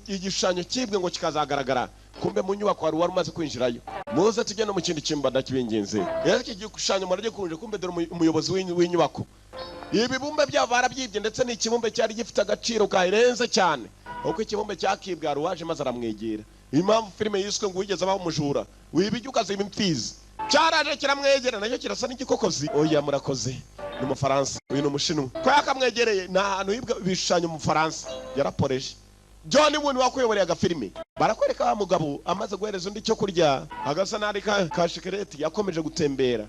igishushanyo cyibwe ngo kikazagaragara. Kumbe mu nyubako hari uwari umaze kwinjirayo. Muze tujye no mu kindi cyumba, ndakibinginze. Rero iki gishushanyo muragikunje. Kumbe dore umuyobozi w'inyubako, ibibumbe byabo barabyibye, ndetse ni ikibumbe cyari gifite agaciro karenze cyane. Uko ikibumbe cyakibwe, hari uwaje maze aramwegera. Impamvu filime yiswe ngo wigeze abaho umujura wibijya ukaziba imfizi, cyaraje kiramwegera, nacyo kirasa n'igikokozi. Oya, murakoze. Ni Umufaransa, uyu ni Umushinwa. Ko yakamwegereye, ni ahantu hibwa ibishushanyo mu Bufaransa. Yaraporeje John Wayne wakuyoboreye agafilime. Barakwereka wa mugabo amaze guhereza undi icyo kurya, agasa n'ari ka shikareti, yakomeje gutembera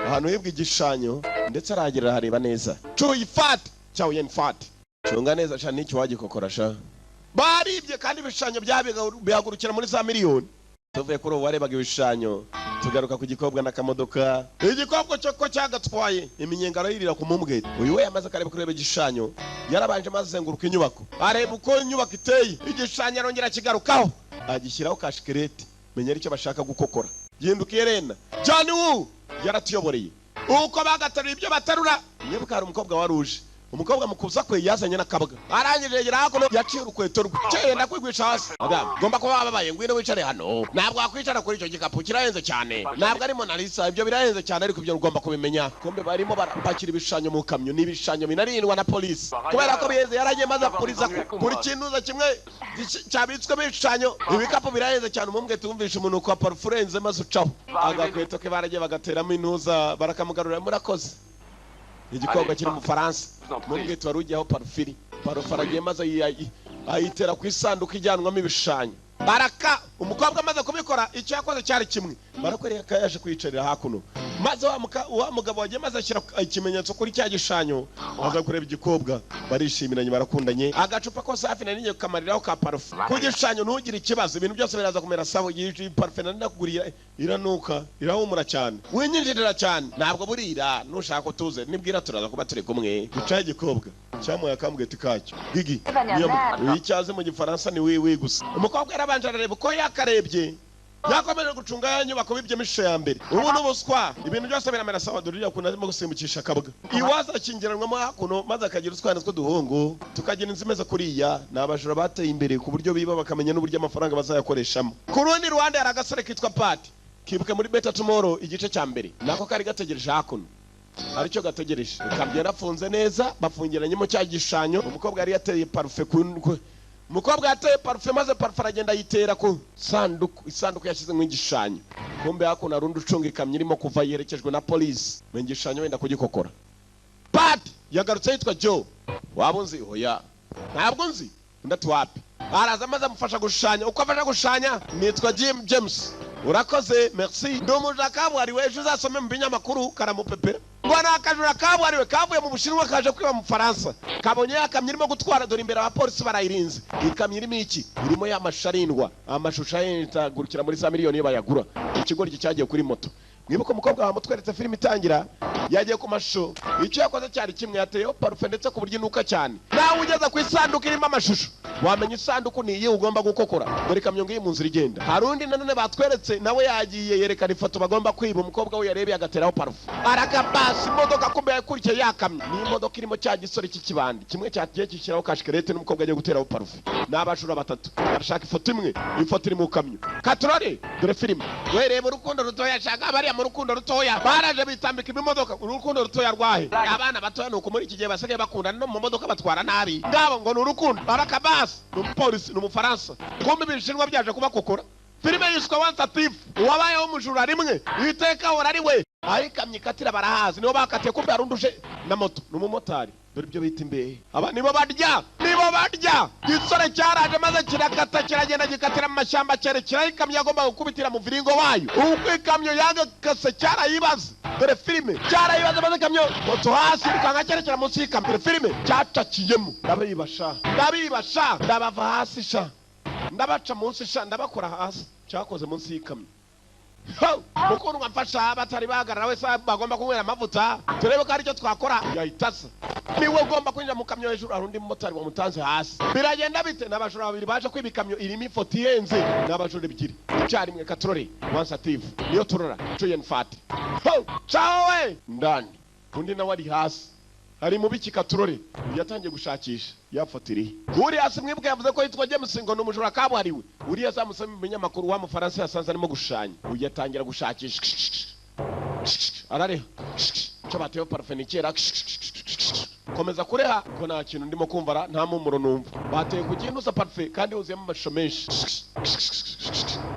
ahantu hibwa igishushanyo, ndetse arahagera arareba neza. Cuyi fati cyangwa yen fati, cunga neza sha, n'icyo wagikokora sha. Baribye kandi ibishushanyo bihagurukira muri za miliyoni. Tuvuye kuri ubu warebaga ibishushanyo, tugaruka ku gikobwa n'akamodoka. Igikobwa cyo ko cyagatwaye iminyenga, arayirira ku mumbwe. Uyu we yamaze akareba kureba igishushanyo, yarabanje maze azenguruka inyubako, areba uko inyubako iteye. Igishushanyo arongera akigarukaho, agishyiraho kashikereti, menya icyo bashaka gukokora. Yindukiye rena John Woo yaratuyoboreye uko bagateruye ibyo baterura. Mwibuka hari umukobwa wari uje. Umukobwa mu kuza kwe yazanye n'akabwa, arangije yegera hakuno, yaciye urukweto rwe. Cyenda kwigwisha hasi. Madamu, ugomba kuba wababaye, ngwino wicare hano. Ntabwo wakwicara kuri icyo gikapu, kirahenze cyane. Ntabwo ari Mona Lisa, ibyo birahenze cyane, ariko ibyo ugomba kubimenya. Kumbe barimo barapakira ibishushanyo mu kamyo, ni ibishushanyo binarindwa na polisi kubera ko bihenze. Yaragiye maze apuriza buri kintuza kimwe cyabitswemo ibishushanyo. Ibikapu birahenze cyane. Umumbwe tumvisha umunuko wa parufe urenze, maze ucaho agakweto ke, baragiye bagateramo intuza, barakamugarurira. Murakoze. Igikobwa kiri mu Faransa, mubwite wari ugiyeho parufiri, parufe aragiye maze ayitera ku isanduku ijyanwamo ibishushanyo. Baraka umukobwa amaze kubikora, icyo yakoze cyari kimwe. Barakwereka yaje kwiyicarira hakuno, maze wa mugabo wagiye maze ashyira ikimenyetso kuri cya gishushanyo, aza kureba igikobwa, barishimiranye, barakundanye. Agacupa kose hafi nari ngiye kukamariraho ka parufe ku gishushanyo. Ntugire ikibazo, ibintu byose biraza kumera sawa. Iyi parufe nari nakuguriye iranuka, irahumura cyane, winyinjirira cyane. Ntabwo burira, nushaka utuze, nibwira turaza kuba turi kumwe. Gucaho igikobwa cyamuhaye akambweti kacyo gigi niyo icyaze mu Gifaransa ni oui oui gusa. Umukobwa yarabanje arareba uko yakarebye, yakomeje gucunga ya nyubako bibyemo ishusho ya mbere. Ubu ni ubuswa, ibintu byose biramera sawa. Dore uriya kuntu arimo gusimbukisha akabwa iwaza, akingiranwamo hakuno, maze akagira utwana tw'uduhungu, tukagira inzu imeze kuriya. Ni abajura bateye imbere ku buryo biba bakamenya n'uburyo amafaranga bazayakoreshamo. Ku rundi ruhande hari agasore kitwa Pati, kibuke muri Better Tomorrow igice cya mbere, nako kari gategereje hakuno, aricyo gategereje. Ikamyo yarafunze neza, bafungiranyemo cya gishushanyo. Umukobwa yari yateye parufe ku umukobwa yateye parufe, maze parufe aragenda ayitera ku sanduku, isanduku yashyizemo igishushanyo. Kumbe hakuno hari undi ucunga ikamyo irimo kuva yerekejwe na polisi mu gishushanyo, wenda kugikokora. Pati yagarutse yitwa Joe. Waba unzi? Oya, ntabwo nzi. Undi ati wapi. Araza maze amufasha gushushanya. Uko afasha gushushanya, nitwa Jim James. Urakoze, merci. Ndi umujura kabuhariwe, ejo uzasome mu binyamakuru. Karamupepera ngo ni akajura kabuhariwe kavuye mu Bushinwa, kaje kwiba mu Faransa. Kabonye ya kamyo irimo gutwara, dore imbere abapolisi barayirinze. Ikamyo irimo iki? Irimo ya mashusho arindwa, amashusho ahindagurukira muri za miliyoni iyo bayagura. Ikigoryi cyagiye kuri moto. Mwibuke umukobwa wamutweretse filime itangira, yagiye ku mashusho. Icyo yakoze cyari kimwe, yateyeho parufe, ndetse ku buryo inuka cyane. Nawe ugeze ku isanduku irimo amashusho, wamenya isanduku ni iyi ugomba gukokora. Dore ikamyo ngiyi mu nzira igenda. Hari undi nanone batweretse, nawe yagiye yerekana ifoto bagomba kwiba. Umukobwa we yarebeye agateraho parufe, arakabasi imodoka. Kumbe yakurikiye yakamyo ni imodoka irimo cya gisore cy'ikibandi kimwe cyagiye gishyiraho kashikarete, n'umukobwa agiye guteraho parufe. Ni abajura batatu barashaka ifoto imwe, ifoto iri mu kamyo. Katurore, dore filime we, reba urukundo rutoya. Ashaka bariya mu rukundo rutoya, baraje bitambika ibimodoka. Urukundo rutoya rwahe? Abana batoya nuko muri iki gihe basigaye bakundana, no mu modoka batwara nabi. Ngabo ngo ni urukundo, barakabasi. Ni umupolisi, ni Umufaransa. Kumbe ibishinwa byaje kubakokora. Filime yiswe Once a Thief, uwabayeho umujura rimwe iteka ahora ari we. Aho ikamyo ikatira barahazi, nibo bakatiye. Kumbe hari undi uje na moto, ni umumotari. Dore ibyo bita imbehe, aba nibo barya, nibo barya. Igisore cyaraje maze kirakata, kiragenda gikatira mu mashyamba, cyerekeraho ikamyo yagombaga gukubitira mu viringo wayo. Uko ikamyo yagakase cyarayibaze. Dore filime, cyarayibaze maze ikamyo moto hasi irukanga cyerekera munsi y'ikamyo. Dore filime, cyacakiyemo. Ndabibasha, ndabibasha, ndabava hasi sha, ndabaca munsi sha, ndabakora hasi. Cyakoze munsi y'ikamyo. Mukundwa, mfasha, batari bahagarara wese bagomba kunywera amavuta, turebe ko aricyo twakora. Yahita asa niwe ugomba kwinjira mu kamyo hejuru. Hari undi mumotari wamutanze hasi. Biragenda bite? N'abajura babiri baje kwiba ikamyo irimo ifoto ihenze. N'abajura ebyiri icyarimwe. Katurore, Once a Thief niyo turora. Chow Yun-fat caho we ndani, undi nawe ari hasi, ari mu biki? Katurore yatangiye gushakisha ya foto irihe. Uri hasi mwibuke yavuze ko yitwa James, ngo ni umujura kabuhariwe. Uriya azamusoma mu binyamakuru, wa Mufaransa yasanze arimo gushushanya. Uyu yatangira gushakisha, arareha icyo bateyeho parufe ni kera. Komeza kureha ko nta kintu ndimo kumva ra, nta mpumuro numva. Bateye ku kintu usa parufe kandi huzuyemo amashusho menshi.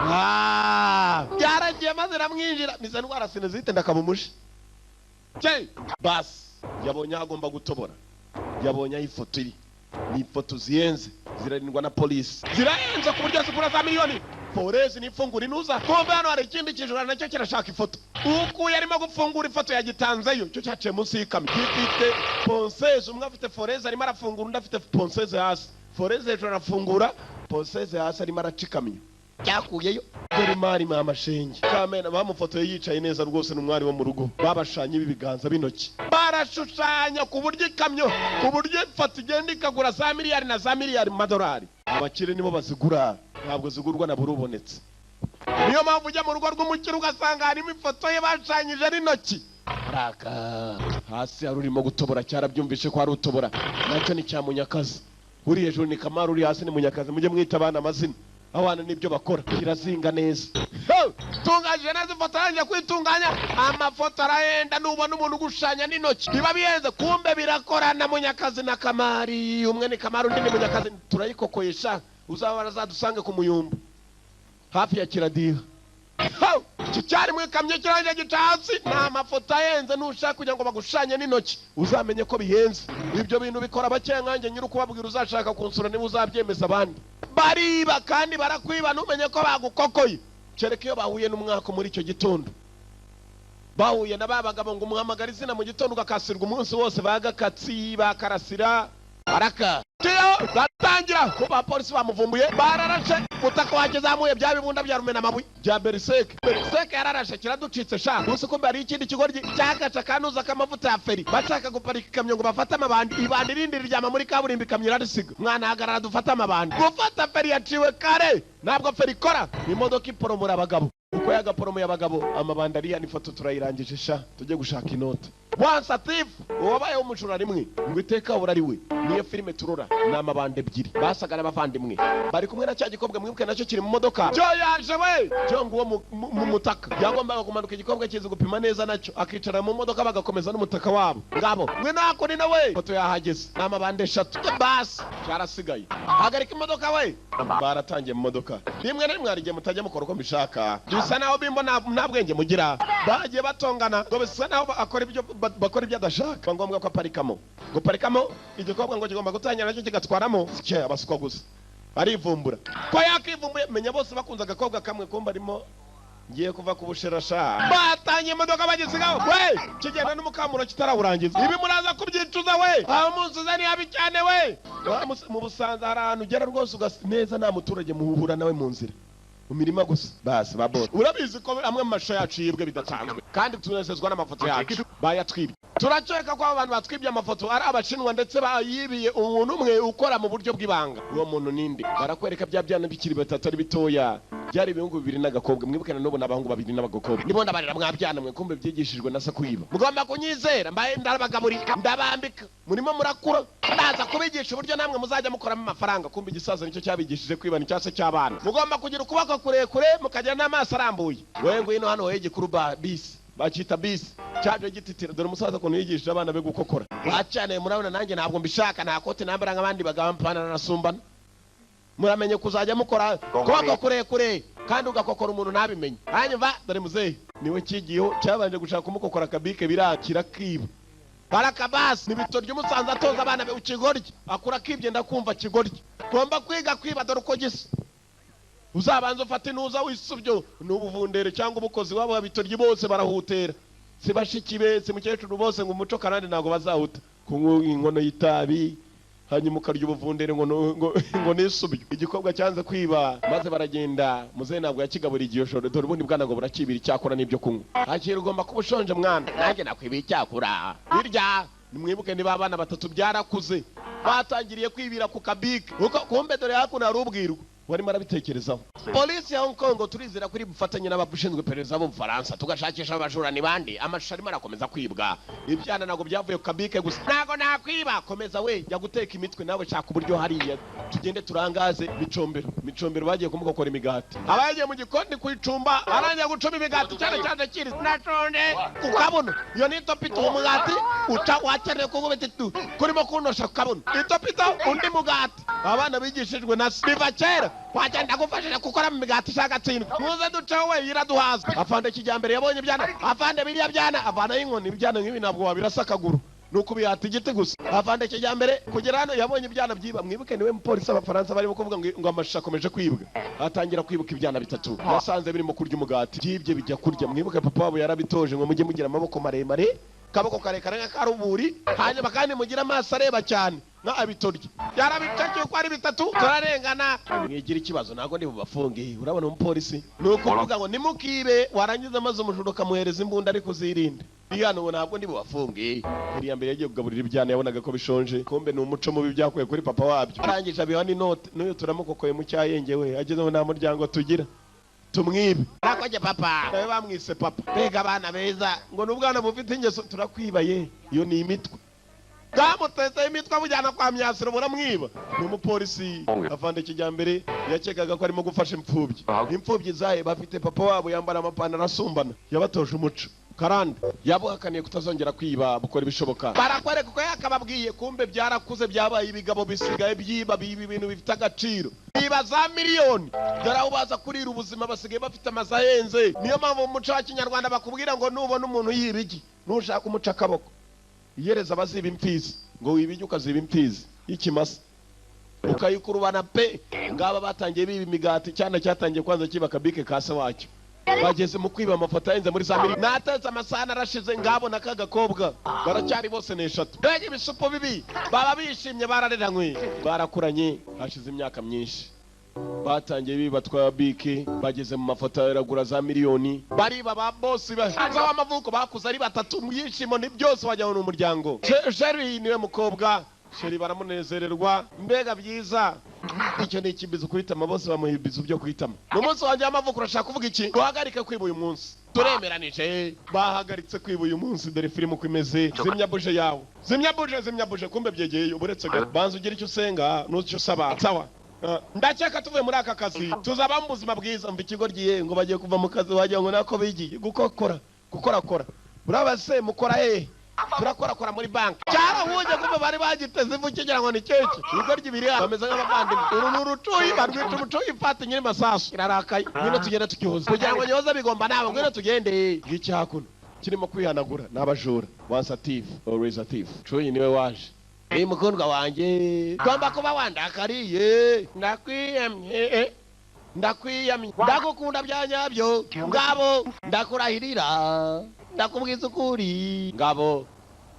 Ah, byaragiye maze ramwinjira miza ndwara sinezite, ndakaba umushi. Basi yabonye aho agomba gutobora, yabonye aho ifoto iri. Ni ifoto zihenze, zirarindwa na polisi, zirahenze ku buryo zigura za miliyoni. Forezi nifungura inuza. Kumva hano hari ikindi kijura nacyo kirashaka ifoto. Ukuye arimo gufungura ifoto yagitanzeyo, cyo cyaciye munsi y'ikamyo gifite ponceuse. Umwe afite foreuse arimo arafungura, undi afite ponceuse hasi. Foreuse hejuru arafungura, ponceuse hasi arimo araca ikamyo cyakuyeyo. Dore imari mama shenge kamena, bamufotoye yicaye neza rwose, ni umwari wo mu rugo. Babashanye ibiganza b'intoki, barashushanya ku buryo ikamyo, ku buryo ifoto igenda ikagura za miliyari na za miliyari mu madolari. Abakire nibo bazigura, ntabwo zigurwa na buri ubonetse. Niyo mpamvu ujya mu rugo rw'umukire ugasanga harimo ifoto ye bashushanyije n'intoki. Raka hasi hari urimo gutobora, cyarabyumvishe ko hari utobora. Nacyo ni cya Munyakazi. Uri hejuru ni Kamara, uri hasi ni Munyakazi. Mujye mwita abana amazina, abana nibyo bakora. Kirazinga neza, tunganyije neza ifoto, arangije kwitunganya. Amafoto arahenda, nubona umuntu ugushushanya n'intoki biba bihenze. Kumbe birakorana, Munyakazi na Kamari. Umwe ni Kamari, undi ni Munyakazi. Turayikokoyesha, uzaba azadusange ku Muyumbu hafi ya Kiradiha. Iki cyari mu ikamyo kirangiye gica hasi. Ni amafoto ahenze. Nushaka kugira ngo bagushushanye n'intoki, uzamenye ko bihenze. Ibyo bintu bikora bakeya nkanjye nyiri ukubabwira. Uzashaka kunsura niba uzabyemeza. Abandi bariba kandi barakwiba, ntumenye ko bagukokoye, kereka iyo bahuye n'umwaka muri icyo gitondo, bahuye na ba bagabo ngo umuhamagara izina mu gitondo ugakasirwa umunsi wose, bagakatsi bakarasira araka tiyo batangira ko abapolisi bamuvumbuye, bararashe. Ubutaka wakizamuye bya bibunda bya rumena amabuye bya beriseke. Beriseke yararashe, kiraducitse sha. Uzi ko mbere ikindi kigoryi cyakaca kanuza k'amavuta ya feri, bashaka guparika ikamyo ngo bafate amabandi. Ibandi rindi riryama muri kaburimbo, ikamyo irarisiga. Mwana hagarara dufate amabandi. Gufata feri yaciwe kare, ntabwo feri ikora. Imodoka iporomora abagabo, uko yagaporomoye abagabo amabandi ariya. N'ifoto turayirangije sha, tujye gushaka inoti. Once a Thief, uwabayeho umujura rimwe ngo iteka ahora ari we, niyo filime turora. Ni amabandi ebyiri basaga n'abavandimwe, bari kumwe na cya gikobwa mwibuke, nacyo kiri mu modoka. Cyo yaje we, cyo nguwo mu mutaka yagombaga kumanuka. Igikobwa kizi gupima neza, nacyo akicara mu modoka, bagakomeza n'umutaka wabo. Ngabo mwe nako ni nawe foto yahageze. Ni amabandi eshatu basi cyarasigaye. Hagarika imodoka we, baratangiye mu modoka. Rimwe na rimwe hari igihe mutajya mukora uko mbishaka, bisa naho bimbo nta bwenge mugira. Bagiye batongana ngo bisa naho akora ibyo bakora ibyo adashaka. Biba ngombwa ko aparikamo. Guparikamo, igikobwa ngo kigomba gutangira nacyo kigatwaramo. Cye abaswa gusa arivumbura ko yakivumbuye. Menya bose bakunze agakobwa kamwe, kumba arimo Ngiye kuva ku bushera sha. Batangiye imodoka bagisigaho we, kigenda n'umukamuro kitarawurangiza. Ibi muraza kubyicuza we. Aho munsize ni habi cyane we. Mu Busanza hari ahantu ugera rwose ugasa neza, nta muturage muhura nawe mu nzira, mu mirima gusa. Basi ba bose urabizi ko amwe mu mashusho yacu yibwe bidasanzwe, kandi tunezezwa n'amafoto yacu bayatwibye. Turakeka ko abo bantu batwibye amafoto ari Abashinwa, ndetse bayibiye umuntu umwe ukora mu buryo bw'ibanga. Uwo muntu ninde? Barakwereka bya byana bikiri batatu, ari bitoya, byari ibihungu bibiri n'agakobwa. Mwibuke na n'ubu ni abahungu babiri n'abagakobwa. Nibo ndabarira mwabyana mwe, kumbe byigishijwe na se kwiba. Mugomba kunyizera, mbaye ndabagaburira, ndabambika, murimo murakura, ndaza kubigisha uburyo namwe muzajya mukoramo amafaranga. Kumbe igisaza nicyo cyabigishije kwiba, ni cyase cy'abana. Mugomba kugira ukuboko kurekure, mukagira n'amaso arambuye. Wowe ngwino hano, wowe gikuru ba bisi bakita bisi cyaje gititira. Dore umusaza ukuntu yigishije abana be gukokora. Bacaniye, murabona nanjye ntabwo mbishaka, nta kote nambara nk'abandi bagabo, mpana nasumbana. Muramenye kuzajya mukora kuboko kurekure, kandi ugakokora umuntu ntabimenye. Hanyuma dore muzehe niwe kigiyeho, cyabanje gushaka kumukokora akabike birakira kiba barakabasi. Ni bito ry'umusanzu atoza abana be ukigoryi, akura kibye. Ndakumva kigoryi, ugomba kwiga kwiba. Dore uko gisa, uzabanza ufate intuza wisubyo ni ubuvundere cyangwa umukozi wabo. Abitoryi bose barahutera, si bashiki be, si mukecuru, bose ngo umuco karande ntabwo bazawuta. Kunywa inkono y'itabi hanyuma ukarya ubuvundere ngo nisubyo. Igikobwa cyanze kwiba, maze baragenda. Muzehe ntabwo yakigaburiye igihe joro. Dore ubundi bwana ngo burakibira icyakora n'ibyo kunywa. Akira, ugomba kuba ushonje mwana, nanjye nakwibiye icyakura birya. Nimwibuke niba abana batatu byarakuze, batangiriye kwibira ku kabike uko. Kumbe dore hakuno hari ubwirwa warimo arabitekerezaho. Polisi ya Hong Kong turizera kuri bufatanye n'abashinzwe iperereza b'Ubufaransa, tugashakisha abajura ni bande. Amashusho arimo arakomeza kwibwa. Ibyana ntabwo byavuye ku kabike gusa. Ntabwo nakwiba, komeza we, jya guteka imitwe nawe, shaka uburyo hariya tugende turangaze Micombero. Micombero bagiye kumukokora imigati, aba yagiye mu gikoni kuyicumba, arangiye gucuma imigati cyane cyane kiri naconde ku kabuno. Iyo ni itopito, umugati uca wakeneye kugubita itu kurimo kunosha ku kabuno, itopito undi mugati. Abana bigishijwe na se biva kera. Wagenda gufashije gukora mu migati ishaka tsindwa, muze duceho we, iraduhaza. Afande kijyambere yabonye ibyana, afande biriya byana avanaho inkoni. Ibyana nk'ibi ntabwo wabirasa akaguru, ni ukubihata igiti gusa. Afande kijyambere kugera hano yabonye ibyana byiba. Mwibuke niwe mupolisi Abafaransa barimo kuvuga ngo amashusho akomeje kwibwa. Atangira kwibuka ibyana bitatu yasanze birimo kurya umugati byibye, bijya kurya. Mwibuke papa wabo yarabitoje ngo mujye mugira amaboko maremare, kaboko karekare nk'akaruburi, hanyuma kandi mugire amaso areba cyane nka abitorya. Yarabicakiye uko ari bitatu. Turarengana, mwigira ikibazo, ntabwo ndi bubafunge. Urabona umupolisi ni ukuvuga ngo nimukibe, warangiza maze umujura ukamuhereza imbunda ariko uzirinde. Hano ubu ntabwo ndi bubafunge. Iriya mbere yagiye kugaburira ibyana, yabonaga ko bishonje. Kumbe ni umuco mubi byakuye kuri papa wabyo. Arangije abiha n'inote. N'uyu turamukokoye mu cyayenge we, ageze ngo nta muryango tugira tumwibe. Arakoje papa nawe, bamwise papa. Mbega abana beza, ngo ni ubwana bufite ingeso. Turakwibaye, iyo ni imitwe bwamutezeho imitwe, bujyana kwa Myasiro, buramwiba. Ni umupolisi avanda kijyambere, yakekaga ko arimo gufasha imfubyi. Imfubyi zaye bafite papa wabo yambara amapantaro asumbana, yabatoje umuco karande, yabuhakaniye kutazongera kwiba, bukora ibishoboka. Barakwereka uko yakababwiye. Kumbe byarakuze, byabaye ibigabo, bisigaye byiba, biba ibintu bifite agaciro, biba za miliyoni. Dore aho baza kurira ubuzima, basigaye bafite amazu ahenze. Niyo mpamvu mu muco wa kinyarwanda bakubwira ngo nubona umuntu yiba igi, nushaka umuca akaboko. Iyereza abaziba imfizi, ngo wiba igi ukaziba imfizi y'ikimasa ukayikurubana pe. Ngaba batangiye biba imigati, cyane cyatangiye kwanza kiba akabike ka se wacyo, bageze mu kwiba amafoto ahenze muri za miliyoni. Natetse amasahani arashize, ngabona k'agakobwa baracyari bose ni eshatu. Mbega ibisupu bibi, baba bishimye, barareranywe, barakuranye. Hashize imyaka myinshi, batangiye biba twa bike, bageze mu mafoto aragura za miliyoni, bariba ba bosi baza w'amavuko. Bakuze ari batatu mu byishimo, ni byose, wagira ngo ni umuryango. Sheri niwe mukobwa, Sheri baramunezererwa. Mbega byiza! Icyo ni ikibizo kuhitama, bose bamuha ibizu byo kuhitama. Mu munsi wanjye w'amavuko urashaka kuvuga iki? Duhagarike kwiba uyu munsi, turemeranije. Bahagaritse kwiba uyu munsi. Dore filime uko imeze. Zimya buje yawe, zimya buje, zimya buje. Kumbe byegeye uretse gato, banza ugire icyo usenga n'icyo usaba. Sawa. Ndakeka tuvuye muri aka kazi tuzaba mu buzima bwiza. Mva ikigo ryiye ngo bagiye kuva mu kazi, wagira ngo nako bigiye gukokora gukorakora. Uraba se mukora hehe? Turakorakora muri banki. Cyarahuje, kumbe bari bagiteze ivu kigira ngo ni keke. Ibigo ry'ibiri hano bameze nk'abavandimwe. Uru ni urucuyi, barwita umucuyi. Ifata nyiri masasu irarakaye. Ngwino tugende tukihoza, kugira ngo nyoza bigomba nawe. Ngwino tugende. Ngiki hakuno kirimo kwihanagura ni abajura. Once a thief, always a thief. Cuyi niwe waje. Ni mukundwa wanjye, ugomba kuba wandakariye, ndakwiyemye. Ndakwiyamye, ndagukunda bya nyabyo Ngabo, ndakurahirira, ndakubwiza ukuri Ngabo,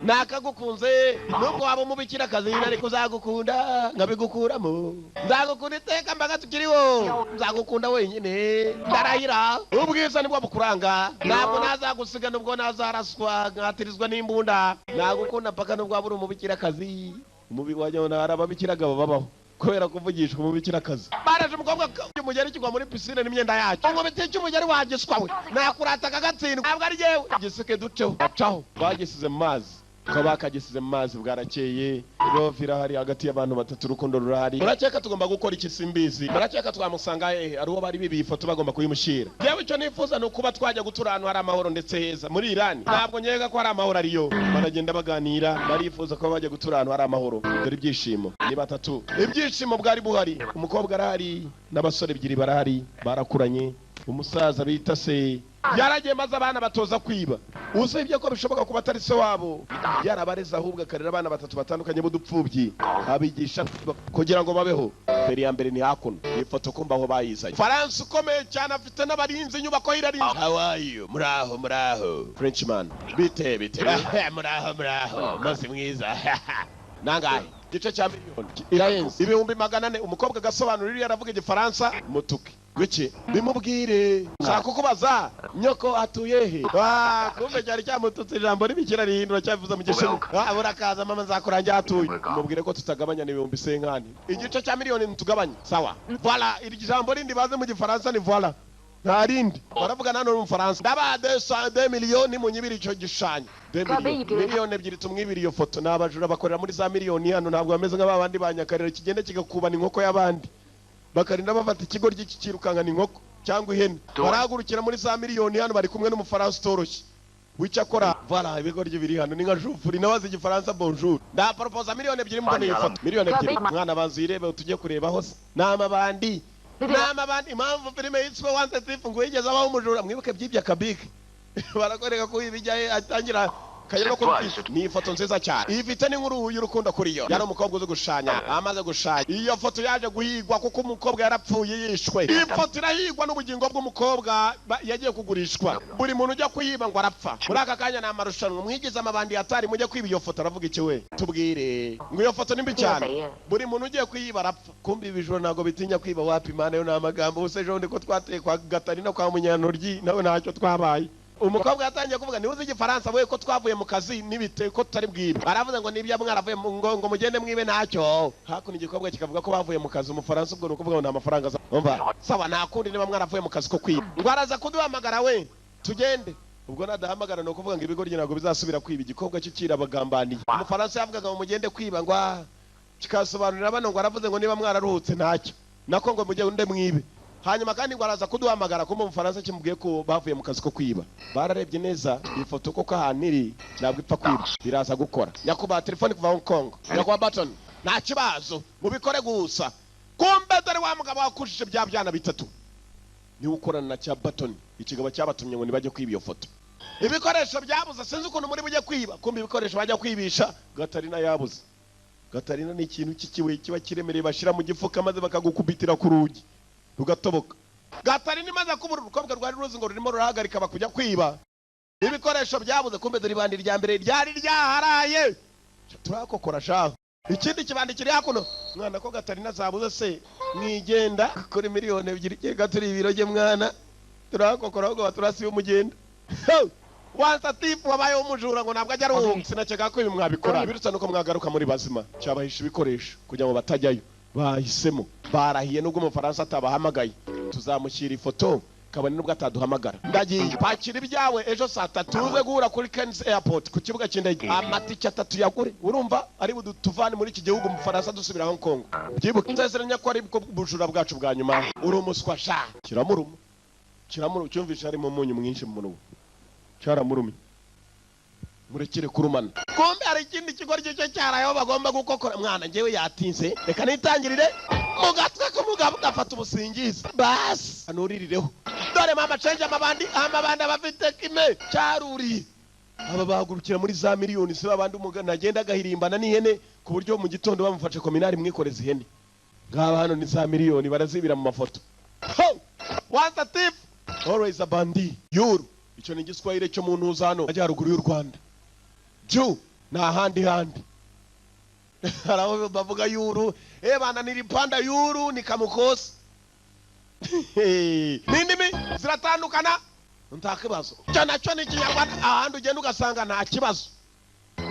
nakagukunze nubwo waba umubikirakazi, ariko uzagukunda nkabigukuramo. Nzagukunda iteka mbaga tukiriho, nzagukunda wenyine, ndarahira. Ubwiza nibwo bukuranga, ntabwo nazagusiga nubwo nazaraswa nkatirizwa n'imbunda. Nagukunda mpaka nubwo waba uri umubikirakazi. Umubi wajya hari ababikiragabo babaho kubera kuvugishwa umubikirakazi. Baraje umukobwa, umugeri kigwa muri pisine n'imyenda yacyo. Umubiti cy'umugeri wagiswa we, nakurata akagatsindwa, ntabwo ari jyewe. Giseke duceho, bacaho bagisize mu mazi, ko bakagisize mu mazi. Bwarakeye, love irahari hagati y'abantu batatu, urukundo rurahari. Murakeka tugomba gukora iki? Simbizi. Murakeka twamusanga hehe? Ari uwo bari bibiye ifoto, bagomba kuyimushyira. Yewe, icyo nifuza ni ukuba twajya gutura ahantu hari amahoro ndetse heza. Muri Irani ntabwo nkeka ko hari amahoro ariyo. Baragenda baganira, barifuza kuba bajya gutura ahantu hari amahoro. Dore ibyishimo ni batatu, ibyishimo bwari buhari. Umukobwa arahari n'abasore ebyiri barahari, barakuranye. Umusaza bita se yaragiye, maze abana batoza kwiba. Usibye ko bishoboka kuba atari se wabo yarabareze, ahubwo akarera abana batatu batandukanye b'udupfubyi, abigisha kugira ngo babeho. Feri ya mbere ni hakuno, iyi foto kumva aho bayizanye. Faransa ukomeye cyane, afite n'abarinzi, inyubako ye irarinze. How are you? Muraho, muraho Frenchman, bite bite? Muraho, muraho, umunsi mwiza. Nangahe igice cya miliyoni? Irahenze, 400,000. Umukobwa agasobanura, iriya aravuga Igifaransa. Mutuke gwiki bimubwire, shaka kukubaza nyoko atuye he? Ah, kumbe cyari cyamututse, ijambo ribikira rihindura cyavuze mu gishinwa. Ah, burakaza mama, nzakurangira atuye, mubwire ko tutagabanya n'ibihumbi senkani. Igice cya miliyoni ntitugabanya, sawa? Voilà, iri jambo rindi baze mu Gifaransa ni voilà, nta rindi baravuga nano mu Faransa. Ndabaha 2 miliyoni munyibiri icyo gishushanyo. 2 miliyoni, 2 miliyoni tumwibiri iyo foto. Ni abajura bakorera muri za miliyoni hano, ntabwo bameze nk'abandi ba Nyakarere kigenda kigakubana inkoko y'abandi, bakarinda bafata ikigo kikirukankana inkoko cyangwa ihene. Barahagurukira muri za miliyoni hano, bari kumwe n'Umufaransa utoroshye wicyakora. Voilà, ibigoryi biri hano ni nka jufuri nawe azi Igifaransa. Bonjour, ndaporopoza 2 miliyoni mbona iyo foto, 2 miliyoni. Mwana, banza uyirebe, tujye kureba hose. Ni amabandi, ni amabandi. Impamvu filime yiswe Once Thief, ngo yigeze abaho umujura. Mwibuke byibye akabike, barakwereka ko ibijyaye atangira kajya no kubikisha. Ni ifoto nziza cyane, ifite n'inkuru y'urukundo kuri yo. Yari umukobwa uzi gushushanya, amaze gushushanya iyo foto yaje guhigwa kuko umukobwa yarapfuye yishwe. Iyi foto irahigwa n'ubugingo bw'umukobwa, yagiye kugurishwa. Buri muntu ujya kuyiba ngo arapfa. Muri aka kanya ni amarushanwa, mwigize amabandi atari mujye kwiba iyo foto. Aravuga iki we? Tubwire ngo iyo foto ni mbi cyane, buri muntu ugiye kuyiba arapfa. Kumbi ibijura ntabwo bitinya kwiba, wapi imana yo ni amagambo. Ubuse ejo bundi ko twateye kwa Gatarina, kwa Munyantoryi, nawe ntacyo twabaye. Umukobwa yatangiye kuvuga, niba uzi Igifaransa we, ko twavuye mu kazi n'ibite ko tutari bwibe. Baravuze ngo nibyo mwaravuye ngo mugende mwibe ntacyo. Hakuno igikobwa kikavuga ko bavuye mu kazi. Umufaransa ubwo ni ukuvuga ngo nta mafaranga aza. Umva, sawa, nta kundi, niba mwaravuye mu kazi ko kwiba, ngo araza kuduhamagara we tugende. Ubwo nadahamagara ni ukuvuga ngo ibigoryi ntabwo bizasubira kwiba. Igikobwa cyo kirabagambaniye. Umufaransa yavugaga ngo mugende kwiba, ngo kikasobanurira bano ngo aravuze ngo niba mwararuhutse ntacyo, nako ngo mugende mwibe, hanyuma kandi ngo araza kuduhamagara. Kumva Umufaransa kimubwiye ko bavuye mu kazi ko kwiba. Bararebye neza iyi foto koko ahantu iri ntabwo ipfa kwiba, biraza gukora. Nyakubahwa, telefone kuva Hong Kong. Nyakubahwa Barton, nta kibazo, mubikore gusa. Kumbe dore wa mugabo wakujije bya byana bitatu niwe ukorana na cya Barton, ikigabo cyabatumye ngo nibajye kwiba iyo foto. Ibikoresho byabuze, sinzi ukuntu muri bujye kwiba. Kumbe ibikoresho bajya kwibisha, Gatarina yabuze. Gatarina ni ikintu cy'ikibuye kiba kiremereye, bashyira mu gifuka maze bakagukubitira ku rugi rugatoboka. Gatarina imaze kubura, urukobwa rwari ruzi ngo rurimo rurahagarika bakujya kwiba ibikoresho byabuze. Kumbe dore ibandi rya mbere ryari ryaharaye, turakokora shaho. Ikindi kibandi kiri hakuno, mwana, ko Gatarina zabuze se mwigenda kuri 2 miliyoni keka turi ibiroge mwana, turakokora ahubwo baturasiye umugenda. Once a thief, wabayeho umujura ngo ntabwo ajya aruhuka. Sinakeka ko ibi mwabikora, birutsa nuko mwagaruka muri bazima. Cyabahisha ibikoresho kugira ngo batajyayo. Bahisemo, barahiye, nubwo Umufaransa atabahamagaye tuzamushyira ifoto, kabone nubwo ataduhamagara. Ndagiye, pakira ibyawe, ejo saa 3 tuze guhura kuri Ken's Airport, ku kibuga cy'indege. Amatike atatu yagure, urumva ari budutuvane muri iki gihugu Umufaransa dusubira Hong Kong. Byibuke nzezeranya ko ari bwo bujura bwacu bwa nyuma. Uri umuswa sha. Kiramuruma, kiramuruma, cyumvisha harimo umunyu mwinshi mu munwa, cyaramurumye. Murekere kurumana. Kumbe hari ikindi kigo cyo cyarayeho bagomba gukokora. Mwana, njyewe yatinze, reka nitangirire mu gatwe k'umugabo gafata ubusingizi basi anuririreho. Dore mama cenje, amabandi, amabandi abafite kime cyaruriye. Aba bahagurukira muri za miliyoni, si babandi umugana agenda agahirimbana n'ihene ku buryo mu gitondo bamufashe kominari mwikoreza ihene. Ngaba hano ni za miliyoni barazibira mu mafoto. Ho! Once a thief, always a bandit. Yuru, icyo ni igiswahili cyo mu ntuza hano majyaruguru y'u Rwanda. Ju ni ahandi handi hari aho bavuga yuru. Eh bana, nilipanda yuru nikamukosa. N'indimi ziratandukana, nta kibazo. Icyo nacyo ni ikinyarwanda. Ahandi ugenda ugasanga nta kibazo,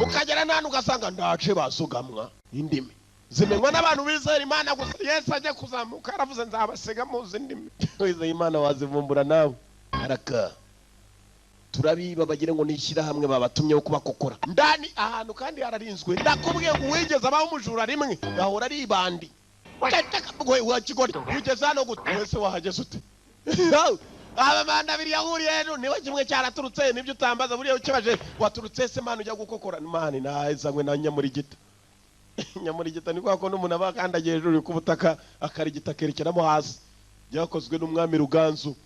ukagera n'ahandi ugasanga nta kibazo. Ugamwa indimi zimenywa n'abantu bizera Imana gusa. Yesu ajya kuzamuka yaravuze: "Nzabasiga muzi indimi." Wizeye Imana wazivumbura nawe. Araka turabiba, bagira ngo ni ishyirahamwe babatumye kubakokora ndani ahantu, kandi hararinzwe. Ndakubwiye ngo uwigeze abaho umujura rimwe gahora ari ibandi. Wa kigori, ugeze hano gute? Wese wahageze ute? Aba abiri yahuriye hejuru niba kimwe cyaraturutse nibyo utambaza. Buriya ukibaje waturutse se mani ujya gukokora mani nazanywe na nyamurigita. Nyamurigita ni kwa kundi umuntu aba akandagiye hejuru ku butaka, akarigita akerekeramo hasi. Byakozwe n'umwami Ruganzu,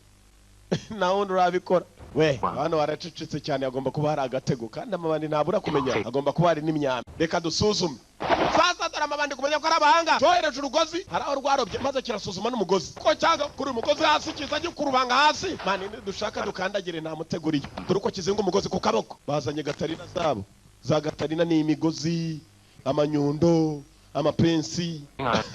nta wundi urabikora. We hano haracecetse cyane, hagomba kuba hari agatego, kandi amabandi ntabura kumenya, hagomba kuba hari n'imyambi. Reka dusuzume sasa. Dore amabandi kumenya ko ari abahanga, cyohereje urugozi, hari aho rwarobye maze kirasuzuma n'umugozi ko cyangwa kuri uyu mugozi hasi kiza gikurubanga hasi. Mani dushaka dukandagire, nta mutego uriyo. Dore uko kizinga umugozi ku kaboko. Bazanye gatarina zabo. Za gatarina ni imigozi, amanyundo, amapensi.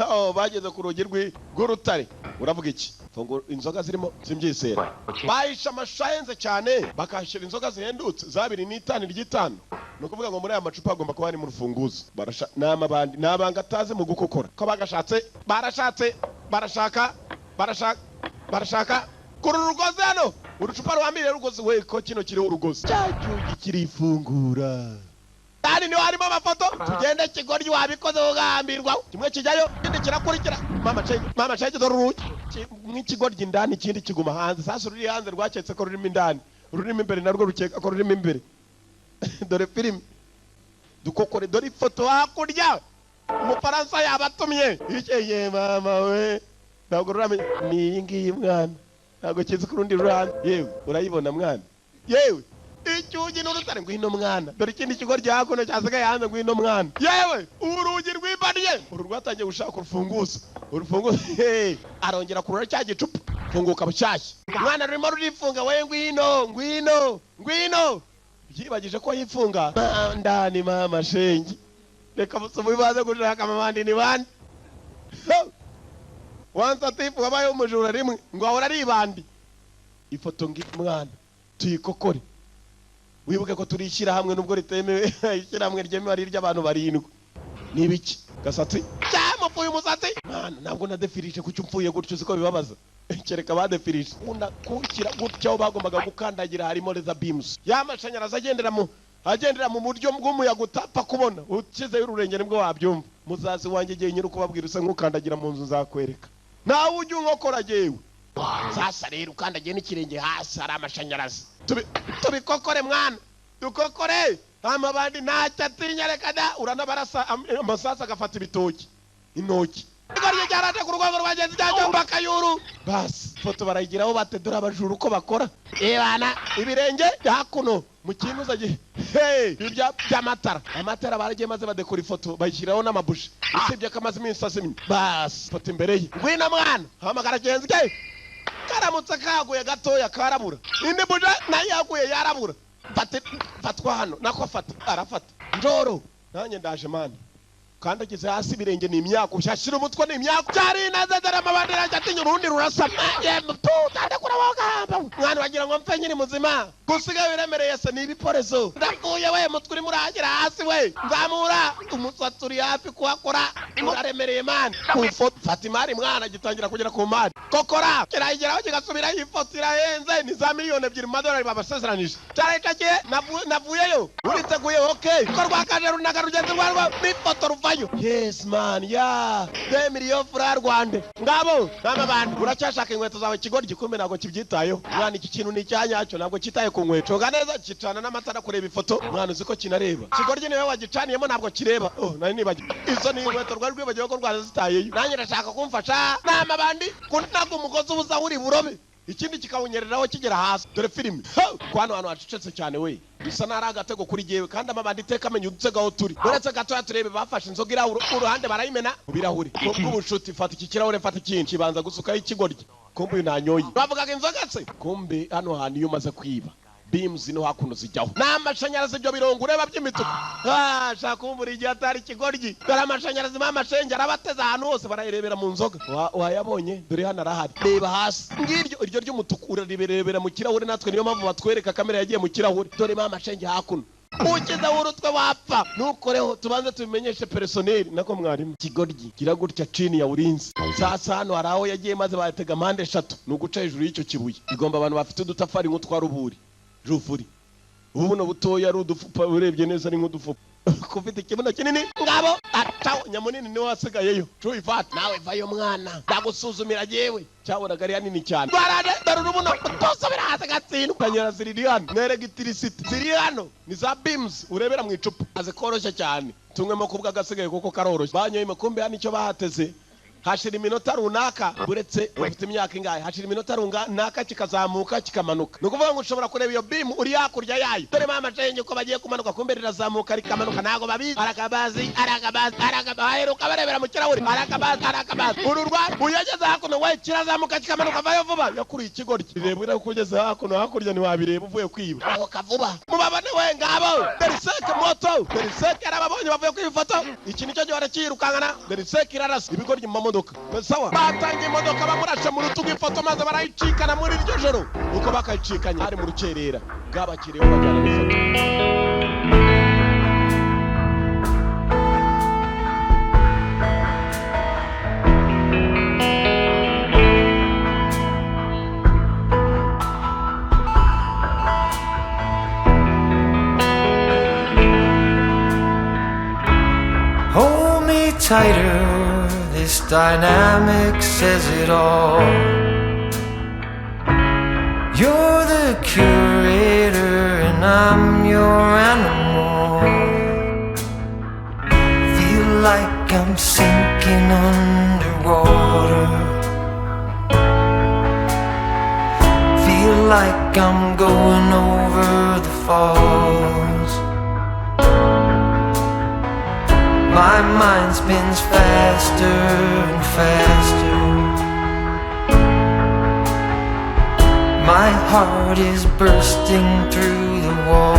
Oh, bageze ku rugi rw'urutare. Uravuga iki? Fungura. Inzoga zirimo simbyizera. Bahishe amashusho ahenze cyane, bakahashyira inzoga zihendutse za 2.5 ry'itanu. Ni ukuvuga ngo muri aya macupa hagomba kuba harimo urufunguzo. Barasha ni amabandi, ni abanga atazi mu gukokora ko bagashatse. Barashatse, barashaka, barashaka, barashaka kuri uru rugozi hano, urucupa ruhambiriye rugozi. We ko kino kiriho urugozi, cya cyugi kirifungura. Kandi niho harimo amafoto. Tugende kigoryi, wabikoze ugahambirwa. Kimwe kijyayo, ikindi kirakurikira. Mama cenge, mama cenge, dore urugi. Nk'ikigoryi indani, ikindi kiguma hanze. Sasa ruri hanze rwaketse ko rurimo indani, rurimo imbere narwo rukeka ko rurimo imbere. Dore filime dukokore, dore ifoto hakurya. Umufaransa yabatumye ikeye. Mama we, ntabwo ruramenya ni iyi ngiyi mwana, ntabwo kizi ku rundi ruhande. Yewe urayibona mwana, yewe icyugi n'urutare. Ngwino mwana, dore ikindi kigo rya hakuno cyasigaye hanze. Ngwino mwana. Yewe urugi rw'imbariye, uru rwatangiye gushaka urufunguzo. Urufunguzo, hey, arongera kurura cya gicupa, funguka bushyashya. Mwana rurimo rurifunga. We ngwino, ngwino, ngwino. Byibagije ko yifunga ndani. Mama shenge, reka musomo baze gushaka amabandi ni bande. Once a thief, wabaye umujura rimwe ngo ahora ari ibandi. Ifoto ngi mwana tuyikokore. Wibuke ko turi ishyirahamwe nubwo ritemewe. Ishyirahamwe ryemewe ari iry'abantu barindwi. Ni ibiki? Gasatsi cyamupfuye umusatsi mwana, ntabwo nadefirije. Kuki upfuye gutyo? Uziko bibabaza? Kereka badefirije. Ukunda kunshyira gutya aho bagombaga gukandagira harimo laser beams y'amashanyarazi agendera mu buryo bw'umuyaga utapfa kubona. Ukizeyo ururenge nibwo wabyumva. Muzazi wanjye igihe nyiri ukubabwira usa nk'ukandagira mu nzu, nzakwereka nawe ujya unkokora. Jyewe sasa rero ukandagiye n'ikirenge hasi hari amashanyarazi. Tubikokore mwana, dukokore. Amabandi ntacyo atinya, reka da. Uranabarasa amasasu agafata ibitoki, intoki. Igoryi cyaraje ku rwego rwagenzi cyacyo mbakayuru. Basi foto barayigiraho bate? Dore abajura uko bakora. Ebana ibirenge hakuno mu kintu gihe hey ibya by'amatara, amatara baragiye maze badekora ifoto, bayishyiraho n'amabuji, usibye ko amaze iminsi azimye. Basi foto imbere ye. Ngwino mwana, hamagara genzi ke. Karamutse kaguye gatoya karabura, indi buje nayo yaguye yarabura. Fate, fatwa hano nako fata, arafata njoro. Nanjye ndaje mani. Kandagize hasi ibirenge ni imyaka, ushyashyira umutwe ni imyaka. Cyari naze, dore amabandera atinya urundi rurasama. Ndakura wowe mwana, wagira ngo mpfe nkiri muzima. Gusiga biremereye se ni ibiporezo. Ndapfuye we, mutwe urimo uragera hasi we. Nzamura umusatsi uri hafi kuhakora, uraremereye mani. Ku ifoto fata imari mwana, gitangira kugera ku mari kokora, kirayigeraho kigasubiraho. Ifoto irahenze, ni za miliyoni 2 mu madolari babasezeranije. Cyaricakiye navuyeyo, uriteguye? Okay, ko rwakaje runaga rugenzi rwarwo n'ifoto ruvayo. Yes man, ya 2 millions francs rwande ngabo nama bantu. Uracyashaka inkweto zawe kigoryi? Kumbe ntabwo kibyitayeho mwana. Iki kintu ni icyanyacyo, ntabwo cyitaye ku nkweto. Coga neza, gicana n'amatara kureba ifoto mwana. Uzi ko kinareba kigoryi? Niwe wagicaniyemo, ntabwo kireba. Oh, nari nibagiwe, izo ni inkweto rwari rwibagiwe ko rwari zitayeyo. Nanjye ndashaka kumfasha nama bandi kunaga umugozi ubuza uri burobe, ikindi kikawunyereraho kigera hasi. Dore filime kwano hantu hacecetse cyane we, bisa n'ari agatego kuri jyewe. Kandi amabandi iteka amenya udutego aho turi. Uretse gatoya turebe, bafashe inzoga irahure uruhande barayimena mu birahuri bw'ubucuti. Fata iki kirahure, fata ikindi, kibanza gusukaho ikigoryi. Kumbe uyu nanyoye, bavugaga inzoga se. Kumbe hano hantu iyo umaze kwiba, beams no hakuno zijyaho ni amashanyarazi. Ibyo birongo ureba by'imituku, ah, shaka kumbura igihe atari ikigoryi. Dore amashanyarazi, mama shenge arabateze ahantu hose, barayirebera mu nzoga. Wayabonye? Dore hano arahari, reba hasi, ngiryo iryo ry'umutuku urarirebera mu kirahure. Natwe niyo mpamvu batwereka kamera yagiye mu kirahure. Dore mama shenge hakuno, ukiza urutwe wapfa. Ntukoreho, tubanze tubimenyeshe personnel, nako mwarimu. Kigoryi gira gutya chini ya ulinzi. Sasa hano hari aho yagiye maze bayatega mpande eshatu, ni uguca hejuru y'icyo kibuye. Igomba abantu bafite udutafari nk'utwa ruburi ruvuri, ubu buno butoya ari udufupa, urebye neza ari nk'udufupa. Kufite ikibuno kinini ngabo atawo nyamunini niwe wasigayeyo. Cuifat nawe vayo mwana, ndagusuzumira jewe. Cyabonaga ari hanini cyane. Barade, dore urubuno tusubira hasi gatsindwa. Kanyara ziri hano, n'electricity ziri hano, ni za beams urebera mu icupa aze koroshye cyane. Tumwemo kubwa agasigaye kuko karoroshye. Banyoye makumbi hano icyo bahateze, hashira iminota runaka, uretse ufite imyaka ingahe, hashira iminota runaka kikazamuka kikamanuka. Ni ukuvuga ngo ushobora kureba iyo beam uri hakurya yayo. Dore mama shenge uko bagiye kumanuka, kumbe rirazamuka rikamanuka, ntabwo babizi. Arakabazi, arakabazi, arakabazi, aheruka barebera mu kirahuri. Arakabazi, arakabazi, uru rwa uyageze hakuno we, kirazamuka kikamanuka. Vayo vuba, yakuriye ikigoryi. Reba uko ugeze hakuno, hakurya ntiwabireba uvuye kwiba. Aho vuba mubabone we, ngabo deriseke moto deriseke yarababonye bavuye kwiba ifoto. Iki nicyo gihe barakiyirukankana. Deriseke irarasa ibigoryi mu mamodoka. Sawa, batangiye imodoka, bamurashe mu rutugu ifoto maze barayicikana muri iryo joro. Uko bakayicikanye hari mu rukerera, bwabakiriyeho bajyana n'ifoto. Hold me tighter, this dynamic says it all. You're the curator and I'm your animal. Feel like I'm sinking underwater. Feel like I'm going over the falls. My mind spins faster and faster. My heart is bursting through the wall.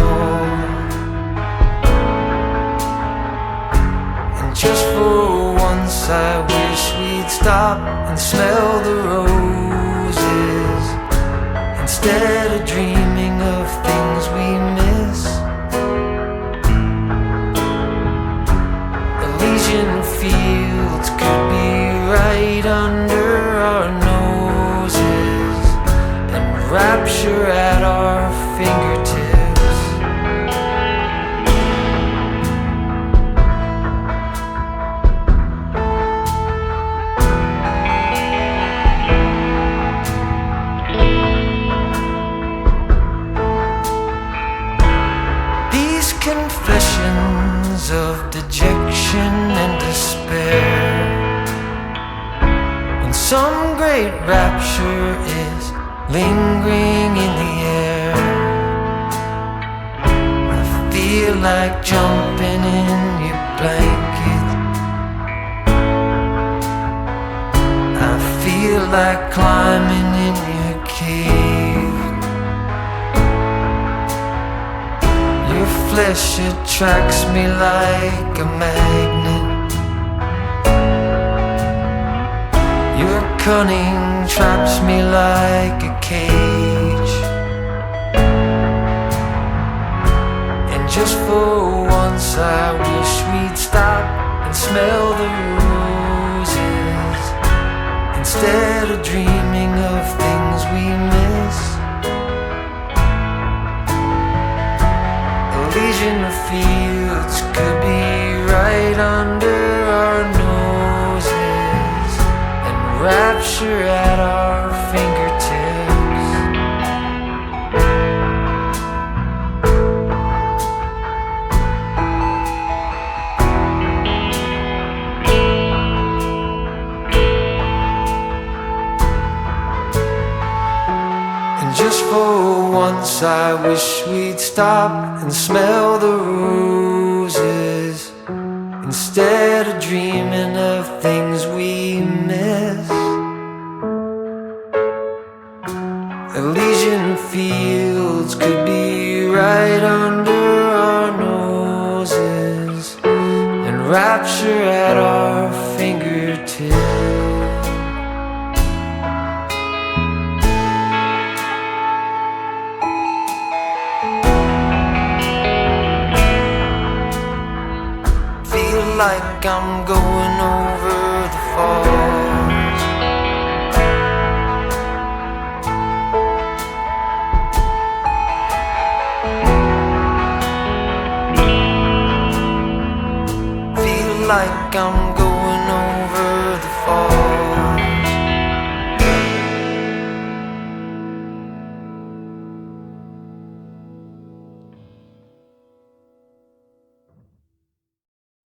And just for once, I wish we'd stop and smell the roses instead of dreaming of things we miss. Elysian fields could be right under our noses and rapture at our fingertips. These confessions of dejection and despair, when some great rapture is lingering in the air, I feel like jumping in your blanket. I feel like climbing in your cave. Your flesh attracts me like a magnet. Your cunning traps me like a cage. And just for once, I wish we'd stop and smell the roses instead of dreaming of things we miss. Elysian fields could be right under our noses and rapture at our fingertips. And just for once, I wish we'd stop and smell the roses instead of dreaming of things we miss. fields could be right under our noses and rapture at our fingertips. Feel like I'm going over the falls. Feel like I'm going